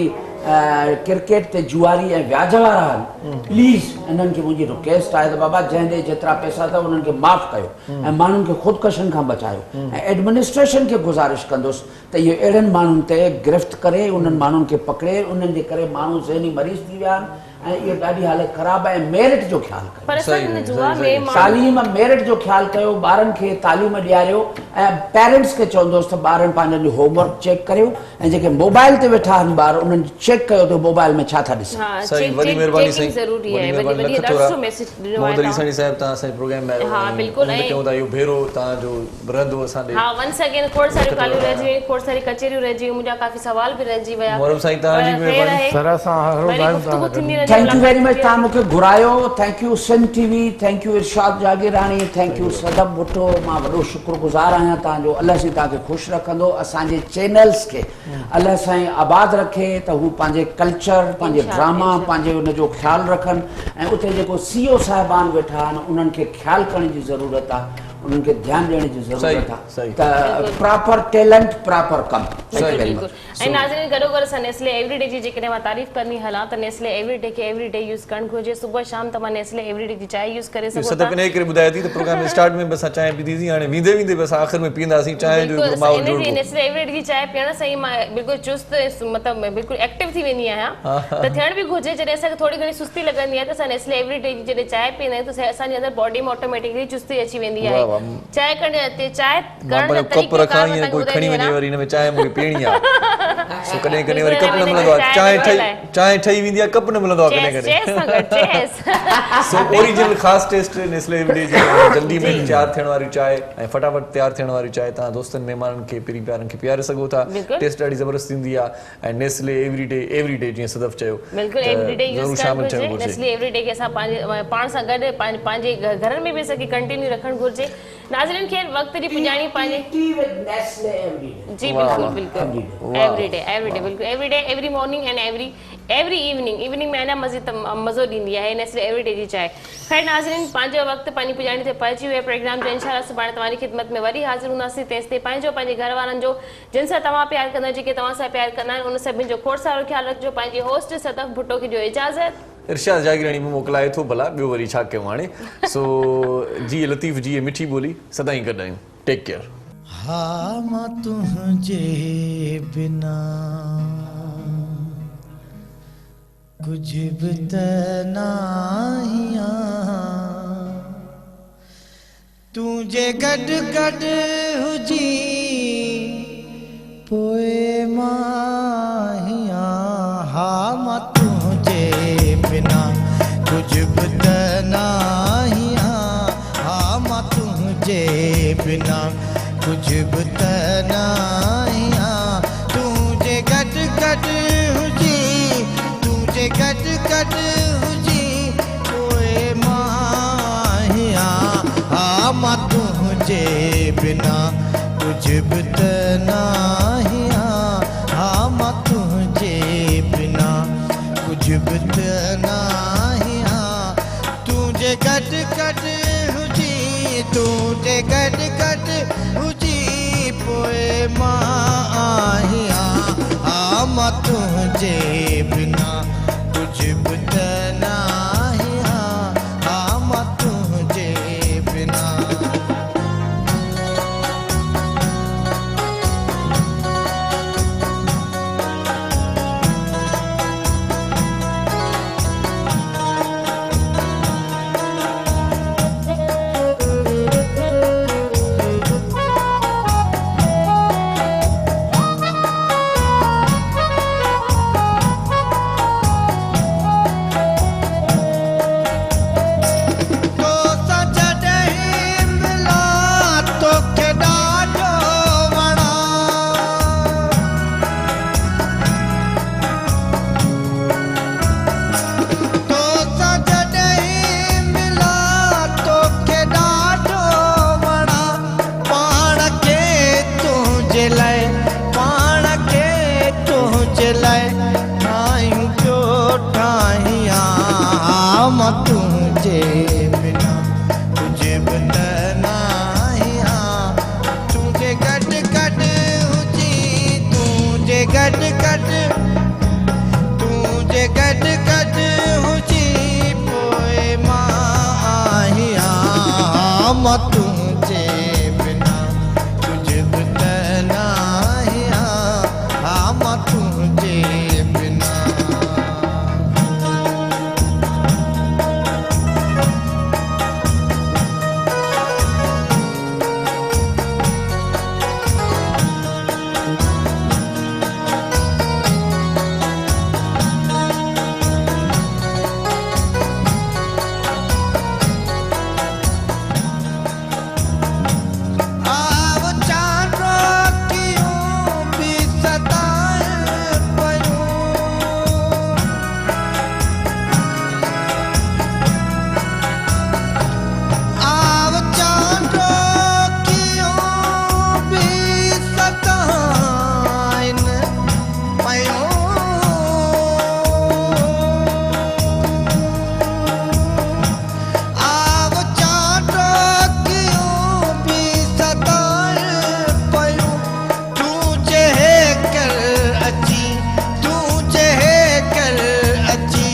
ڪرڪيٽ تي جواري ۽ وياج وارا آهن پليز انهن کي منهنجي رڪيسٽ آهي ته بابا جنهن ڏي جيترا پئسا اٿو انهن کي معاف ڪيو ۽ ماڻهن کي خودڪشن کان بچايو ۽ ايڊمنسٽريشن کي گذارش ڪندس ته اهو اهڙن ماڻهن تي گرفت ڪري انهن ماڻهن کي پڪڙي انهن جي ڪري ماڻهو ذهني مريض ٿي ويا آهن ۽ اهو ڏاڍي حالت خراب آهي ۽ ميرٽ جو خيال ڪيو. پر سر ان جوا ۾ ماڻهو. تعليم ميرٽ جو خيال ڪيو ٻارن کي تعليم ڏياريو ۽ پيرنٽس کي چوندس ته ٻارن پنهنجن جو هوم ورڪ چيڪ ڪريو ۽ جيڪي موبائل تي ويٺا آهن ٻار انهن جي چيڪ ڪيو ته موبائل ۾ ڇا ٿا ڏسن. ها سائين چيڪ وڏي چيڪ مهرباني چيڪنگ سائين ضروري وڏي آهي وڏي مهرباني وڏي لک ڏاڍو ٿورا سٺو ميسيج ڏنو آهي محمد علي توهان سائين صاحب توهان اسان جي پروگرام ۾ آيو ها ۽ بلڪل اميد ۽ ڪيون ٿا اهو ڀيرو توهان جو رهندو اسان ڏي. ها ونس اگين کوڙ ساريون ڳالهيون رهجي ويون کوڙ ساري ڪچهريون رهجي ويون منهنجا ڪافي سوال به رهجي ويا محرم سائين توهان پر جي به خير مهرباني. آهي سر اسان هر روز وري آهيون گفتگو توهان ٿيندي سان گڏ. رهندي thank you ملاقات ويري مچ ٿيندي توهان رهندي. مون کي گهرايو thank you Sindh T V thank you Irshad Jagirani thank you Sadaf Bhutto مان وڏو شڪر گذار آهيان توهان جو الله سائين توهان کي خوش رکندو اسان جي چينلز کي الله سائين آباد رکي ته هو پنهنجي ڪلچر پنهنجي انشاء ڊراما انشاء پنهنجي ان جو خيال رکن ۽ اتي جيڪو سي او صاحبان ويٺا آهن انهن کي خيال ڪرڻ جي ضرورت آهي انهن کي ڌيان ڏيڻ جي ضرورت آهي ته پراپر ٽيلنٽ پراپر ڪم. بلڪل بلڪل ۽ ناظرين گڏو گڏ اسان نيسلي ايوري ڊي جي جيڪڏهن مان تعريف ڪندي هلان ته نيسلي ايوري ڊي کي ايوري ڊي يوز ڪرڻ گهرجي صبح شام توهان نيسلي ايوري ڊي جي چانهه يوز ڪري سگهو ٿا. صدف انهيء ڪري ٻڌائي ٿي ته پروگرام اسٽارٽ ۾ به اسان چانهه پيتي سين هاڻي ويندي ويندي به اسان آخر ۾ پيئنداسين چانهه جو بلڪل هڪڙو ماحول انرجي جوڙبو. نيسلي ايوري ڊي جي چانهه پيئڻ سان ئي مان بلڪل چست ۽ مطلب بلڪل ايڪٽو ٿي ويندي آهيان ته ٿيڻ به گهرجي جڏهن اسان کي ٿوري گهڻي سستي لڳندي آهي ته اسان نيسلي ايوري ڊي جي جڏهن چانهه پيئندا آهيون ته اسان جي اندر باڊي ۾ آٽوميٽڪلي چستي اچي ويندي آهي چانهه ڪرڻ جا چانهه مان ڪرڻ جا پنهنجو ڪپ طريقو رکان ڪار مان ائين توهان ڪوئي کي کڻي ٻڌائيندي وڃي هلان وري هن ۾ چانهه مون کي پيئڻي آهي سو ڪڏهن ڪڏهن وري بلڪل ڪپ نه هن ۾ ملندو آهي چانهه چانهه لڳل ٺهي آهي چانهه ٺهي ويندي آهي ڪپ نه ملندو آهي ڪڏهن چيس ڪڏهن چيس سان گڏ چيس سو اوريجنل خاص ٽيسٽ نيسلي ايوري ڊي جي جلدي ۾ جي تيار ٿيڻ واري چانهه ۽ فٽافٽ تيار ٿيڻ واري چانهه توهان دوستن مهمانن کي پرين پيارن کي پياري سگهو ٿا بلڪل ٽيسٽ ڏاڍي زبردست ٿيندي آهي ۽ نيسلي ايوري ڊي ايوري ڊي جيئن صدف چيو بلڪل ته ايوري ڊي يوز ضرور ڪرڻ شامل ٿيڻ گهرجي گهرجي. نيسلي ايوري ڊي کي اسان پنهنجي پاڻ سان گڏ پنهنجي گهرن ۾ به اسان کي ڪنٽينيو رکڻ گهرجي ناظرين خير وقت جي پڄاڻي پنهنجي tea with Nestle every day. جي واه بلڪل واه بلڪل واه ايوري ڊي ايوري ڊي بلڪل every day every morning and every every evening evening ۾ اڃا مزي مزو ڏيندي آهي نيسلي ايوري ڊي جي چانهه خير ناظرين پنهنجو وقت پنهنجي پڄاڻي تي پهچي ويو آهي پروگرام جو انشاء الله سڀاڻي توهان جي خدمت ۾ وري حاضر هونداسين تيستائين پنهنجو پنهنجي گهر وارن جو جن سان توهان پيار ڪندا آهيو جيڪي توهان سان پيار ڪندا آهن ان سڀني جو کوڙ سارو خيال رکجو پنهنجي هوسٽ صدف ڀٽو کي ڏيو اجازت. ارشاد جاگيراڻي به موڪلائي ٿو ڀلا ٻيو وري ڇا ڪيون هاڻي سو جيئي لطيف جيئي مٺي ٻولي سدائين گڏ آهيون ٽيڪ ڪيئر. ها مان تنهنجي بنا ڪجهه به ته ناهيان. تون جي گڏ گڏ هجين پوء مان هيان. مان تنهنجي بنا ڪجهه به ته ناهيان، ها مان تنهنجي بنا ڪجهه به ته ناهيان. تنهنجي گڏ گڏ هجي، تنهنجي گڏ گڏ هجي پوءِ مان آهيان، ها مان تنهنجي بنا ڪجهه به ته ناهيان، ها مان تنهنجي بنا ڪجهه به ته ناهيان. تنهنجي گڏ گڏ هجي، تنهنجي گڏ گڏ هجي پوءِ مان آهيان، ها مان تنهنجي بنا ڪجهه به ته ناهيان، ها مان تنهنجي بنا. توسان جڏهن ملان توکي ڏاڍو وڻان، توسان جڏهن ملان توکي ڏاڍو وڻان. پاڻ کي تنهنجي لاءِ، پاڻ کي تنهنجي لاءِ ٺاهيون پيو ٺاهيان، ها مان تنهنجي بنا ڪجهه به ته ناهيان. تنهنجي گڏ گڏ هجي، تنهنجي گڏ گڏ، تنهنجي گڏ گڏ هجي پوءِ مان آهيان، ها مان تنهنجي بنا ڪجهه به ته ناهيان، ها مان تنهنجي بنا. آو چانڊوڪيون به ستائن پيون، آو چانڊوڪيون به ستائن پيون، آو چانڊوڪيون به ستائن پيون. تون جنهن ڪر اچي، تون جنهن ڪر اچي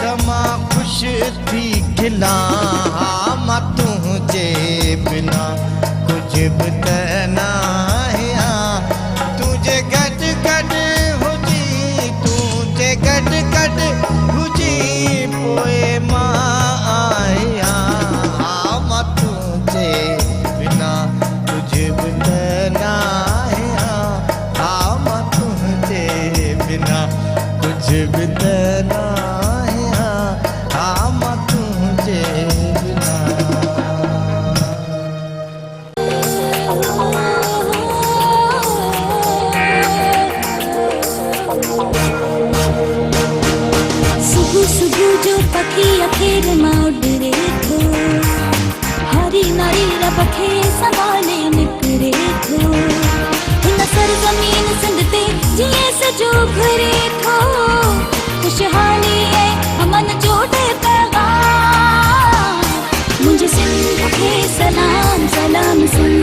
ته مان خوش ٿي کلان، ها مان تنهنجي بنا ڪجهه به ته ناهيان. تنهنجي گڏ گڏ هجي، تنهنجي گڏ گڏ هجي پوءِ مان آهيان، ها مان تنهنجي بنا ڪجهه به ته ناهيان، ها مان تنهنجي بنا ڪجهه به ته ناهيان، ها مان تنهنجي بنا. सुबह सुबह जो पखी अखेर मां उॾरे थो, हरी नारी रब खे संभाले निकिरे थो. हिन सरज़मीन सिंध ते जीअं सॼो घुरे थो, ख़ुशहाली ऐं अमन जो ॾे पैगाम. मुंहिंजी सिंध खे सलाम, सलाम सिंध.